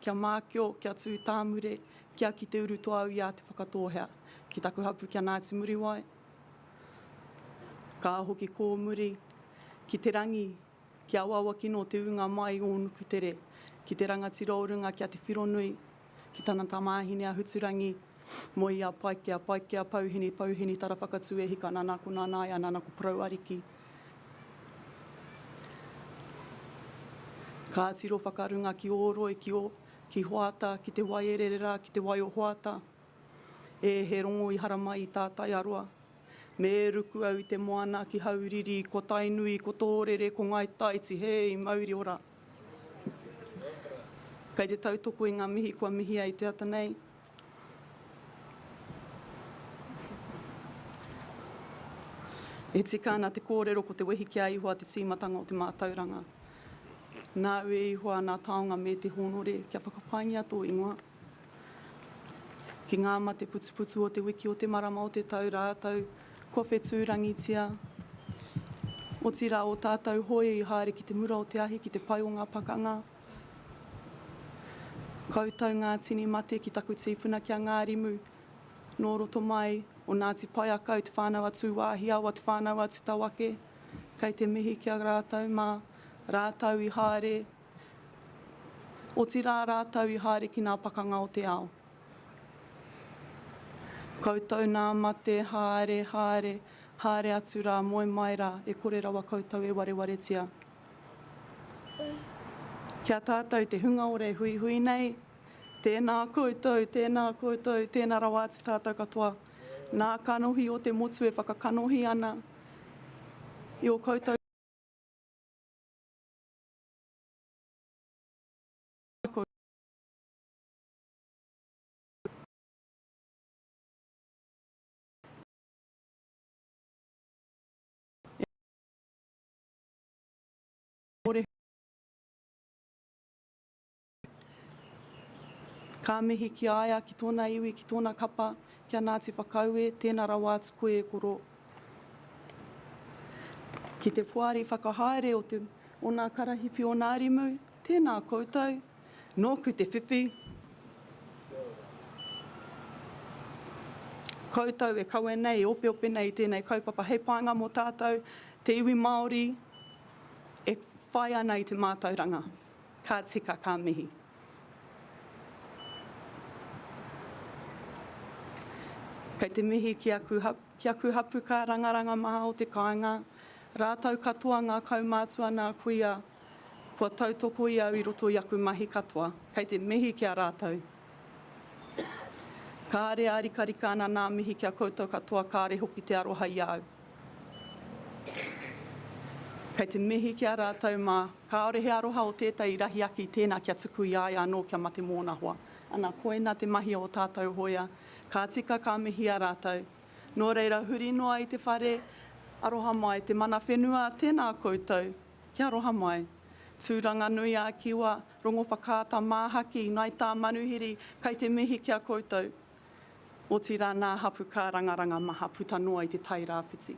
Kia mākio, kia tū tāmure, kia ki te uru toa au i a Te Whakatōhea, ki taku hapu kia Ngāti Muriwai. Ka hoki kōmuri, ki te rangi, ki Awawakino te ūnga mai o Nukutere, ki te rangatira o runga ki a Te Whironui, ki tana tamāhine a Huturangi, moe i a Paikea, Paikea, Pouheni, Pouheni, Tarawhakatū e hika nana ko Nanaia, nana ko Porou Ariki. Ka tiro whakarunga ki Ōroi, ki o, ki Hoata, ki te wai e rere rā, ki te wai o Hoata. E, he rongo i haramai i Tātaiaroa. Me ruku au i te moana ki Hauriri, ko Tainui, ko Tōrere, ko Ngāi Taiti, hei, mauri ora. Kei te tautoko i ngā mihi kua mihia i te ata nei. E tika ana te kōrero ko te wehi ki a Ihoa te tīmatanga o te mātauranga. Nāu e Ihoa nā taonga me te hōnore kia whakapaingia tō ingoa. Ki ngā mate putuputu o te wiki o te marama o te tau rātou kua whetūrangitia. Otirā ō tātou hōia i haere ki te mura o te ahi ki te pae o ngā pakanga. Koutou ngā tini mate ki taku tīpuna ki a Ngārimu, nō roto mai o Ngāti Paiakau, Te Whānau a Tūwāhiawa, Te Whānau a Tutawake, kei te mihi ki a rātou mā, rātou i haere, otirā rātou i haere ki ngā pakanga o te ao. Koutou nā mate, haere, haere, haere atu rā, moe mai rā, e kore rawa koutou e warewaretia. Ki a tātou te hunga ore huihui nei, tēnā koutou, tēnā koutou, tēnā rawa atu tātou katoa. Nā kanohi o te motu e whakakanohi ana i ō koutou Ka mihi ki a ia, ki tōna iwi, ki tōna kapa, ki a Ngāti Whakaue, tēnā rawa atu koe e koro. Ki te poari whakahaere o te, o nā karahipi o Ngārimu, tēnā koutou, nōku te whiwhi. Koutou e kawe nei, e opeope nei i tēnei kaupapa hei painga mō tātou, te iwi Māori, E whai ana i te mātauranga. Ka tika, ka mihi. Kei te mihi ki aku, ki aku hapu kārangaranga maha o te kāinga, rātou katoa ngā kaumātua nā kuia kua tautoko i au i roto i aku mahi katoa. Kei te mihi ki a rātou. Kāre ārikarika ana nā mihi ki a koutou katoa kāre hoki te aroha i a au. Kei te mihi ki a rātou mā, kāore he aroha o tētahi i rahi ake i tēnā kia tuku i a ia anō kia mate mōna hoa. Ana, koina te mahi o ō tātou hoia. Ka tika ka mihia rātou. Nō reira, huri noa i te whare, aroha mai, te mana whenua, tēnā koutou. Kia aroha mai. Tūranganui ā Kiwa, Rongowhakaata Māhaki, Ngāi Tāmanuhiri, kei te mihi ki a koutou. Otirā nā hapu kārangaranga maha puta noa i te Tai Rāwhiti.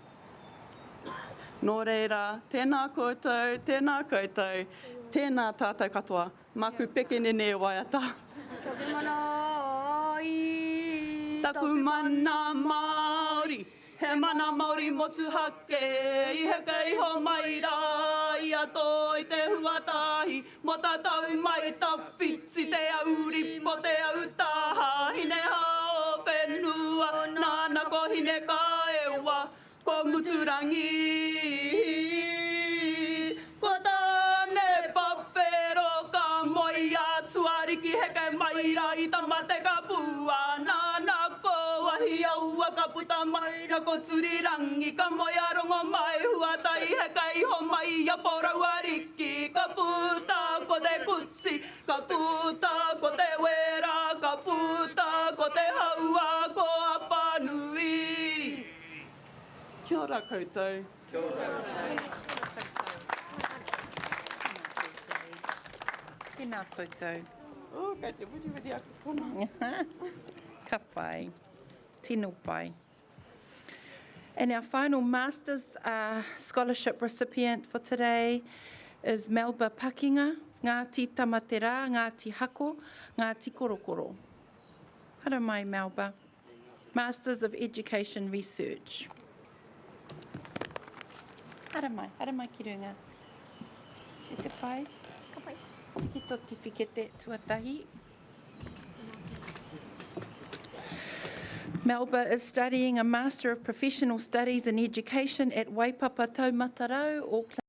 Nō reira, tēnā koutou, tēnā koutou, tēnā tātou katoa. Maku pekenene e waiata.
Taku mana i,
Taku mana Māori. He mana Māori motuhake i heke iho mai rā i a Toi te huatahi mō tātou mai tawhiti te auripo te autaha hine hao whenua nāna ko Hinekaewa ko Muturangi ko Tāne Pawhero ka moe i a Tuariki heke mai rā i Tamatekapua nāna ko Wahiaua ka puta mai ra ko Turirangi ka moe a Rongomaihuatai heke iho mai i a Porouariki ka puta ko Te Kuti ka puta ko Te Wera ka puta ko Te Haua ko Apanui. ora koutou.
Kia ora.
Tēnā koutou.
Oh, kei te wiriwiri aku pona.
Ka pai. Tino pai. And our final Master's uh, Scholarship recipient for today is Melba Pakinga, Ngāti Tamaterā, Ngāti Hako, Ngāti Korokoro. Hara mai, Melba. Masters of Education Research. Hara mai, hara mai ki runga. E te pai? Ka pai. Tiki tō tiwhikete tuatahi. Melba is studying a Master of Professional Studies in Education at Waipapa Taumatarau, Auckland.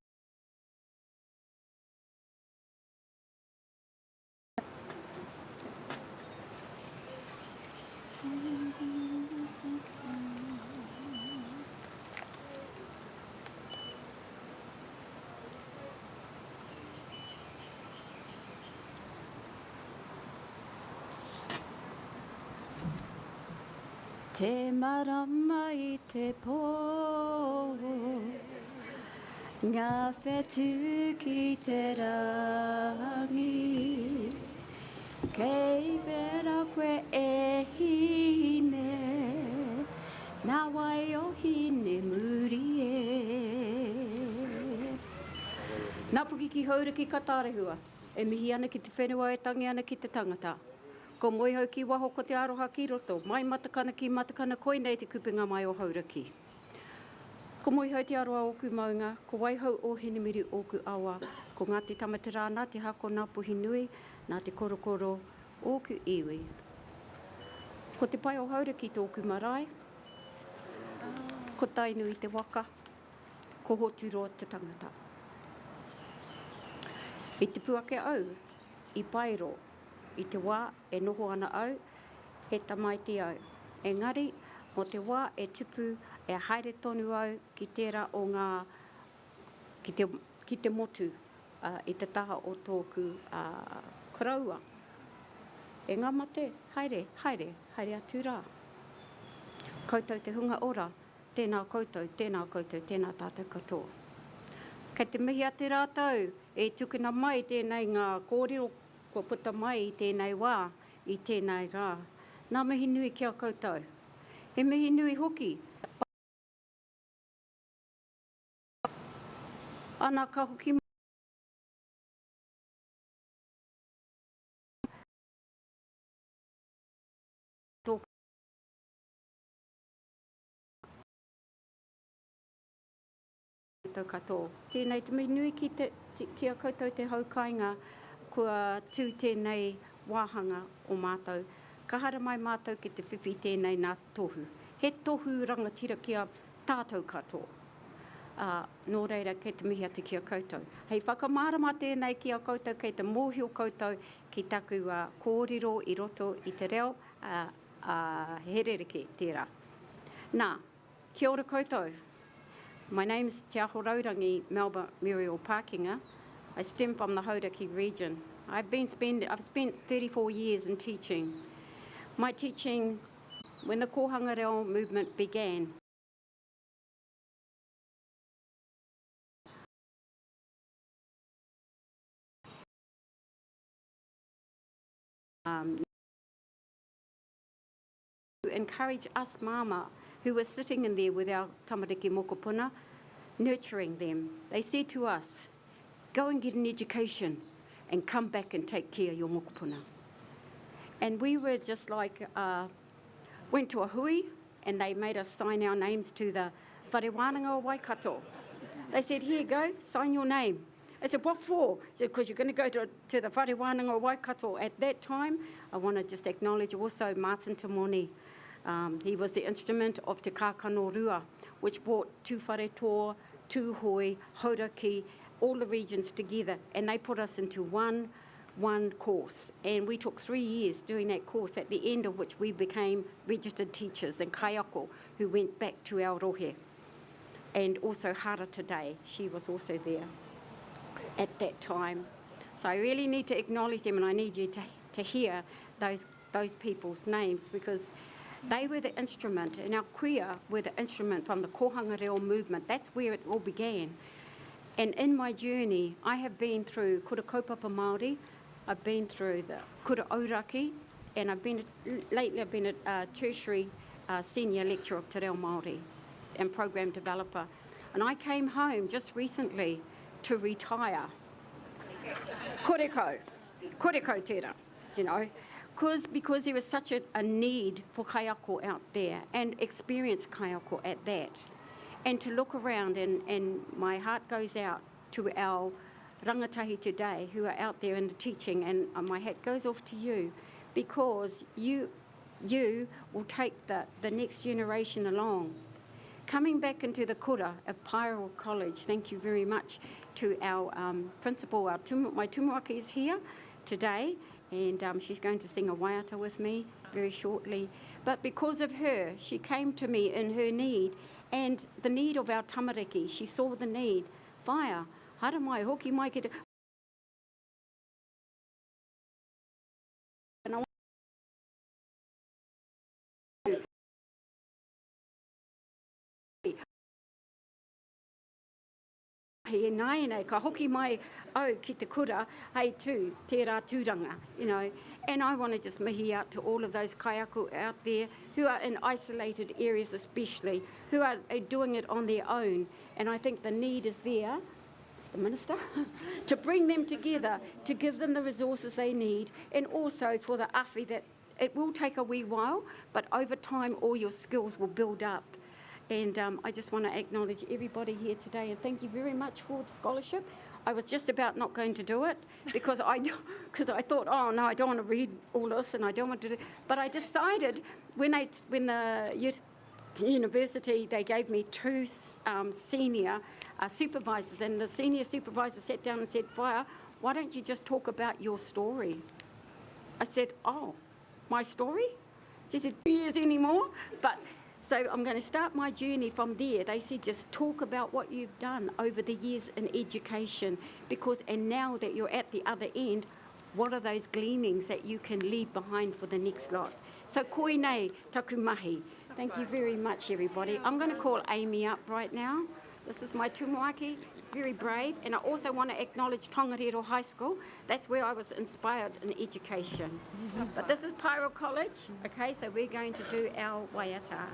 Te marama i te pō Ngā whetū ki te rangi Kei whera koe e hine Nā wai o hine muri e
Nā Puki ki Hauraki ka tārehua, e mihi ana ki te whenua e tangi ana ki te tangata. Ko Moehau ki waho ko te aroha ki roto, mai Matakana ki Matakana koinei te kupenga mai o Hauraki. Ko Moehau te aroa ōku maunga, ko Waihou o Hinemiri ōku awa, ko Ngāti Tamaterā nā Te Hako nā Puhinui, nā Te Korokoro ōku iwi. Ko Te Pae o Hauraki tōku marae, ko Tainui te waka. Ko Hoturoa te tangata. I tipu ake au i Paero i te wā e noho ana au, he tamaiti au. Engari, mō te wā e tupu, e haere tonu au ki tērā o ngā, ki te, ki te motu i te taha o tōku koroua. E ngā mate, haere, haere, haere atu rā. Koutou te hunga ora, Tēnā koutou, tēnā koutou, tēnā tātou katoa. Kei te mihi atu rātou e tukuna mai tēnei ngā kōrero kua puta mai i tēnei wā, i tēnei rā. Nā mihi nui ki a koutou. He mihi nui hoki. Ana ka hoki tōku. Koutou katoa. Tēnei te mihi nui ki te, ki a koutou te hau kainga kua tū tēnei wāhanga o mātou. Ka haramai mātou ki te whiwhi tēnei nā tohu. He tohu rangatira ki a tātou katoa. Ā, nō reira kei te mihi atu ki a koutou. Hei whakamārama tēnei ki a koutou kei te mōhio koutou ki taku kōrero i roto i te reo, ā, ā, he rerekē tērā. Nā, kia ora koutou. My name's Te Aho Raurangi Melba Muriel Parkinga. I stem from the Hauraki region. I've been spend, I've spent 34 years in teaching. My teaching, when the Kōhanga Reo movement began, um, encourage us mama who were sitting in there with our tamariki mokopuna, nurturing them. They said to us, go and get an education and come back and take care of your mokopuna. And we were just like, uh, went to a hui and they made us sign our names to the Whare Wānanga o Waikato. They said, here you go, sign your name. I said, what for? He said, because you're going to go to, to the Whare Wānanga o Waikato. At that time, I want to just acknowledge also Martin Tamoni. Um, he was the instrument of Te Kākano Rua, which brought Tūwharetoa, Tūhoe, Hauraki, all the regions together, and they put us into one one course. And we took three years doing that course, at the end of which we became registered teachers and kaiako who went back to our rohe. And also Hara today, she was also there at that time. So I really need to acknowledge them and I need you to, to hear those, those people's names because They were the instrument, and our kuia were the instrument from the Kohanga Reo movement. That's where it all began. And in my journey, I have been through Kura Kaupapa Māori, I've been through the Kura Auraki, and I've been, lately I've been a, a tertiary uh, senior lecturer of Te Reo Māori and program developer. And I came home just recently to retire. Koreko, koreko tērā, you know. Cause, because there was such a, a need for kaiako out there and experienced kaiako at that. And to look around and, and my heart goes out to our rangatahi today who are out there in the teaching and uh, my hat goes off to you because you you will take the, the next generation along. Coming back into the kura of Paeroa College, thank you very much to our um, principal, our tum my tumuaki is here today, and um, she's going to sing a waiata with me very shortly. But because of her, she came to me in her need, and the need of our tamariki, she saw the need. Whaea, haramai, hoki mai ki te... And I He ināianei, ka hoki mai au ki te kura hei tū tērā tūranga, you know. And I want to just mihi out to all of those kaiako out there who are in isolated areas especially, who are doing it on their own. And I think the need is there, the Minister, to bring them together, to give them the resources they need, and also for the awhi that it will take a wee while, but over time all your skills will build up. And um, I just want to acknowledge everybody here today and thank you very much for the scholarship. I was just about not going to do it because I, because I thought, oh no, I don't want to read all this and I don't want to do But I decided when, I, when the university, they gave me two um, senior uh, supervisors and the senior supervisor sat down and said, Fire, why don't you just talk about your story? I said, oh, my story? She said, two years anymore. But so I'm going to start my journey from there. They said, just talk about what you've done over the years in education, because, and now that you're at the other end, what are those gleanings that you can leave behind for the next lot? So koinei taku mahi. Thank you very much, everybody. I'm going to call Amy up right now. This is my tumuaki, very brave. And I also want to acknowledge Tongariro High School. That's where I was inspired in education. But this is Paeroa College, okay, so we're going to do our waiata.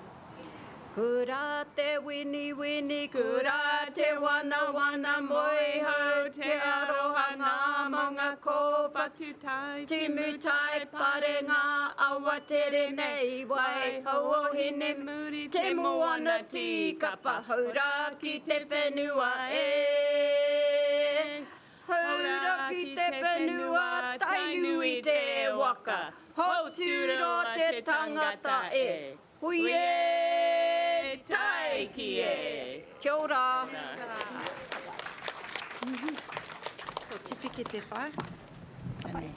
Kura te wini wini, kura te wana wana, moe hau te aroha ngā maunga kōwhatu tai, timu tai pare ngā awa tere nei wai hau o hine muri te moana tīkapa hauraki te whenua e. Hauraki te whenua Tainui te waka, Hoturoa te tangata e. Hui e, taiki e. Kia ora.
Ko Tiwhikete whae. Anei.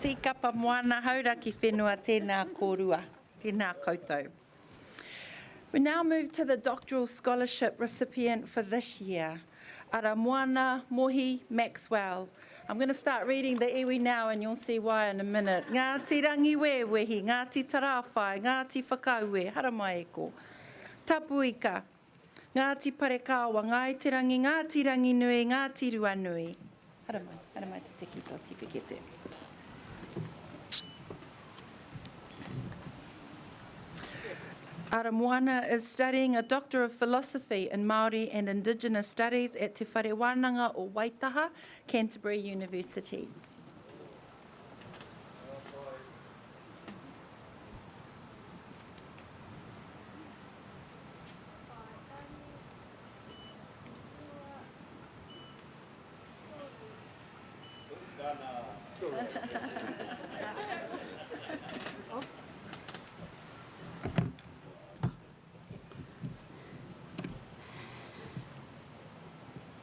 Tīkapa Moana Hauraki whenua tēnā kōrua, tēnā koutou. We now move to the doctoral scholarship recipient for this year, Aramoana Mohi Maxwell. I'm going to start reading the iwi now and you'll see why in a minute. Ngāti Rangiwewehi, Ngāti Tarāwhai, Ngāti Whakaue, haramai e ko. Tapuika, Ngāti Parekāwa, Ngāi Te Rangi, Ngāti Ranginui, Ngāti Ruanui. Haramai, haramai te tiki tō tiwhikete. Aramoana is studying a Doctor of Philosophy in Māori and Indigenous Studies at Te Whare Wānanga o Waitaha, Canterbury University.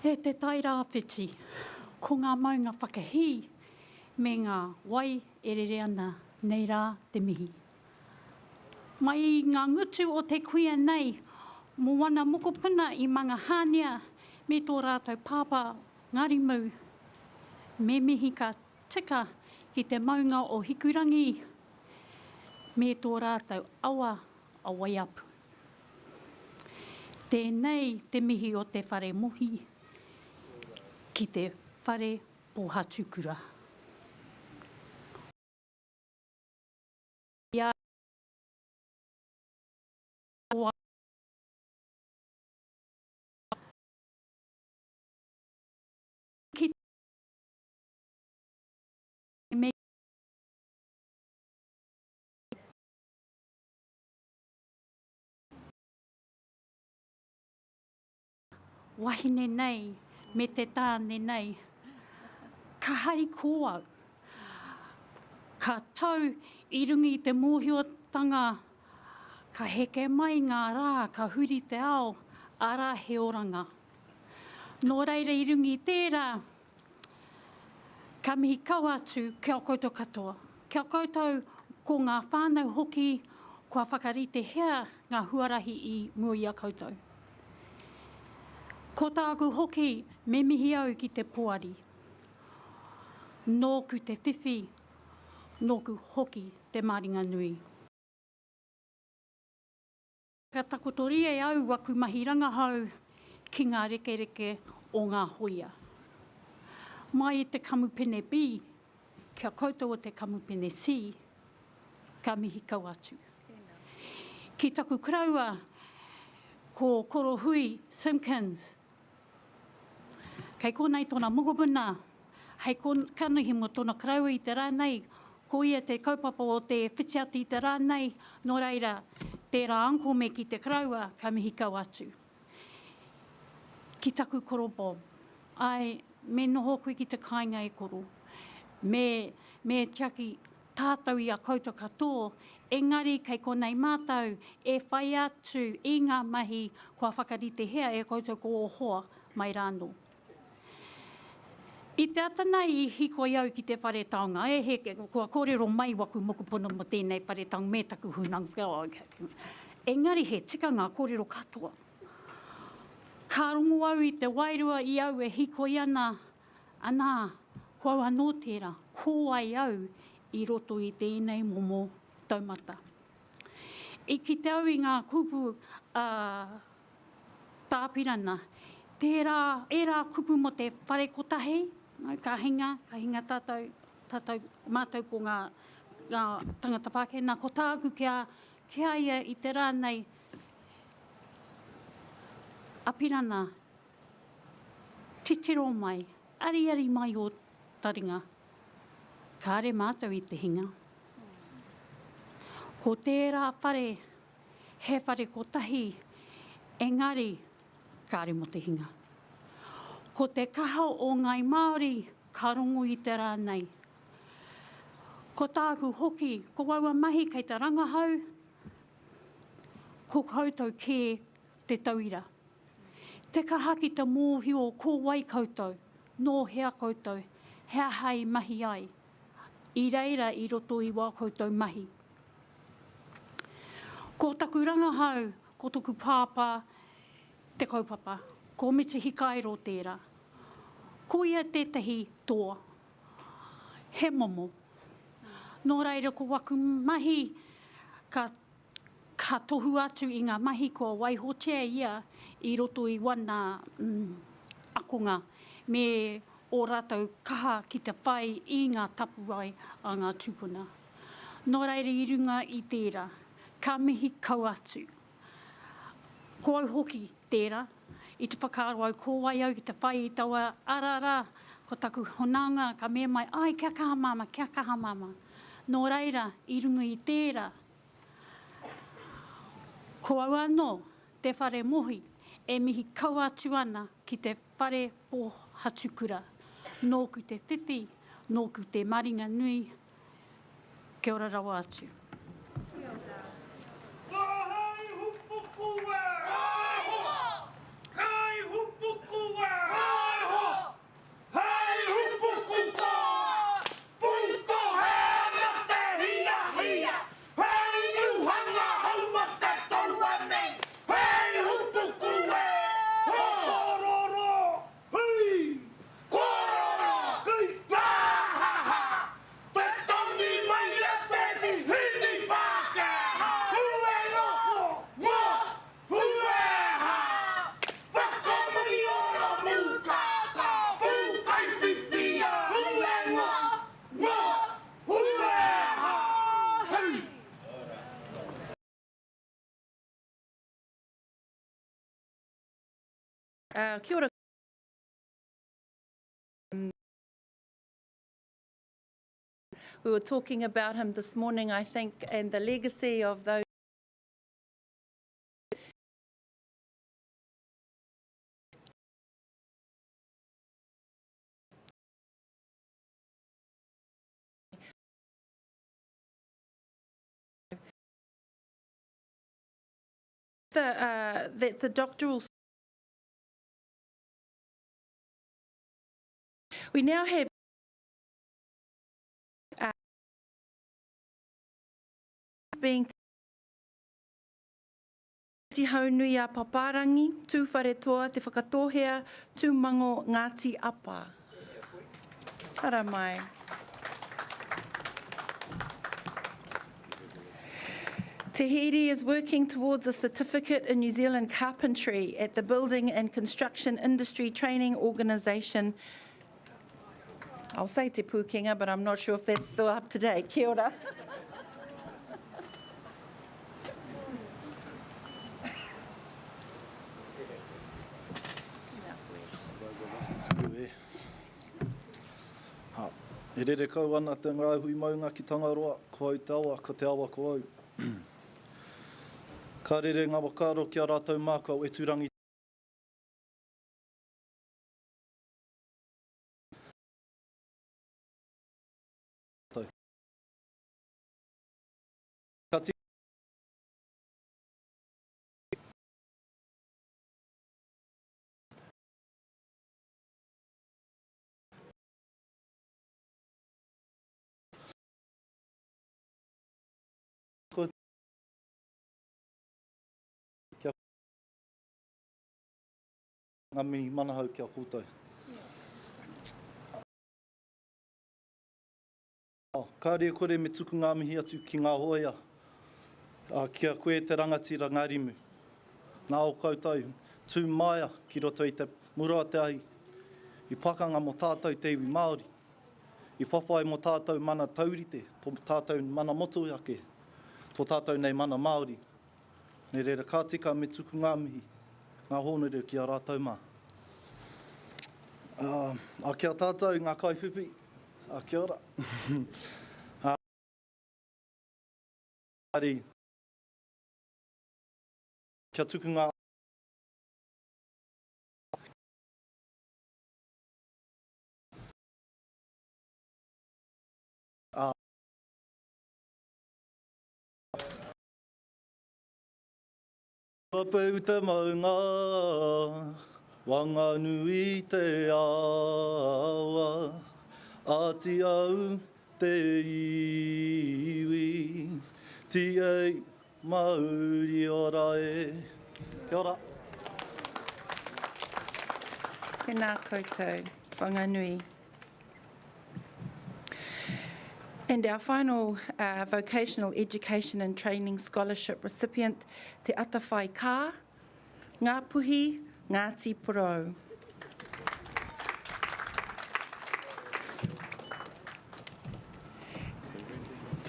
E te Tairāwhiti, ko ngā maunga whakahī me ngā wai e rere ana nei rā te mihi. Mai i ngā ngutu o te kuia nei mō wana mokopuna i Mangahānea me tō rātou pāpā Ngarimu, me mihi ka tika ki te maunga o Hikurangi. me tō rātou awa a Waiapu. Tēnei te mihi o te whare mohi ki te whare Pōhatukura. I a Ki me Wahine nei me te tāne nei. Ka hari kō au. Ka tau i runga i te mōhiotanga ka heke mai ngā rā ka huri te ao, arā he oranga. Nō reira i runga i tērā, ka mihi kau atu ki a koutou katoa, ki a koutou ko ngā whānau hoki kua whakaritehia ngā huarahi i mua i a koutou. Ko tāku hoki me mihi au ki te poari. Nōku te whiwhi, nōku hoki te maringanui. Ka takotoria e au aku mahi rangahau ki ngā rekereke o ngā hōia. Mai i te Kamupene B kia koutou o te Kamupene C, ka mihi kau atu. Ki taku koroua, ko Korohui Simkins, Kei konei tona mokopuna, hei kanohi mo tona koroua i te ra nei, ko ia te kaupapa o te whitiati i te ra nei, no reira, tera uncle me ki te koroua, ka mihi kau atu. Ki taku koro Bob, ae, me noho koe ki te kainga e koro, me, me tiaki tātou i a koutou katoa, engari kei konei mātou e whai atu i ngā mahi kua whakaritehia e koutou ko ō hoa mai rānō. I te ata nei i hīkoi au ki te whare taonga, e heke, kua kōrero mai waku mokopuna mō tēnei whare taonga me taku hunanga, engari he tika ngā kōrero katoa. Ka rongo au i te wairua i au e hīkoi ana, Anā, ko au anō tērā, ko wai au i roto i tēnei momo taumata. I kite au i ngā kupu a Tāpirana, tērā, ērā kupu mō te whare kotahi, ka hinga, ka hinga tātou, tātou, mātou ko ngā, ngā tangata Pākehā. Nā, ko tāku ki a, ki a ia i te rā nei, Apirana, Titiro mai, ariari mai ō taringa, kāre mātou i te hinga. Ko tērā whare, he whare kotahi, engari kāre mō te hinga. Ko te kaha o Ngāi Māori ka rongo i te rā nei. Ko tāku hoki, ko aua mahi kei te rangahau, ko koutou kē te tauira. Te kaha ki te mōhio ko wai koutou, nō hea koutou, he aha i mahi ai, i reira i roto i wā koutou mahi. Ko taku rangahau, ko toku pāpā te kaupapa, ko Miti Hikairo tērā. Ko ia tētahi toa, he momo. Nō reira ko waku mahi ka Ka tohu atu i ngā mahi kua waihotia ia i roto i wana akonga me ō rātou kaha ki te whai i ngā tapuwae a ngā tūpuna. Nō reira i runga i tērā, ka mihi kau atu. Ko au hoki tērā, i te whakaaro au ko wai au ki te whai i taua ara rā, ko taku honānga ka mea mai, ai kia kaha māmā, kia kaha māmā. Nō reira i runga i tērā, Ko au anō te whare mohi e mihi kau atu ana ki te whare pōhatukura. Nōku te whiwhi, nōku te maringa nui, kia ora rawa atu.
Hei hupuku toa, pūtohe ana te hiahia, hei nuhanga haumate taua nei, hei hupuku e, hotororo, hui, kororo, kei pāhaha, te tangi mai a te mihini!
Uh, kia ora. We were talking about him this morning, I think, and the legacy of those. The, uh, that the doctoral We now have uh, being Te Haunui a Paparangi, Tūwharetoa, Te Whakatōhea, Tūmango, Ngāti Apa. Tara mai. Te Hiri is working towards a certificate in New Zealand carpentry at the Building and Construction Industry Training Organisation. I'll say Te Pūkenga, but I'm not sure if that's still up to date. Kia ora.
E rere kau ana te ngāhui maunga ki Tangaroa, ko au te awa, ko te awa ko au. Ka rere ngā whakaaro ki a rātou mā kua weturangi. Ka tika. Ko kia ngā mihi manahau ki a koutou. Kāre e kore me tuku ngā mihi atu ki ngā hōia, ki a koe te rangatira Ngārimu. Nā ō koutou tū māia ki roto i te mura o te ahi, i pakanga mō tātou te iwi Māori, i whawhai mō tātou mana taurite, tō tātou mana motuhake, tō tātou nei mana Māori. Nē reira, ka tika me tuku ngā mihi, ngā hōnore ki a rātou mā. Ā, ki a tātou ngā kaiwhiwhi, ā, kia ora. Ā, kia tuku ngā. Ā. Peu te maunga, Wanganui te awa, Ati au te iwi, Tiei mauri ora e. Kia ora.
Tēnā koutou, Whanganui. And our final uh, vocational education and training scholarship recipient, Te Atawhai Kā, Ngāpuhi, Ngāti Porou.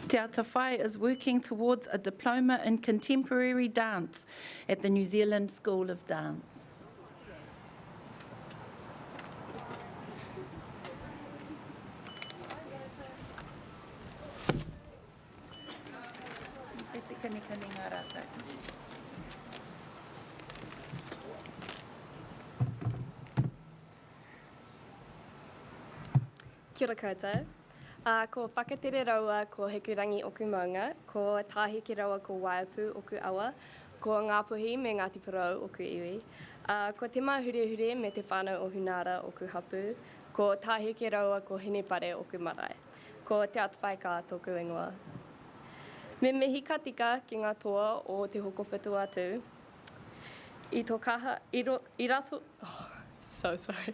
Te Atawhai is working towards a diploma in contemporary dance at the New Zealand School of Dance. Kei te kanikani ngā rākau.
Kia ora koutou. Uh, ko Whakatere raua ko Hikurangi oku maunga, ko Tāheke raua ko Waiapu oku awa, ko Ngāpuhi me Ngāti Porou oku iwi. Uh, ko Te Māhurehure me Te Whānau o Hunaara oku hapū, ko Tāheke raua ko Hinepare oku marae. Ko Te Atawhai Kaa tōku ingoa. Me mihi ka tika ki ngā toa o Te Hokowhitu a Tū. I tō kaha, i, ro, i rato, oh, so sorry.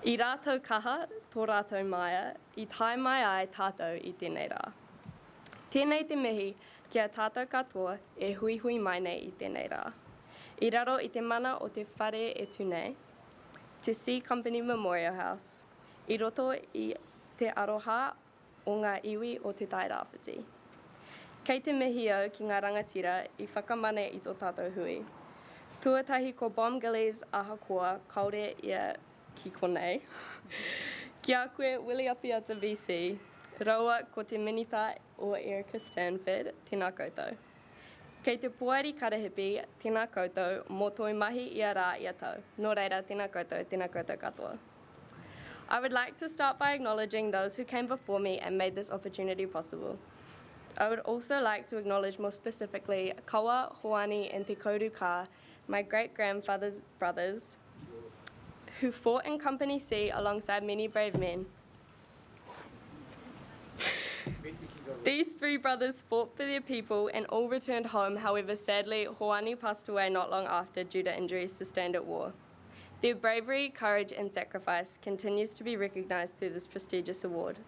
I rātou kaha, tō rātou māia, i tae mai ai tātou i tēnei rā. Tēnei te mihi ki a tātou katoa e huihui mai nei i tēnei rā. I raro i te mana o te whare e tū nei, te Sea Company Memorial House, i roto i te aroha o ngā iwi o Te Tairāwhiti. Kei te mihi au ki ngā rangatira i whakamana i tō tātou hui. Tuatahi ko Bomb Gillies ahakoa kaore ia ki konei. Ki a koe Willie Apiata VC, raua ko te Minita o Erica Stanford, tēnā koutou. Kei te Poari Karahipi, tēnā koutou, mō tōu mahi ia rā ia tau. Nō reira, tēnā koutou, tēnā koutou katoa. I would like to start by acknowledging those who came before me and made this opportunity possible. I would also like to acknowledge more specifically Kawa, Hoani and Te Kouru Ka, my great-grandfather's brothers, who fought in Company C alongside many brave men. These three brothers fought for their people and all returned home. However, sadly, Hoani passed away not long after due to injuries sustained at war. Their bravery, courage, and sacrifice continues to be recognised through this prestigious award.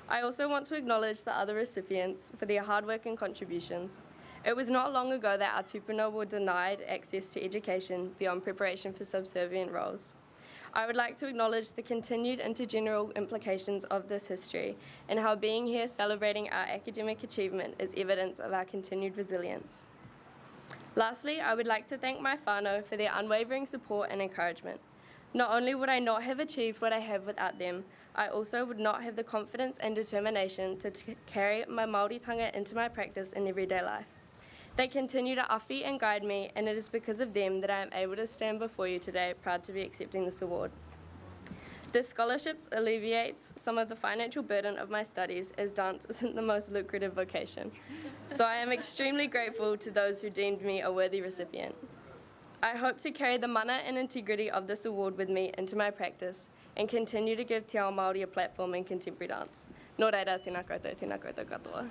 I also want to acknowledge the other recipients for their hard work and contributions. It was not long ago that our tupuna were denied access to education beyond preparation for subservient roles. I would like to acknowledge the continued intergeneral implications of this history and how being here celebrating our academic achievement is evidence of our continued resilience. Lastly, I would like to thank my whānau for their unwavering support and encouragement. Not only would I not have achieved what I have without them, I also would not have the confidence and determination to carry my Māoritanga into my practice in everyday life. They continue to awhi and guide me, and it is because of them that I am able to stand before you today, proud to be accepting this award. This scholarship alleviates some of the financial burden of my studies, as dance isn't the most lucrative vocation. So I am extremely grateful to those who deemed me a worthy recipient. I hope to carry the mana and integrity of this award with me into my practice and continue to give Te Ao Māori a platform in contemporary dance. Nō reira, tēnā koutou, tēnā koutou katoa.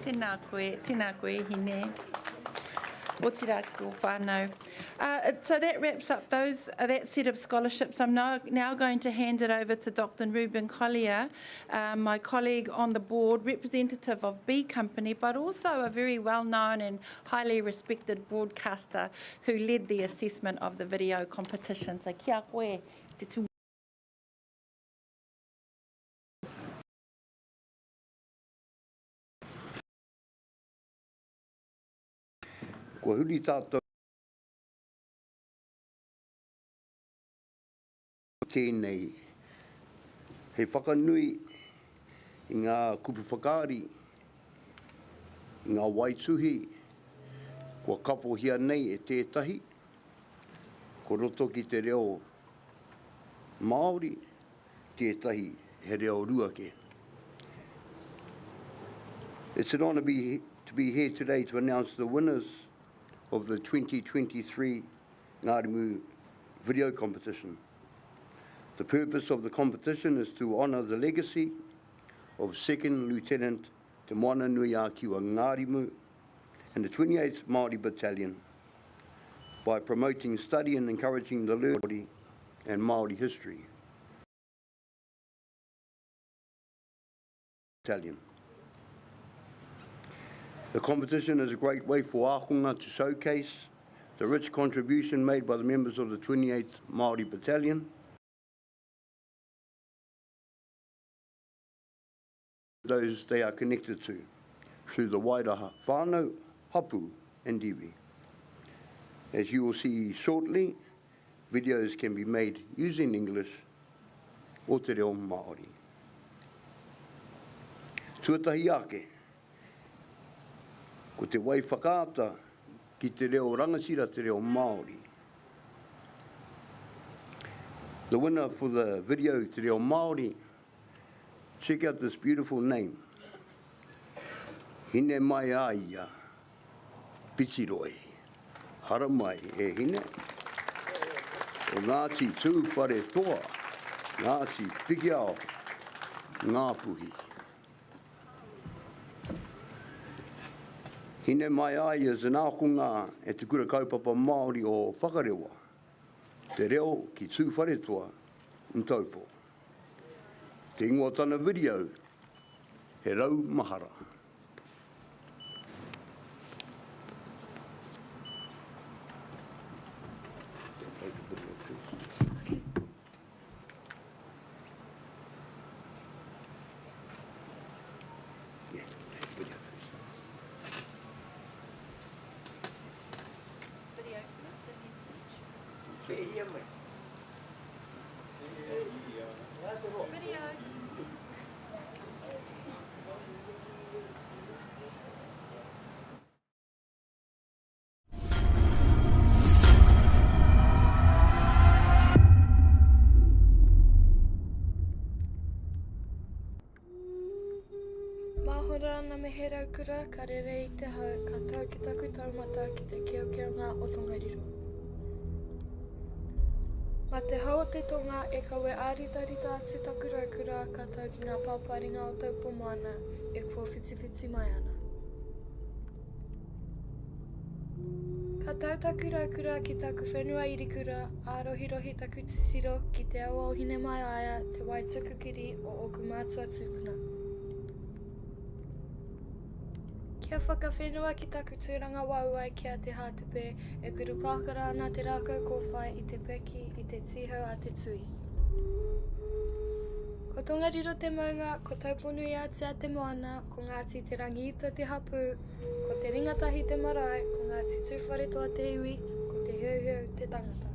Tēnā koe, tēnā koe Hine. Otirā ki tō whānau. Uh, so that wraps up those uh, that set of scholarships. I'm now, now going to hand it over to Dr. Ruben Collier, uh, my colleague on the board, representative of B Company, but also a very well-known and highly respected broadcaster who led the assessment of the video competition. So kia koe, te tū.
Kua huri tātou tēnei hei whakanui i ngā kupu whakaari, i ngā waituhi kua kapohia nei e tētahi, ko roto ki te reo Māori, tētahi he reo rua kē. It's an honour be, to be here today to announce the winners of the 2023 Ngārimu Video Competition. The purpose of the competition is to honour the legacy of 2nd Lieutenant Te Moana-nui-a-Kiwa Ngārimu and the 28th Māori Battalion by promoting study and encouraging the learning and Māori history. Battalion. The competition is a great way for ākonga to showcase the rich contribution made by the members of the 28th Māori Battalion those they are connected to through the wider whānau, hapu and iwi. As you will see shortly, videos can be made using English or te reo Māori. Tuatahi ake, ko te wai whakaata ki te reo rangatira te reo Māori. The winner for the video te reo Māori, check out this beautiful name. Hine mai a ia, Pitiroi. Haramai e hine. O Ngāti Tūwharetoa, Ngāti Pikiao, Ngāpuhi. Hine mai ai is an ākonga e Te Kura Kaupapa Māori o Whakarewa, Te Reo ki Tūwharetoa, Ntaupo. Te ingoa o tana video, He Rau Mahara.
Māhora ana me he raukura ka rere i te hau, ka tau ki taku taumata ki te keokeonga o Tongariro. Mā te hau o te tonga e kawe āritarita atu taku raukura ka tau ki ngā pāpāringa o Taupō Moana e kōwhitiwhiti mai ana. Ka tau taku raukura ki taku whenua irikura, ārohirohi taku titiro ki te awa o Hinemaiaia, te wai tukukiri o ōku mātua tūpuna. Kia whakawhenua ki taku tūrangawaewae ki a Te Hātepe, e kurupākara ana te rākau kōwhai i te peki i te tīhau a te tui. Ko Tongariro te maunga, ko Tauponuiātea te moana, ko Ngāti Te Rangiita te hapū, ko Te Ringatahi te marae, ko Ngāti Tūwharetoa te iwi, ko Te Heuheu te tangata.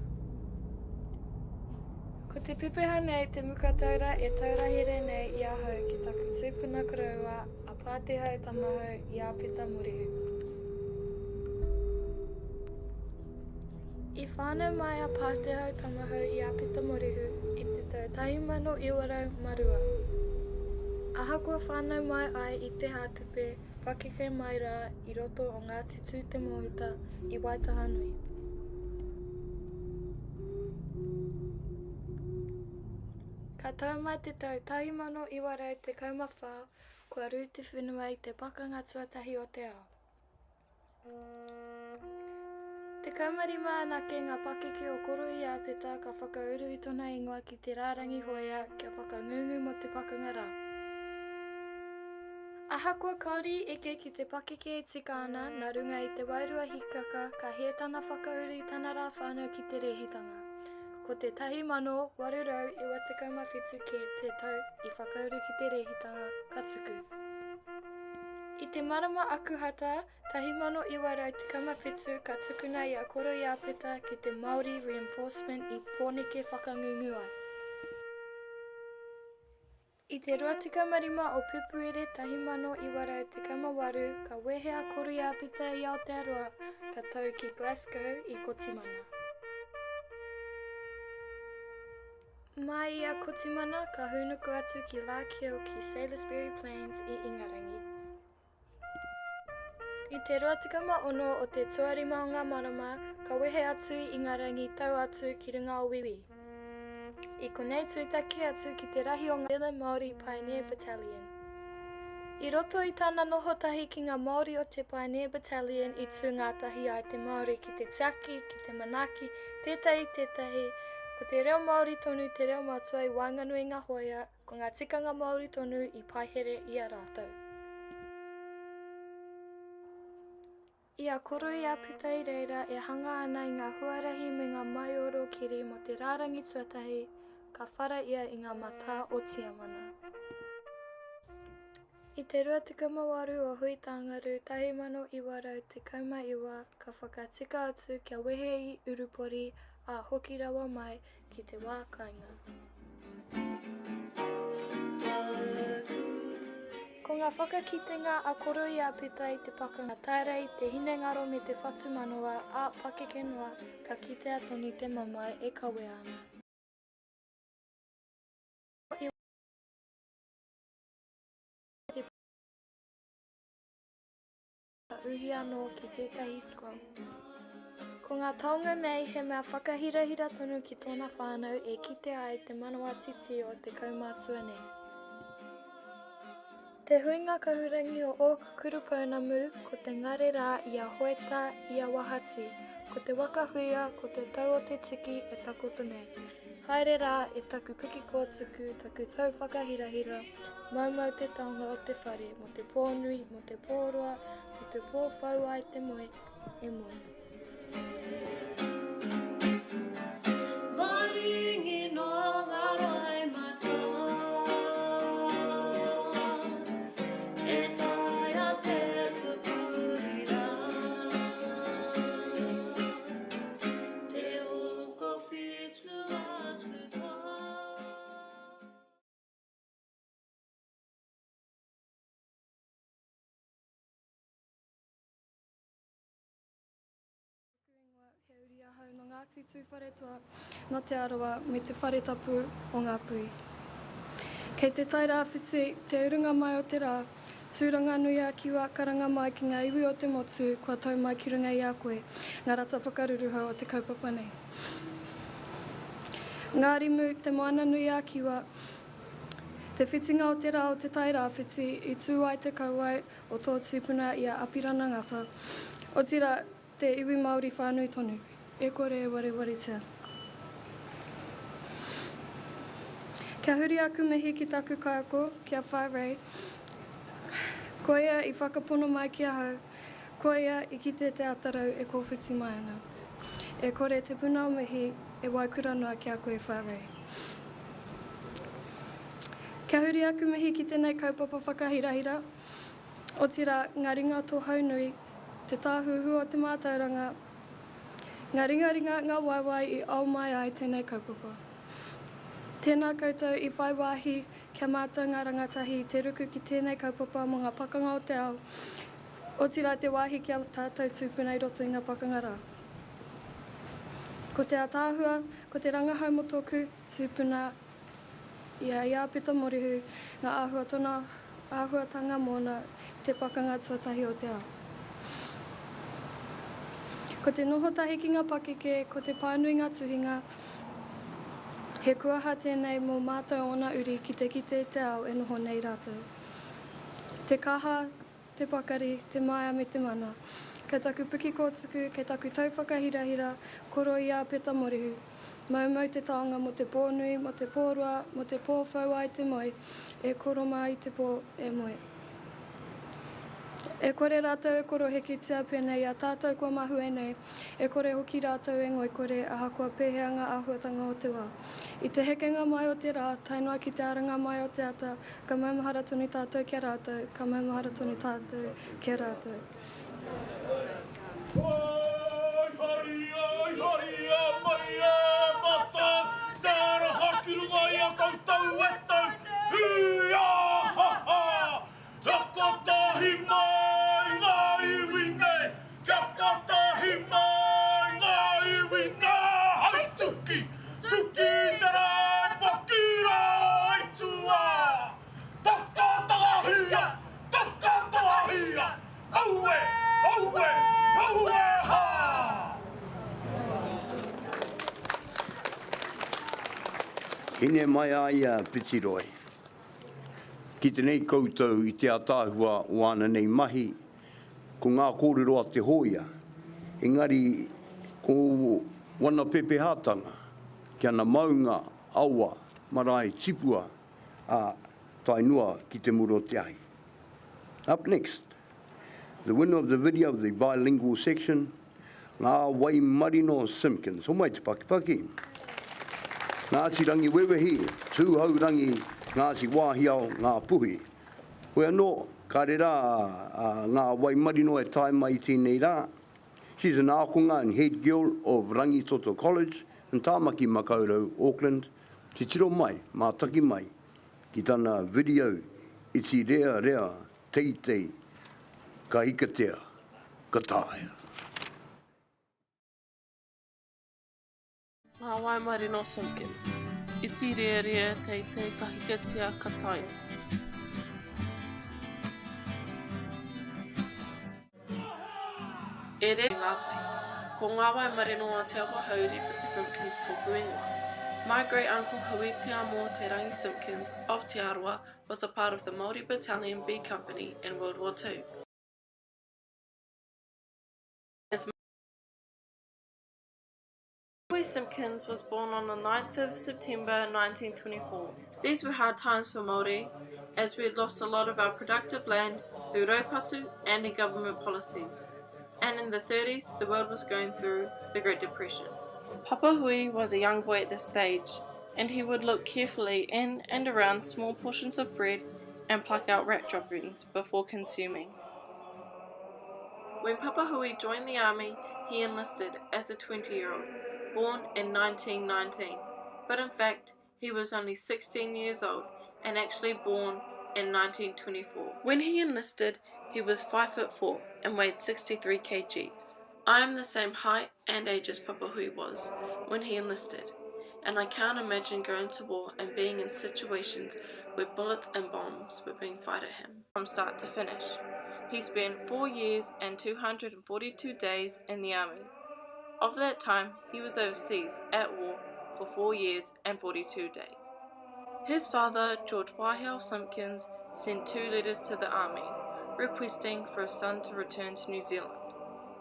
Ko te pepeha nei te muka taura e taura here nei i ahau ki taku tupuna koroua a Pātehau Tamahau i Āpeta Morehu. I whānau mai a Pātehau Tamahau i Āpeta Morehu i te tau 1902. Ahakoa whānau mai ai i Te Hātepe, pakeke mai rā i roto o Ngāti Tūtemohuta i Waitahanui. Ka tau mai te tau 1914, kua rū te whenua i te Pakanga Tuatahi o te Ao. 15 anake ngā pakeke o Koro i Āpeta ka whakauru i tōna ingoa ki te rārangi hōia kia whakangungu mō te pakanga rā. Ahakoa kāore i eke ki te pakeke e tika ana, nā runga i te wairua hikaka ka hē tana whakauru i tana rā whānau ki te rēhitanga. Ko te 1897 kē te tau i whakauru ki te rēhitanga, ka tuku. I te marama Akuhata 1917 ka tukuna i a Koro Iapeta ki te Māori Reinforcement i Pōneke whakangungu ai. I te 25 o Pepuere 1918 ka wehe a Koro Iapeta i Aotearoa ka tau ki Glasgow i Kotimana. Mai i a Kotimana ka hūnuku atu ki Larkhill ki Salisbury Plains i Ingarangi. I te 26 o te tuarima o ngā marama, ka wehe atu i Ingarangi tau atu ki runga o Wīwī. I konei tūtaki atu ki te rahi o ngā Zealand Māori Pioneer Battalion. I roto i tana noho tahi ki ngā Māori o te Pioneer Battalion i tū ngātahi ai te Māori ki te tiaki, ki te manaaki, tētahi tētahi, ko te reo Māori tonu te reo matua i waenganui i ngā hōia, ko ngā tikanga Māori tonu i paihere i a rātou. I a Koro i a Pita i reira e hanga ana i ngā huarahi me ngā maioro kiri mō te rārangi tuatahi, ka whara ia i ngā matā o Tiamana. I te 28 o Huitāngaru 1919 ka whakatika atu kia wehe i Urupori, ā, hoki rawa mai ki te wā kāinga. Ko ngā whakakitenga a Koro i a Peta i te pakanga taera i te hinengaro me te whatumanawa, ā, pakeke noa, ka kitea tonu te mamae e kawea ana. I te Ka uhi anō ki tētahi scroll. Ko ngā taonga nei he mea whakahirahira tonu ki tōna whānau e kitea ai te manawa titi o te kaumātua nei. Te huinga kahurangi o ōku kuru pounamu ko te ngare rā i a Hoeta, i a Wahati, ko te waka huia, ko te tau o te tiki e takoto nei. Haere rā e taku piki kōtuku, taku tau whakahirahira, Maumau te taonga o te whare, mo te pō nui, mo te pō roa, mo te pō whau ai te moe, e moe.
Maringi noa ngā roimata E taea te pupuri rā Te hokowhitu atu tā.
Taku ingoa, he uri ahau nō Ngāti Tūwharetoa, nō Te Arawa me Te Whare Tapu o Ngāpuhi. Kei te tai rāwhiti, te urunga mai o te rā, Tūranganui-a-Kiwa karanga mai ki ngā iwi o te motu kua tau mai ki runga i a koe, ngā rata whakaruruhau o te kaupapa nei. Ngārimu, Te Moananui-a-Kiwa, Te whitinga o te rā o Te Tai Rāwhiti i tū ai te kauae o tō tūpuna i a Apirana Ngata, otirā, te iwi Māori whānui tonu, e kore e warewaretia. Kia huri aku mihi ki taku kaiako, ki a Whae Ray, koia i whakapono mai ki ahau, koia i kite te atarau e kōwhiti mai ana. E kore te puna o mihi e waikura noa ki a koe Whae Ray. Kia huri aku mihi ki tenei kaupapa whakahirahira, otira nga ringa tohau nui, te tāhuhu o te mātauranga, nga ringaringa, nga waewae i ao mai ai tenei kaupapa. Tēnā koutou i whai wāhi kia mātau ngā rangatahi i te ruku ki tēnei kaupapa mō ngā pakanga o te ao, otirā te wāhi ki a tātou tūpuna i roto i ngā pakanga rā. Ko te ātaahua, ko te rangahau mō tōku tūpuna i a Iāpeta Morihu ngā āhua tona āhuatanga mōna i te pakanga tuatahi o te ao. Ko te noho tahi ki ngā pakeke, ko te pānui ngā tuhinga, he kuaha tēnei mō mātou ōna uri ki te kite i te ao e noho nei rātou. Te kaha, te pakari, te māia me te mana. Kei taku piki kōtuku, kei taku tau whakahirahira, koro i a Peta Morihu. Maumau te taonga mō te pō nui, mō te pō roa, mō te pō whau ai te moe, e koro mā i te pō, e moe. E kore rātou e koroheketia pēnei i a tātou kua mahue nei, e kore hoki rātou e ngoikore ahakoa pēhea ngā āhuatanga o te wā. I te hekenga mai o te rā, tae noa ki te aranga mai o te ata, ka maumahara tonu tātou ki a rātou, ka maumahara tonu tātou ki a rātou.
Oi haria, oi haria mai e mata, te aroha ki runga i a koutou e tau, hi a ha ha! Kia kotahi mai ngā iwi nei, kia kotahi mai ngā iwi nā, hai tuki, tuki te rae paki rā i tua. Takatakahia, takatakahia, aue, aue, aue hā!
Hine mai a ia Pitiroi. Ki te nei koutou i te ataahua o āna nei mahi, ko ngā kōrero a te hōia, engari ko wana pepehātanga ki ana maunga, awa, marae tipua, ā, tae noa ki te mura o te ahi. Up next, the winner of the video of the bilingual section, Ngā Waimarino Simpkins. Homai te pakipaki. Ngāti Rangiwewehi, Tūhourangi, Ngāti Wāhiao, Ngā Puhi. Hoi anō, kāre rā a Ngā Waimarino e tae mai i tēnei rā. She's an ākonga and head girl of Rangitoto College in Tāmaki Makaurau, Auckland. Titiro mai, mātaki mai ki tana video iti rearea teitei ka hikatea, ka taea.
Ngā Waimarino Simpkins. Iti rearea teitei ka hikatea ka taea. E rere ngā pai. Ko Ngā Waimarino a Te Awahou Ripeka Simpkins tōku ingoa. My great uncle Hui Te Amo Te Rangi Simpkins of Te Arawa was a part of the Māori Battalion B Company in World War II. His Hui Simpkins was born on the 9th of September 1924. These were hard times for Māori, as we had lost a lot of our productive land through raupatu and in government policies. And in the 30s, the world was going through the Great Depression. Papa Hui was a young boy at this stage, and he would look carefully in and around small portions of bread and pluck out rat droppings before consuming. When Papa Hui joined the army, he enlisted as a 20 year old, born in 1919. But in fact, he was only 16 years old and actually born in 1924. When he enlisted, he was 5 foot 4 and weighed 63 kgs. I am the same height and age as Papa Hui was when he enlisted, and I can't imagine going to war and being in situations where bullets and bombs were being fired at him from start to finish. He spent 4 years and 242 days in the army. Of that time, he was overseas at war for 4 years and 42 days. His father, George Wahiao Simpkins, sent two letters to the army, requesting for his son to return to New Zealand.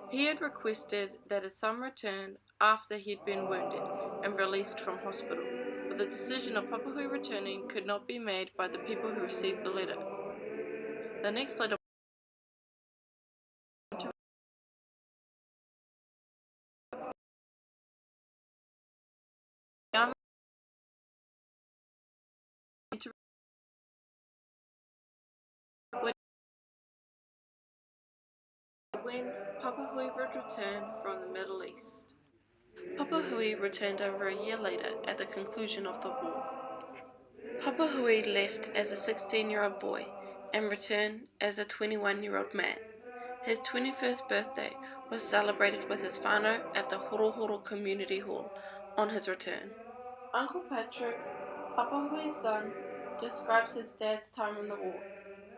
He had requested that his son return after he had been wounded and released from hospital, but the decision of Papahui returning could not be made by the people who received the letter. The next letter to When Papahui would return from the Middle East. Papahui returned over a year later at the conclusion of the war. Papahui left as a 16 year old boy and returned as a 21 year old man. His 21st birthday was celebrated with his whānau at the Horohoro Community Hall on his return. Uncle Patrick, Papahui's son, describes his dad's time in the war,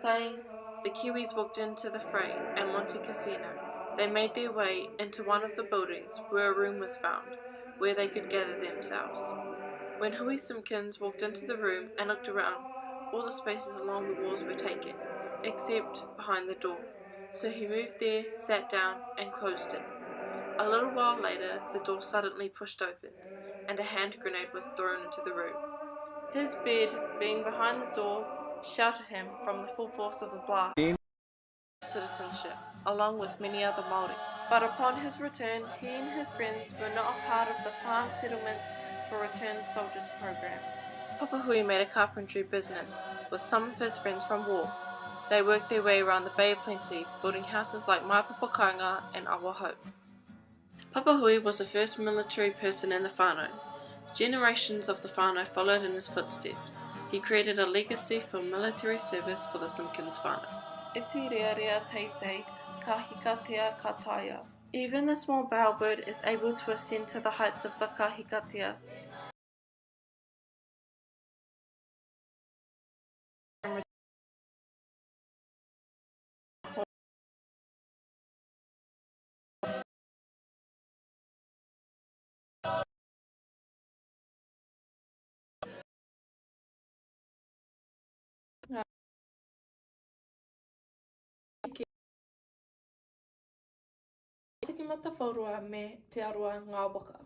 saying, The Kiwis walked into the fray at Monte Cassino. They made their way into one of the buildings where a room was found, where they could gather themselves. When Hui Simpkins walked into the room and looked around, all the spaces along the walls were taken, except behind the door. So he moved there, sat down, and closed it. A little while later, the door suddenly pushed open, and a hand grenade was thrown into the room. His bed, being behind the door, sheltered him from the full force of the blast. Citizenship, along with many other Māori. But upon his return, he and his friends were not a part of the farm settlement for returned soldiers program. Papahui made a carpentry business with some of his friends from war. They worked their way around the Bay of Plenty, building houses like My Papakainga and Awa Hope. Papahui was the first military person in the whānau. Generations of the whānau followed in his footsteps. He created a legacy for military service for the Simpkins whānau. Iti rearea teitei, ka hikatea ka taea. Even the small bellbird is able to ascend to the heights of the kahikatea. Ōtiki-Matawhaorua me Te Arawa ngā waka.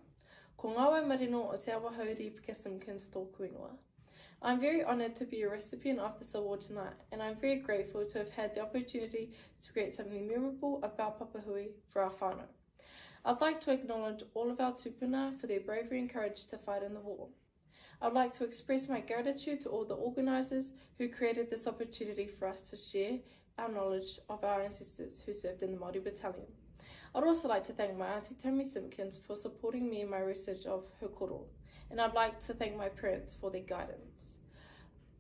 Ko Ngā Waimarino o Te Awahou Rīpeka Simkins tōku ingoa. I'm very honoured to be a recipient of this award tonight and I'm very grateful to have had the opportunity to create something memorable about Papahui for our whānau. I'd like to acknowledge all of our tupuna for their bravery and courage to fight in the war. I'd like to express my gratitude to all the organisers who created this opportunity for us to share our knowledge of our ancestors who served in the Māori Battalion. I'd also like to thank my auntie Tammy Simpkins for supporting me in my research of her koro, and I'd like to thank my parents for their guidance.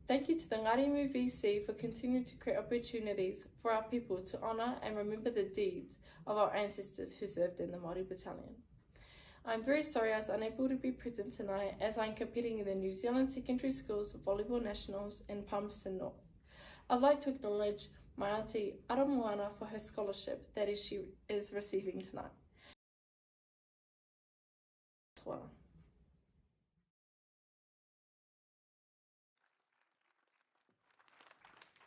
Thank you to the Ngarimu VC for continuing to create opportunities for our people to honour and remember the deeds of our ancestors who served in the Māori Battalion. I'm very sorry I was unable to be present tonight as I'm competing in the New Zealand Secondary Schools Volleyball Nationals in Palmerston North. I'd like to acknowledge my auntie Aramoana for her scholarship that is she is receiving tonight.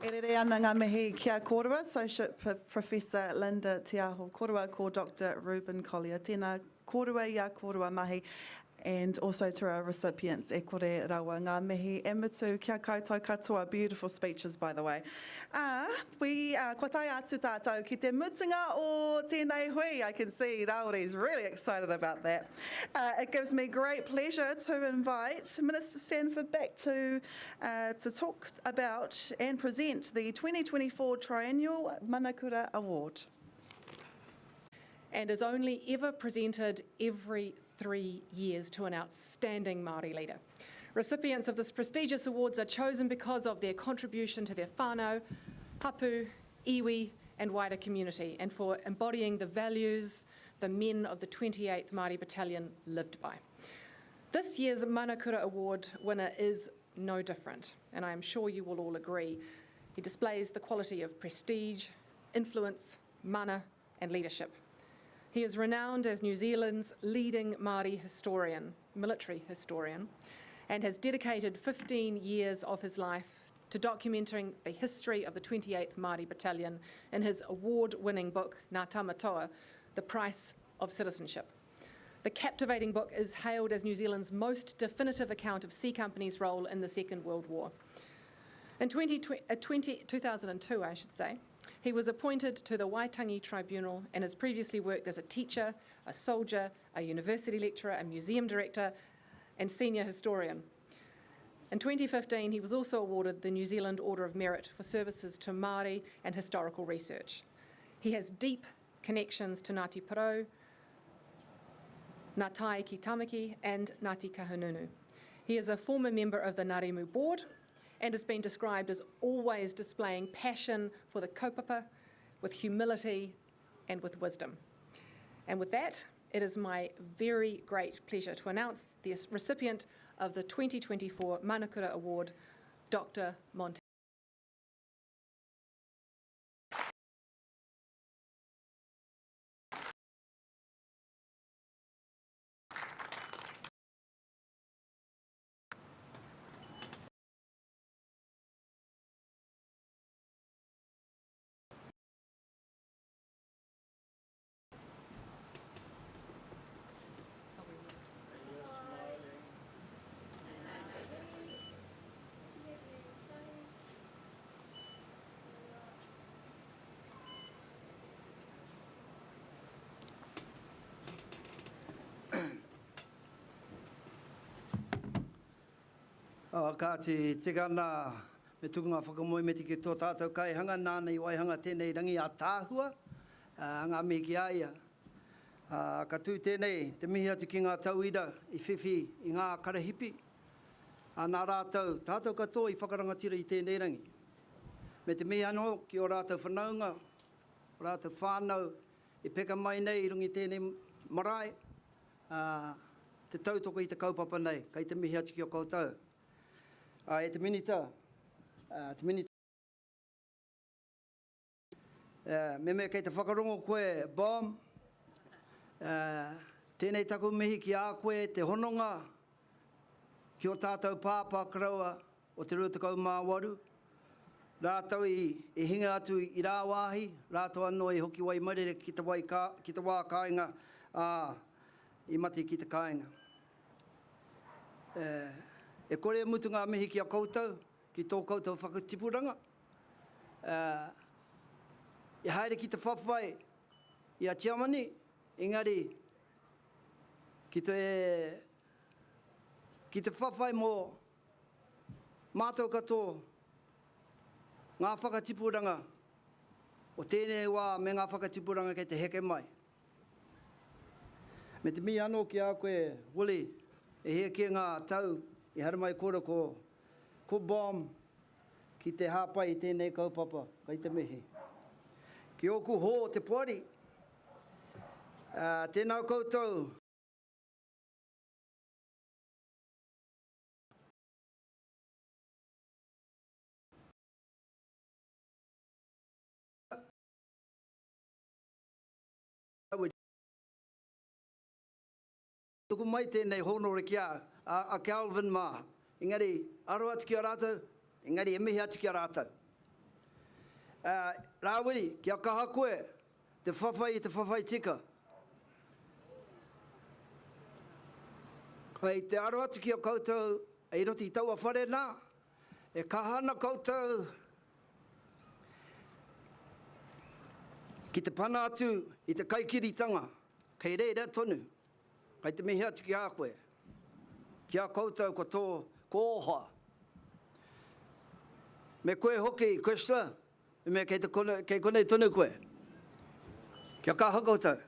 E rere ana ngā mihi ki a kōrua, Associate Professor Linda Te Aho Korua ko Doctor Reuben Collier. Tēnā kōrua i a kōrua mahi and also to our recipients e kore rawa ngā mihi e mutu ki a koutou katoa. Beautiful speeches by the way. Ā, we, kua tae atu tātou ki te mutunga o tēnei hui. I can see Rawiri's really excited about that. It gives me great pleasure to invite Minister Stanford back to to talk about and present the 2024 Triennial Manakura Award.
And is only ever presented every 3 years to an outstanding Māori leader. Recipients of this prestigious awards are chosen because of their contribution to their whānau, hapu, iwi and wider community, and for embodying the values the men of the 28th Māori Battalion lived by. This year's Manakura Award winner is no different, and I am sure you will all agree. He displays the quality of prestige, influence, mana, and leadership. He is renowned as New Zealand's leading Māori historian, military historian, and has dedicated 15 years of his life to documenting the history of the 28th Māori Battalion in his award-winning book, Ngā Tamatoa, The Price of Citizenship. The captivating book is hailed as New Zealand's most definitive account of C Company's role in the Second World War. In 20, 20, 2002, I should say, he was appointed to the Waitangi Tribunal and has previously worked as a teacher, a soldier, a university lecturer, a museum director, and senior historian. In 2015, he was also awarded the New Zealand Order of Merit for services to Māori and historical research. He has deep connections to Ngāti Porou, Ngā Tai ki Tamaki and Ngāti Kahungunu. He is a former member of the Ngarimu board and has been described as always displaying passion for the kaupapa with humility and with wisdom. And with that, it is my very great pleasure to announce the recipient of the 2024 Manakura Award, Dr. Monty.
Oh, kāti, tika ana me tuku ngā whakamoemiti ki tō tātou kaihanga nāna i waihanga tēnei rangi ātaahua, ā, ngā mihi ki a ia. Ā, ka tū tēnei te mihi atu ki ngā tauira i whiwhi i ngā karahipi, ā, nā rātou, tātou katoa i whakarangatira i tēnei rangi. Me te mihi anō ki ō rātou whanaunga, ō rātou whānau i peka mai nei i runga i tēnei marae, ā, te tautoko i te kaupapa nei, kei te mihi atu ki a koutou. Ā, e te Minita, ā, te Minita, ā, meme kei te whakarongo koe, Bom, ā, tēnei taku mihi ki a koe te hononga ki ō tātou pāpā koroua o te 28. Rātou i hinga atu i rāwāhi, rātou anō i hoki waimarere ki te wai, ki te wā kāinga, ā, i mate ki te kāinga. E kore e mutu ngā mihi ki a koutou, ki tō koutou whakatipuranga. I haere ki te whawhai i a Tiamani, engari ki te, ki te whawhai mō mātou katoa ngā whakatipuranga o tēnei wā me ngā whakatipuranga kei te heke mai. Me te mihi anō ki a koe, Willie, e hia kē ngā tau i haere mai kōrua ko, ko Bomb ki te hāpai i tēnei kaupapa, kei te mihi. Ki ōku hō o te poari, tēnā koutou. Tuku mai tēnei hōnore ki a, a Kelvin mā. Engari, aro atu ki a rātou, engari e mihi atu ki a rātou. Uh, Rāwiri, kia kaha koe, te whawhai i te whawhai tika. Kei te aro atu ki a koutou i roto i taua whare nā, e kaha ana koutou ki te pana atu i te kaikiritanga, kei reira tonu, kei te mihi atu ki a koe, ki a koutou ko tō kōha. Me koe hoki, Krista, I mea kei, te kone, kei konei tonu koe. Kia kaha koutou.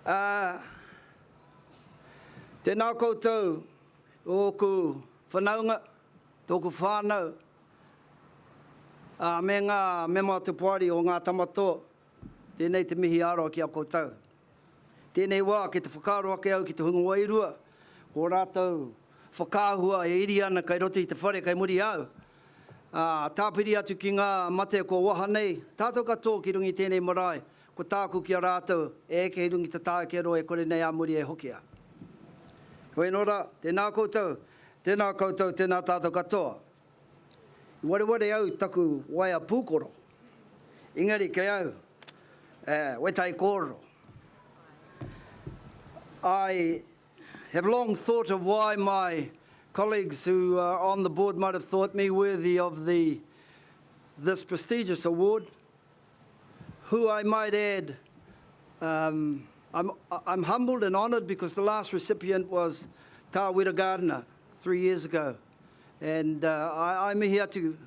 Uh, tēnā koutou, ōku whanaunga, tōku whānau, uh, me ngā mema o te poari o Ngā Tamatoa, tēnei te mihi aroha ki a koutou. Tēnei wā kei te whakaaro ake au ki te hunga wairua, ko rātou whakaahua e iri ana kei roto i te whare kei muri au, Ā, tāpiri atu ki ngā mate kua waha nei, tātou katoa ki runga i tēnei marae, ko tāku ki a rātou, e eke i runga i te tākero e kore nei ā muri e hokia. Heoi anō rā, tēnā koutou, tēnā koutou, tēnā tātou katoa. I wareware au taku waea pūkoro, engari kei au, e, wētahi kōrero. I have long thought of why my colleagues who are on the board might have thought me worthy of the, this prestigious award, who I might add, um, I'm, I'm humbled and honoured because the last recipient was Tawera Gardiner three years ago. And uh, I, I mihi atu,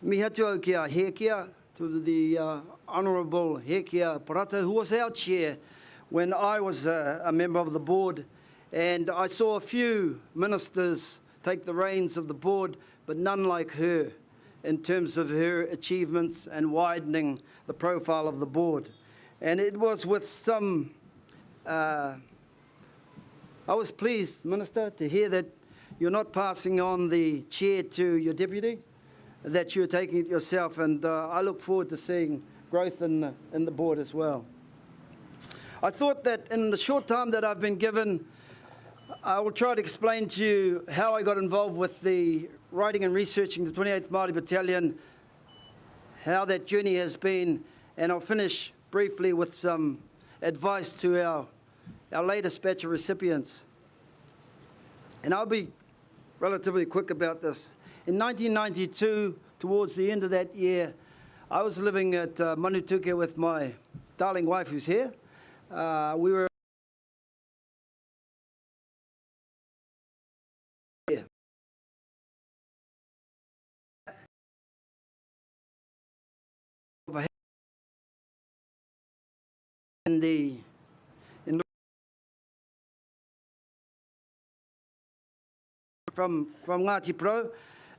mihi atu au ki a Hekia, to the uh, Honourable Hekia Parata, who was our chair when I was a, a member of the board. And I saw a few ministers take the reins of the board, but none like her in terms of her achievements and widening the profile of the board. And it was with some, uh, I was pleased, Minister, to hear that you're not passing on the chair to your deputy, that you're taking it yourself, and uh, I look forward to seeing growth in the, in the board as well. I thought that in the short time that I've been given, I will try to explain to you how I got involved with the writing and researching the 28th Māori Battalion, how that journey has been, and I'll finish briefly with some advice to our, our latest batch of recipients. And I'll be relatively quick about this. In 1992, towards the end of that year, I was living at uh, Manutuke with my darling wife who's here. Uh, we were in the in the from from Ngāti Porou,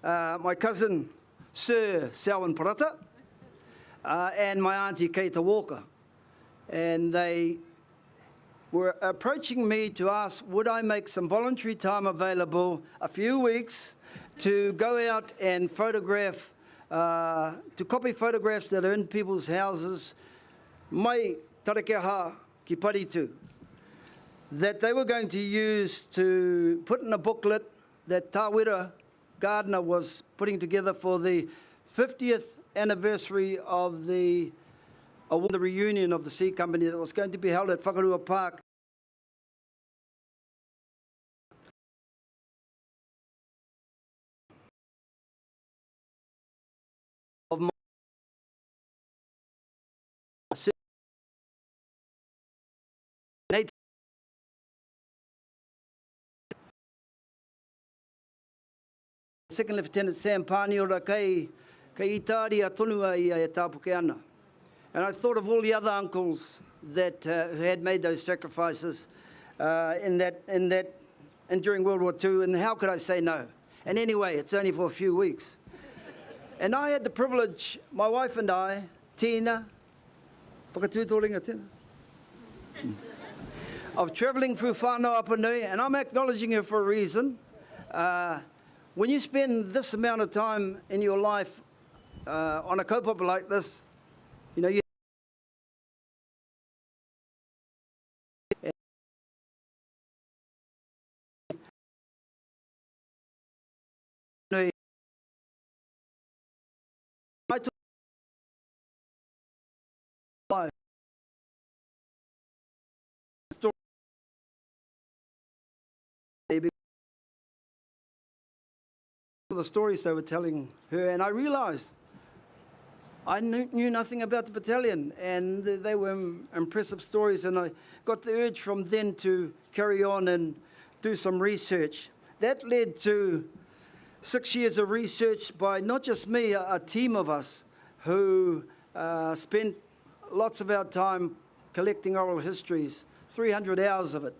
uh, my cousin Sir Selwyn Parata, uh, and my auntie Keita Walker. And they were approaching me to ask would I make some voluntary time available a few weeks to go out and photograph, uh, to copy photographs that are in people's houses, mai Tarakeha ki Paritu, that they were going to use to put in a booklet that Tawera Gardner was putting together for the 50th anniversary of the, of the reunion of the C Company that was going to be held at Whakarua Park. Of my Second Lieutenant Sam Pāniora kei, kei Itāria tonu a ia e tāpuke ana. And I thought of all the other uncles that uh, who had made those sacrifices uh, in that, in that, and during World War II, and how could I say no? And anyway, it's only for a few weeks. And I had the privilege, my wife and I, Tina, whakatūtō Tina, of travelling through Whānau Apanui, and I'm acknowledging her for a reason. Uh, when you spend this amount of time in your life uh, on a kaupapa like this, you know, you the stories they were telling her, and I realized I knew, knew nothing about the battalion, and they were impressive stories, and I got the urge from then to carry on and do some research. That led to six years of research by not just me, a, a team of us who uh, spent lots of our time collecting oral histories, 300 hours of it.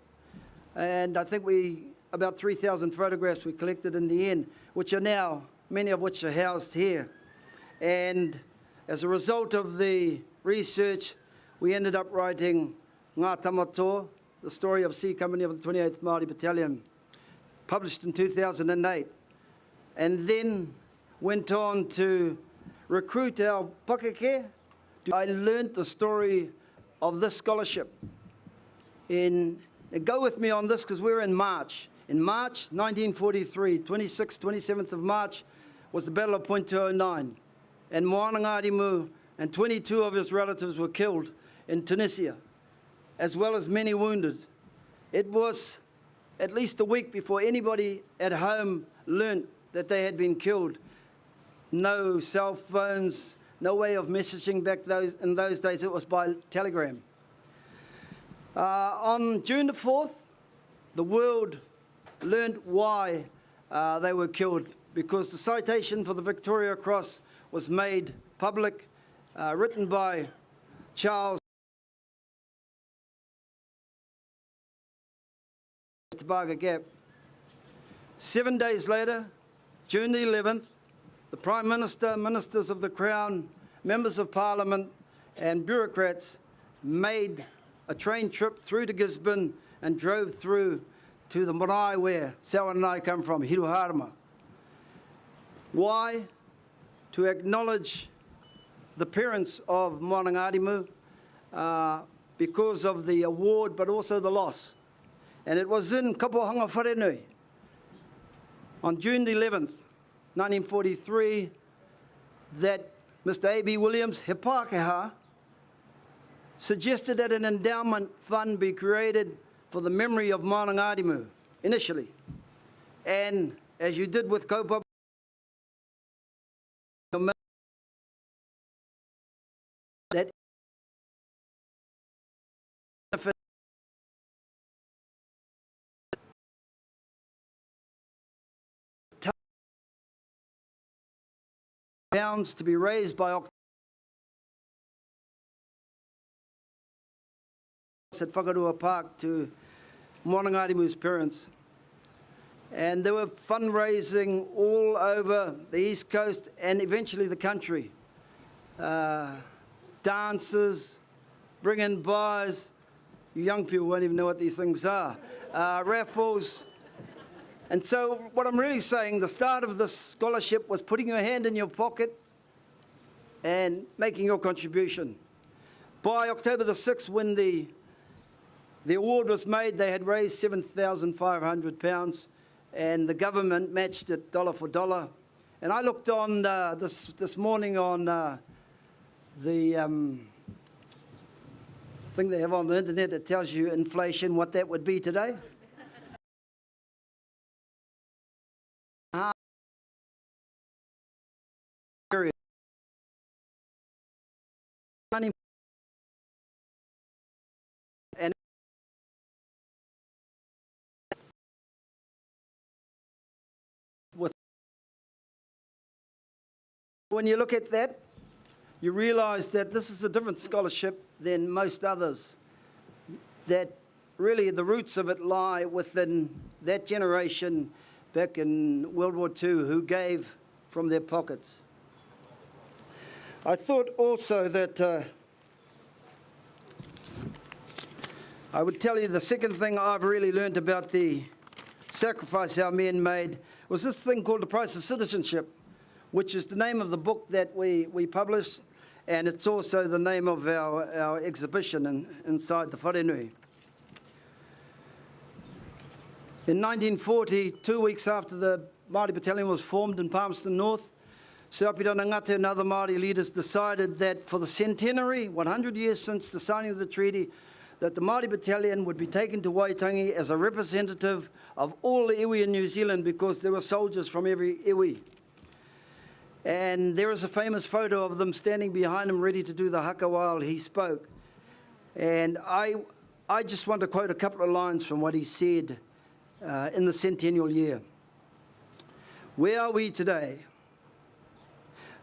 And I think we, about 3,000 photographs we collected in the end, which are now, many of which are housed here. And as a result of the research, we ended up writing Ngā Tamatoa, the story of C Company of the 28th Māori Battalion, published in 2008. And then went on to recruit our pakeke. I learnt the story of this scholarship. In, go with me on this because we're in March. In March 1943, 26th, 27th of March, was the Battle of Point 209. And Moana Ngārimu and 22 of his relatives were killed in Tunisia, as well as many wounded. It was at least a week before anybody at home learnt that they had been killed. No cell phones, no way of messaging back those, in those days. It was by telegram. Uh, on June the 4th, the world learned why uh, they were killed because the citation for the Victoria Cross was made public, uh, written by Charles Tebaga Gap. Seven days later, June the 11th, the Prime Minister, Ministers of the Crown, Members of Parliament and bureaucrats made a train trip through to Gisborne and drove through to the marae where Selwyn and I come from, Hiruharama. Why? To acknowledge the parents of Moana Ngārimu uh, because of the award but also the loss. And it was in Kapohanga Wharenui on June the 11th, 1943, that Mr. A.B. Williams, he Pākehā, suggested that an endowment fund be created for the memory of Moana Ngārimu initially. And as you did with kaupapa, that pounds to be raised by at Whakarua Park to Moana Ngārimu's parents. And they were fundraising all over the East Coast and eventually the country. Uh, dances, bringing buys. You young people won't even know what these things are. Uh, raffles. And so what I'm really saying, the start of this scholarship was putting your hand in your pocket and making your contribution. By October the 6th, when the, the award was made, they had raised £7,500 and the government matched it dollar for dollar. And I looked on uh, this, this morning on uh, the um, thing they have on the internet that tells you inflation, what that would be today. And with when you look at that, you realize that this is a different scholarship than most others. That really the roots of it lie within that generation back in World War II who gave from their pockets. I thought also that uh, I would tell you the second thing I've really learned about the sacrifice our men made was this thing called The Price of Citizenship, which is the name of the book that we, we published, and it's also the name of our, our exhibition in, inside the Wharenui. In 1940, two weeks after the Māori Battalion was formed in Palmerston North, Sir Apirana Ngata and other Māori leaders decided that for the centenary, 100 years since the signing of the treaty, that the Māori Battalion would be taken to Waitangi as a representative of all the iwi in New Zealand because there were soldiers from every iwi. And there is a famous photo of them standing behind him ready to do the haka while he spoke. And I, I just want to quote a couple of lines from what he said uh, in the centennial year. Where are we today?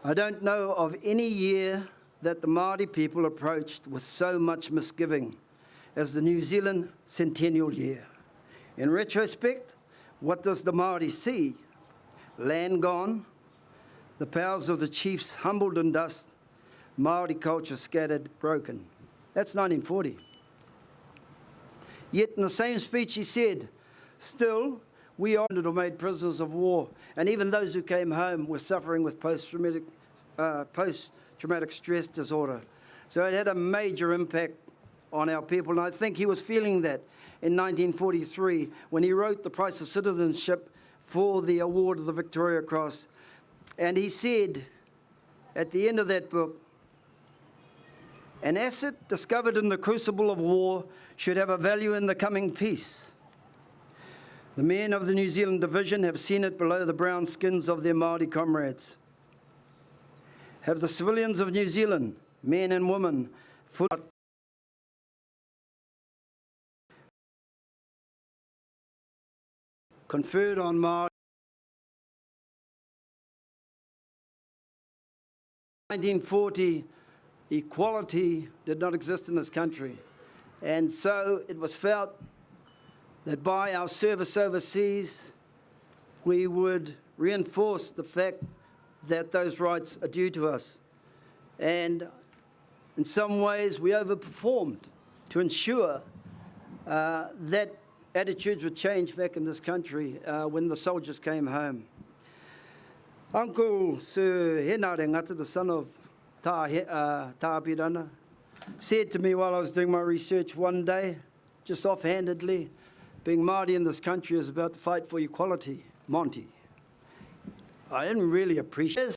I don't know of any year that the Māori people approached with so much misgiving as the New Zealand centennial year. In retrospect, what does the Māori see? Land gone, the powers of the chiefs humbled in dust, Māori culture scattered, broken. That's 1940. Yet in the same speech he said, still, we are or made prisoners of war, and even those who came home were suffering with post-traumatic, uh, post-traumatic stress disorder. So it had a major impact on our people, and I think he was feeling that in 1943 when he wrote The Price of Citizenship for the award of the Victoria Cross. And he said at the end of that book, an asset discovered in the crucible of war should have a value in the coming peace. The men of the New Zealand Division have seen it below the brown skins of their Māori comrades. Have the civilians of New Zealand, men and women, foot conferred on Māori 1940, equality did not exist in this country. And so it was felt that by our service overseas, we would reinforce the fact that those rights are due to us. And in some ways, we overperformed to ensure uh, that attitudes would change back in this country uh, when the soldiers came home. Uncle Sir Henare Ngata, the son of Tā, uh, Tā Apirana, said to me while I was doing my research one day, just offhandedly, being Māori in this country is about the fight for equality, Monty. I didn't really appreciate it.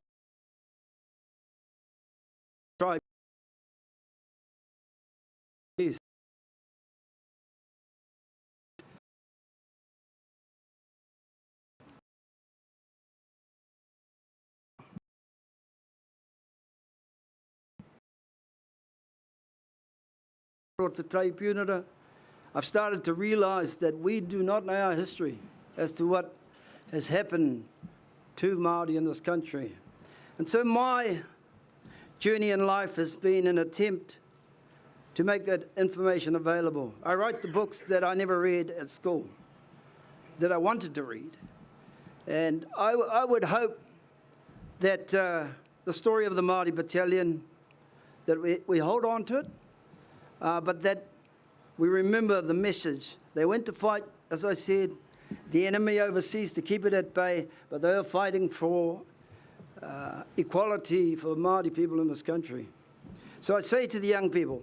Te Tribunal, I've started to realise that we do not know our history as to what has happened to Māori in this country. And so my journey in life has been an attempt to make that information available. I write the books that I never read at school, that I wanted to read. And I, I would hope that uh, the story of the Māori Battalion, that we, we hold on to it, uh, but that we remember the message. They went to fight, as I said, the enemy overseas to keep it at bay, but they were fighting for uh, equality for the Māori people in this country. So I say to the young people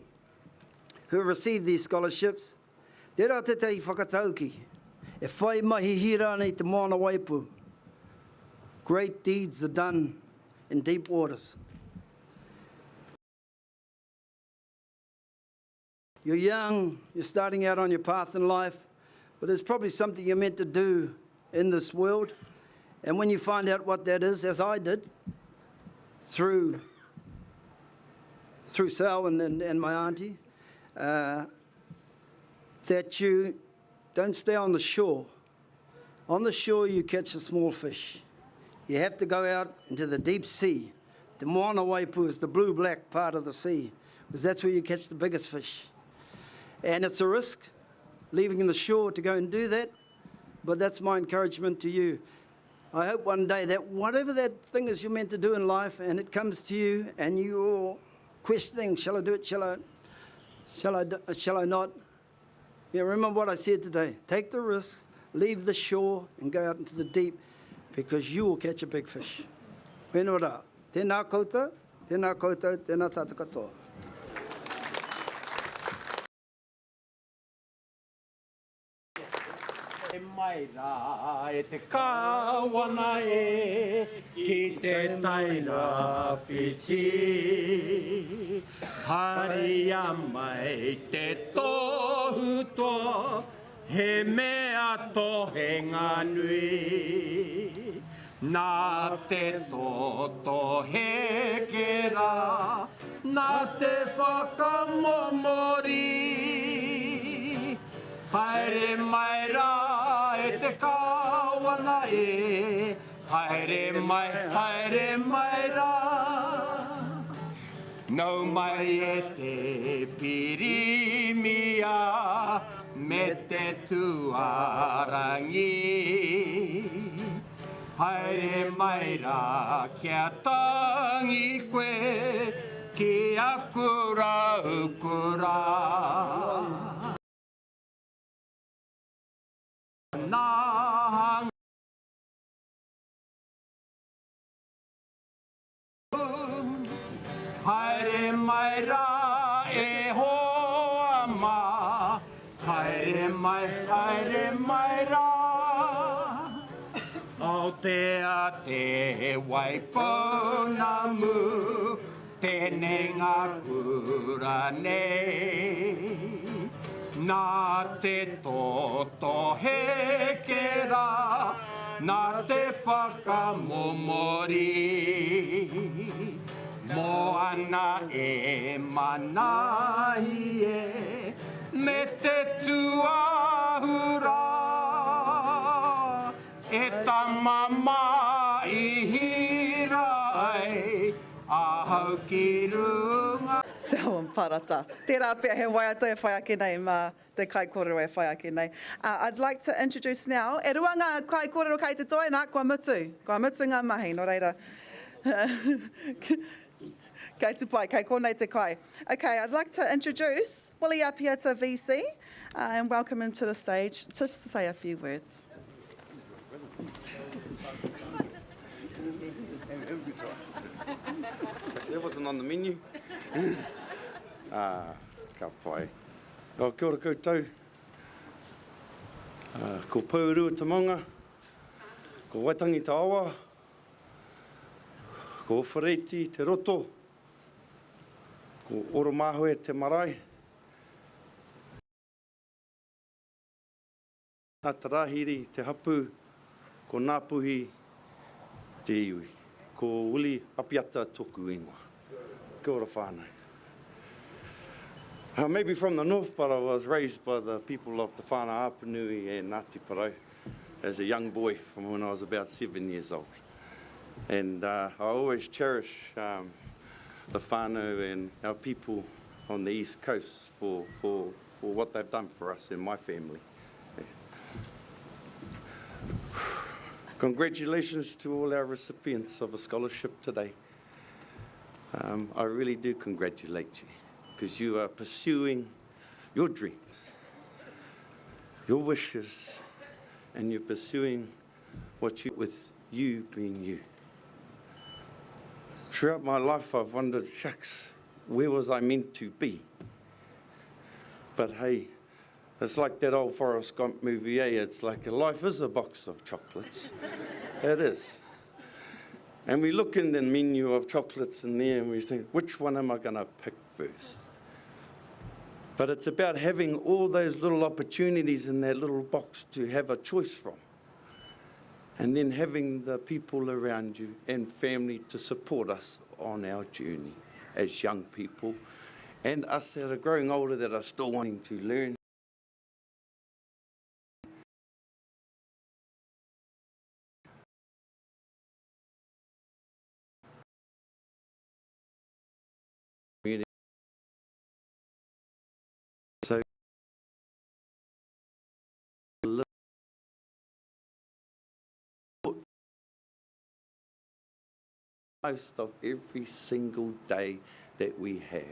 who have received these scholarships, tērā tētahi whakatauki, e whai mahi hira ana i te moana waipu. Great deeds are done in deep waters. You're young, you're starting out on your path in life, but there's probably something you're meant to do in this world. And when you find out what that is, as I did, through, through Sal and, and, and my auntie, uh, that you don't stay on the shore. On the shore, you catch the small fish. You have to go out into the deep sea. The Moana Waipu is the blue-black part of the sea, because that's where you catch the biggest fish. And it's a risk leaving the shore to go and do that, but that's my encouragement to you. I hope one day that whatever that thing is you're meant to do in life and it comes to you and you're questioning, shall I do it, shall I, shall I, shall I not? You know, remember what I said today. Take the risk, leave the shore and go out into the deep because you will catch a big fish. Whenua rā. Tēnā koutou, tēnā koutou, tēnā tātou katoa.
E mai rā e te Kāwana e ki te Tairāwhiti. Haria mai te tohu toa, he mea tohenga nui. Nā te toto heke rā, nā te whakamomori. Haere mai rā e te Kāwana e, haere mai, haere mai rā. Nau mai e te Pirimia me te Tuarangi. Haere mai rā kia tangi koe ki aku raukura. Nā Haere mai rā e hoa mā, haere mai, haere mai rā. Aotea te Waipounamu, tēnei ngā kura nei. Nā te toto heke rā, nā te whakamomori. Moana e manahi e, me te tūāhu rā. E tama mā i hira ai ahau ki runga.
Selwyn Parata. Tērā pea he waiata e whai ake nei mā te kaikōrero e whai ake nei. I'd like to introduce now, e rua ngā kaikōrero kei te toi, nā, kua mutu, kua mutu ngā mahi, nō reira, kei te pai, kei konei te kai. Okay, I'd like to introduce Willie Apiata VC and welcome him to the stage just to say a few words.
That wasn't on the menu. ah, ka pai. Oh, kia ora koutou. Uh, ko Pouarua te maunga, ko Waitangi te awa, ko Owhareiti te roto, ko Oromāhoe te marae. Nā Te Rāhiri te hapū, ko Ngāpuhi te iwi. Ko Willie Apiata toku ingoa. Kia ora whānau. I may be from the north, but I was raised by the people of Te Whānau-a-Apanui and Ngāti Porou as a young boy from when I was about seven years old. And uh, I always cherish um, the whānau and our people on the East Coast for, for, for what they've done for us and my family. Congratulations to all our recipients of a scholarship today. Um, I really do congratulate you because you are pursuing your dreams, your wishes, and you're pursuing what you, with you being you. Throughout my life, I've wondered, shucks, where was I meant to be? But hey, it's like that old Forrest Gump movie, eh? It's like life is a box of chocolates. it is.
And we look in the menu of chocolates in there and we think, which one am I going to pick first? But it's about having all those little opportunities in that little box to have a choice from. And then having the people around you and family to support us on our journey as young people and us that are growing older that are still wanting to learn. So most of every single day that we have.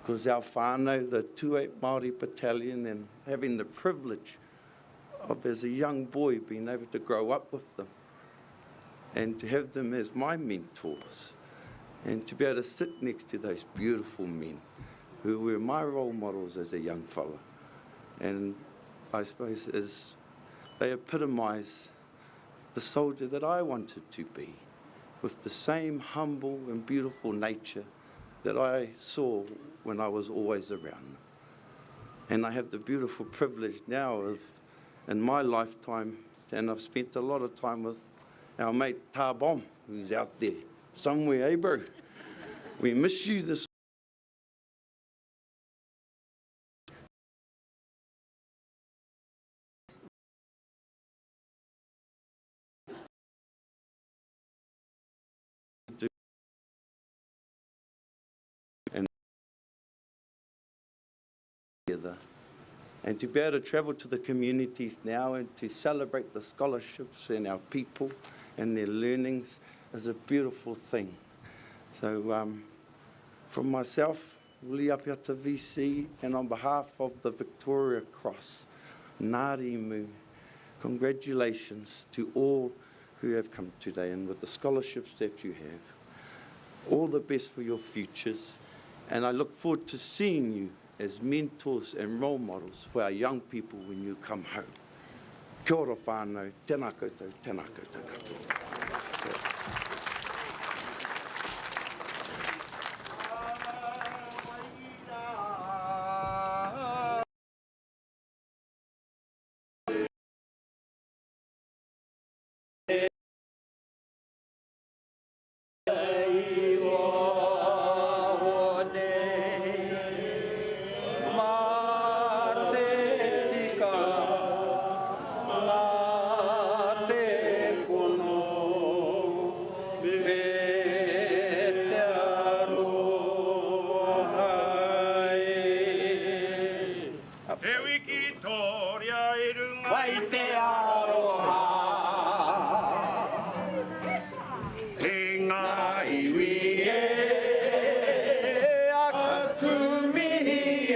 Because our whānau, the 28 Māori Battalion, and having the privilege of, as a young boy, being able to grow up with them and to have them as my mentors and to be able to sit next to those beautiful men who were my role models as a young fella. And I suppose as they epitomise the soldier that I wanted to be, with the same humble and beautiful nature that I saw when I was always around them. And I have the beautiful privilege now of, in my lifetime, and I've spent a lot of time with our mate Tar Bomb, who's out there somewhere, eh, bro? We miss you this and together. And to be able to travel to the communities now and to celebrate the scholarships and our people and their learnings is a beautiful thing. So um, from myself, Willie Apiata VC, and on behalf of the Victoria Cross, Ngārimu, congratulations to all who have come today and with the scholarships that you have. All the best for your futures, and I look forward to seeing you as mentors and role models for our young people when you come home. Kia ora whānau, tēnā koutou, tēnā koutou katoa.
Te wikitoria i runga
Wai te aroha.
I ngā iwi e, aku mihi e,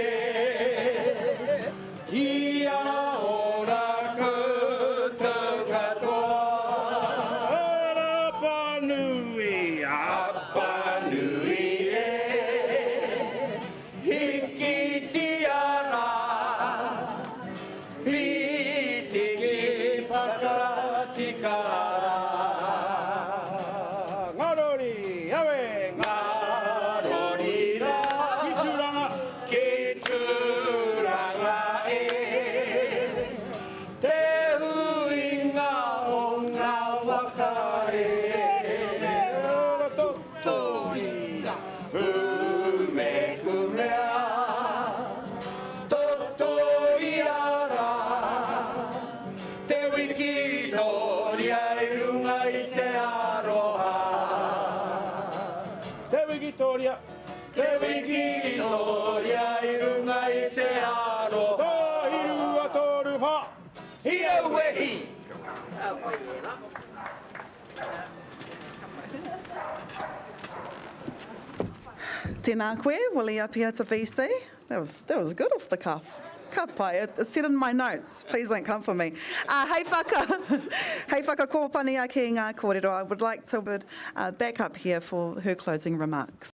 Kia ora koutou katoa. Apanui, Apanui e, Hikitia rā, whiti ki whakatika rā. Ngā rori, awe, ngā rori rā. Ki Tūranga, ki Tūranga e. Te huinga o ngā waka e. Totoia, Humekumea, Totoia rā, Te wikitoria i runga i te aroha. Te wikitoria, te wikitoria i runga i te aroha. Tahi rua toru wha, hi aue hi.
Tēnā koe, Willie Apiata VC. That was, that was good off the cuff. Ka pai. It, it's said in my notes. Please don't come for me. Uh, hei whaka, hei whakakōpani ake i ngā kōrero. I would like to bid uh, back up here for her closing remarks.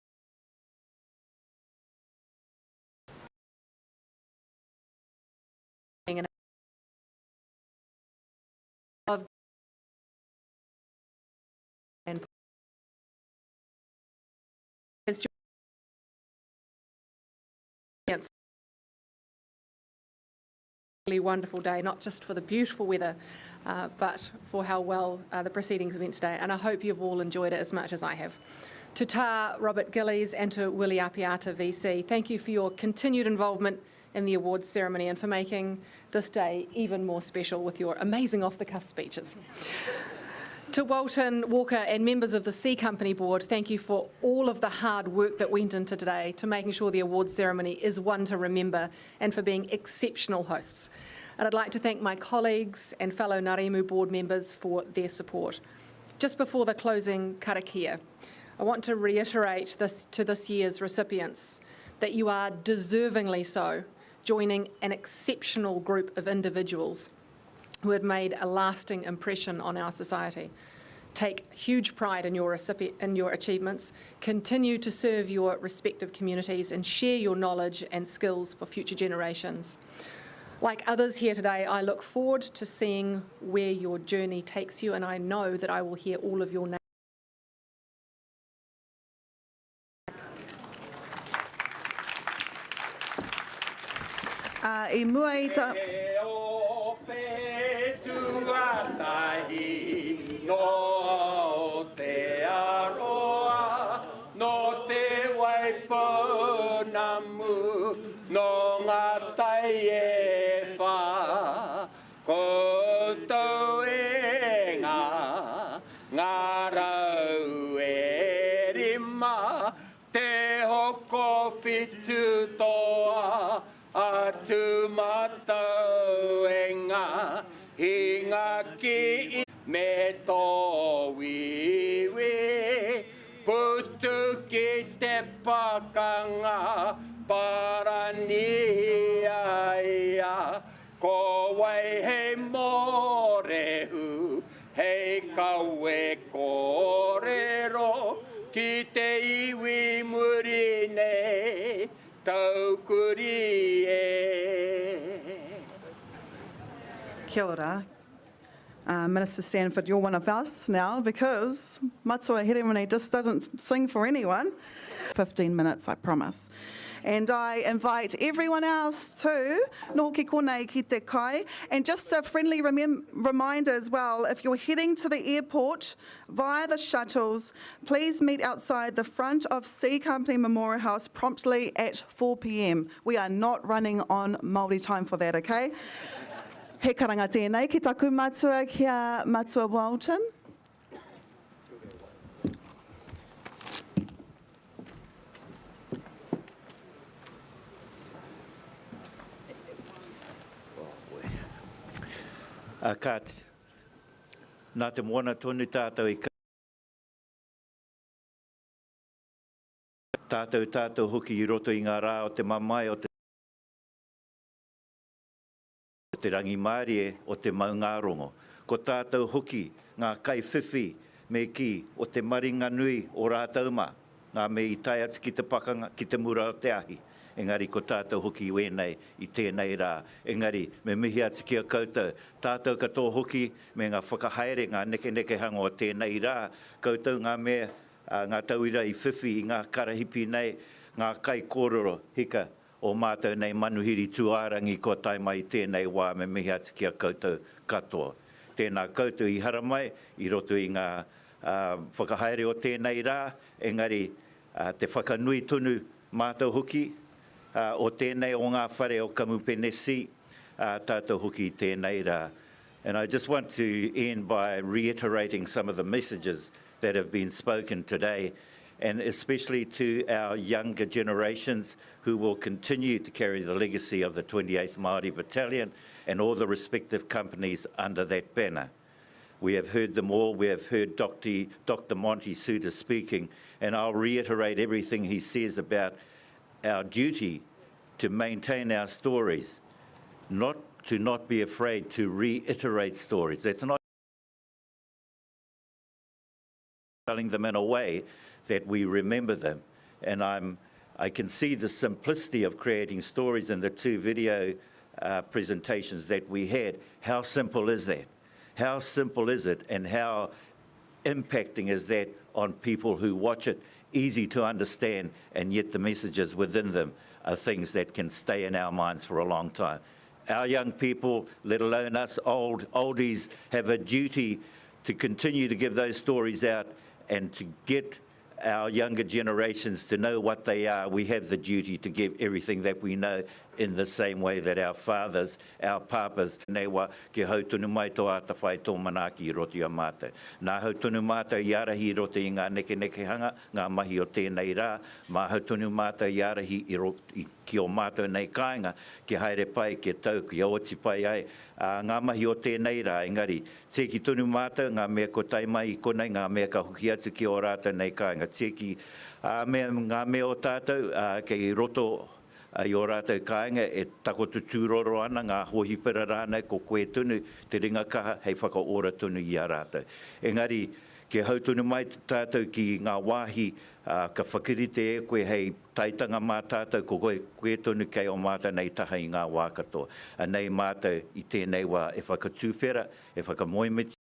Of and Wonderful day, not just for the beautiful weather, uh, but for how well uh, the proceedings went today. And I hope you've all enjoyed it as much as I have. To Ta Robert Gillies and to Willie Apiata VC, thank you for your continued involvement in the awards ceremony and for making this day even more special with your amazing off-the-cuff speeches. To Walton Walker and members of the C Company Board, thank you for all of the hard work that went into today to making sure the awards ceremony is one to remember and for being exceptional hosts. And I'd like to thank my colleagues and fellow Ngarimu board members for their support. Just before the closing karakia, I want to reiterate this to this year's recipients that you are deservingly so joining an exceptional group of individuals who had made a lasting impression on our society. Take huge pride in your, in your achievements, continue to serve your respective communities, and share your knowledge and skills for future generations. Like others here today, I look forward to seeing where your journey takes you, and I know that I will hear all of your names.
Ā, i mua i ta.
E ope tuatahi nō Aotearoa, nō Te Waipounamu, nō ngā tai e whā, Koutou e ngā, ngā rau e rima, te hokowhitu toa a Tūmatau e ngā hinga ki i me tō wīwī, putu ki te pakanga Paranihia ia Ko wai hei mōrehu, hei kawe kōrero ki te iwi muri nei, taukuri e.
Kia ora. Uh, Minister Stanford, you're one of us now because Matua Heremone just doesn't sing for anyone. 15 minutes, I promise. And I invite everyone else to noho ki konei ki te kai. And just a friendly reminder as well, if you're heading to the airport via the shuttles, please meet outside the front of C Company Memorial House promptly at 4pm. We are not running on Māori time for that, okay? He karanga tēnei ki taku matua ki a Matua Walton.
Ā kāti, nā te moana tonu tātou i Tātou tātou hoki i roto i ngā rā o te mamae o te. Te rangimārie o te maungārongo. Ko tātou hoki ngā kaiwhiwhi me kī, o te maringanui o rātou mā, ngā mea i tae atu ki te pakanga, ki te mura o te ahi. Engari ko tātou hoki wēnei i tēnei rā. Engari, me mihi atu ki a koutou, tātou katoa hoki me ngā whakahaere, ngā nekenekehanga o tēnei rā, koutou ngā mea, ngā tauira i whiwhi i ngā karahipi nei, ngā kaikōrero, hika, Ō mātou nei manuhiri tūārangi kua tae mai i tēnei wā me mihi atu ki a koutou katoa. Tēnā koutou i haramai i roto i ngā whakahaere o tēnei rā, engari te whakanui tonu mātou hoki o tēnei o ngā whare o Kamupene C, tātou hoki i tēnei rā. And I just want to end by reiterating some of the messages that have been spoken today, and especially to our younger generations who will continue to carry the legacy of the 28th Māori Battalion and all the respective companies under that banner. We have heard them all. We have heard Dr. Dr. Monty Suter speaking, and I'll reiterate everything he says about our duty to maintain our stories, not to not be afraid to reiterate stories. That's not telling them in a way that we remember them. And I'm, I can see the simplicity of creating stories in the two video uh, presentations that we had. How simple is that? How simple is it and how impacting is that on people who watch it? Easy to understand, and yet the messages within them are things that can stay in our minds for a long time. Our young people, let alone us old oldies, have a duty to continue to give those stories out and to get our younger generations to know what they are. We have the duty to give everything that we know in the same way that our fathers, our papas, Nei wā, kia hau tonu mai tō ātawhai, tō manaaki i roto i a mātou. Nāhau tonu mātou i ārahi i roto i ngā nekenekehanga, ngā mahi o tēnei rā, māhau tonu mātou i ārahi i roto, ki ō mātou nei kāinga, kia haere pai, kia tau, kia oti pai ai, ā, ngā mahi o tēnei rā, engari, tieki tonu mātou ngā mea kua tae mai i konei, ngā mea ka hoki atu ki ō rātou nei kāinga, tieki, ā, mea, ngā mea o tātou, ā, kei roto i ō rātou kāinga e takoto tūroro ana, ngā hōhipera rānei, ko koe tonu te ringa kaha hei whakaora tonu i a rātou. Engari, kia hau tonu mai tātou ki ngā wāhi, ā, ka whakarite e koe hei Taitanga mā tātou, ko koe, koe tonu kei o mātou nei taha i ngā wā katoa. Anei mātou i tēnei wā e whakatuwhera, e whakamoemiti.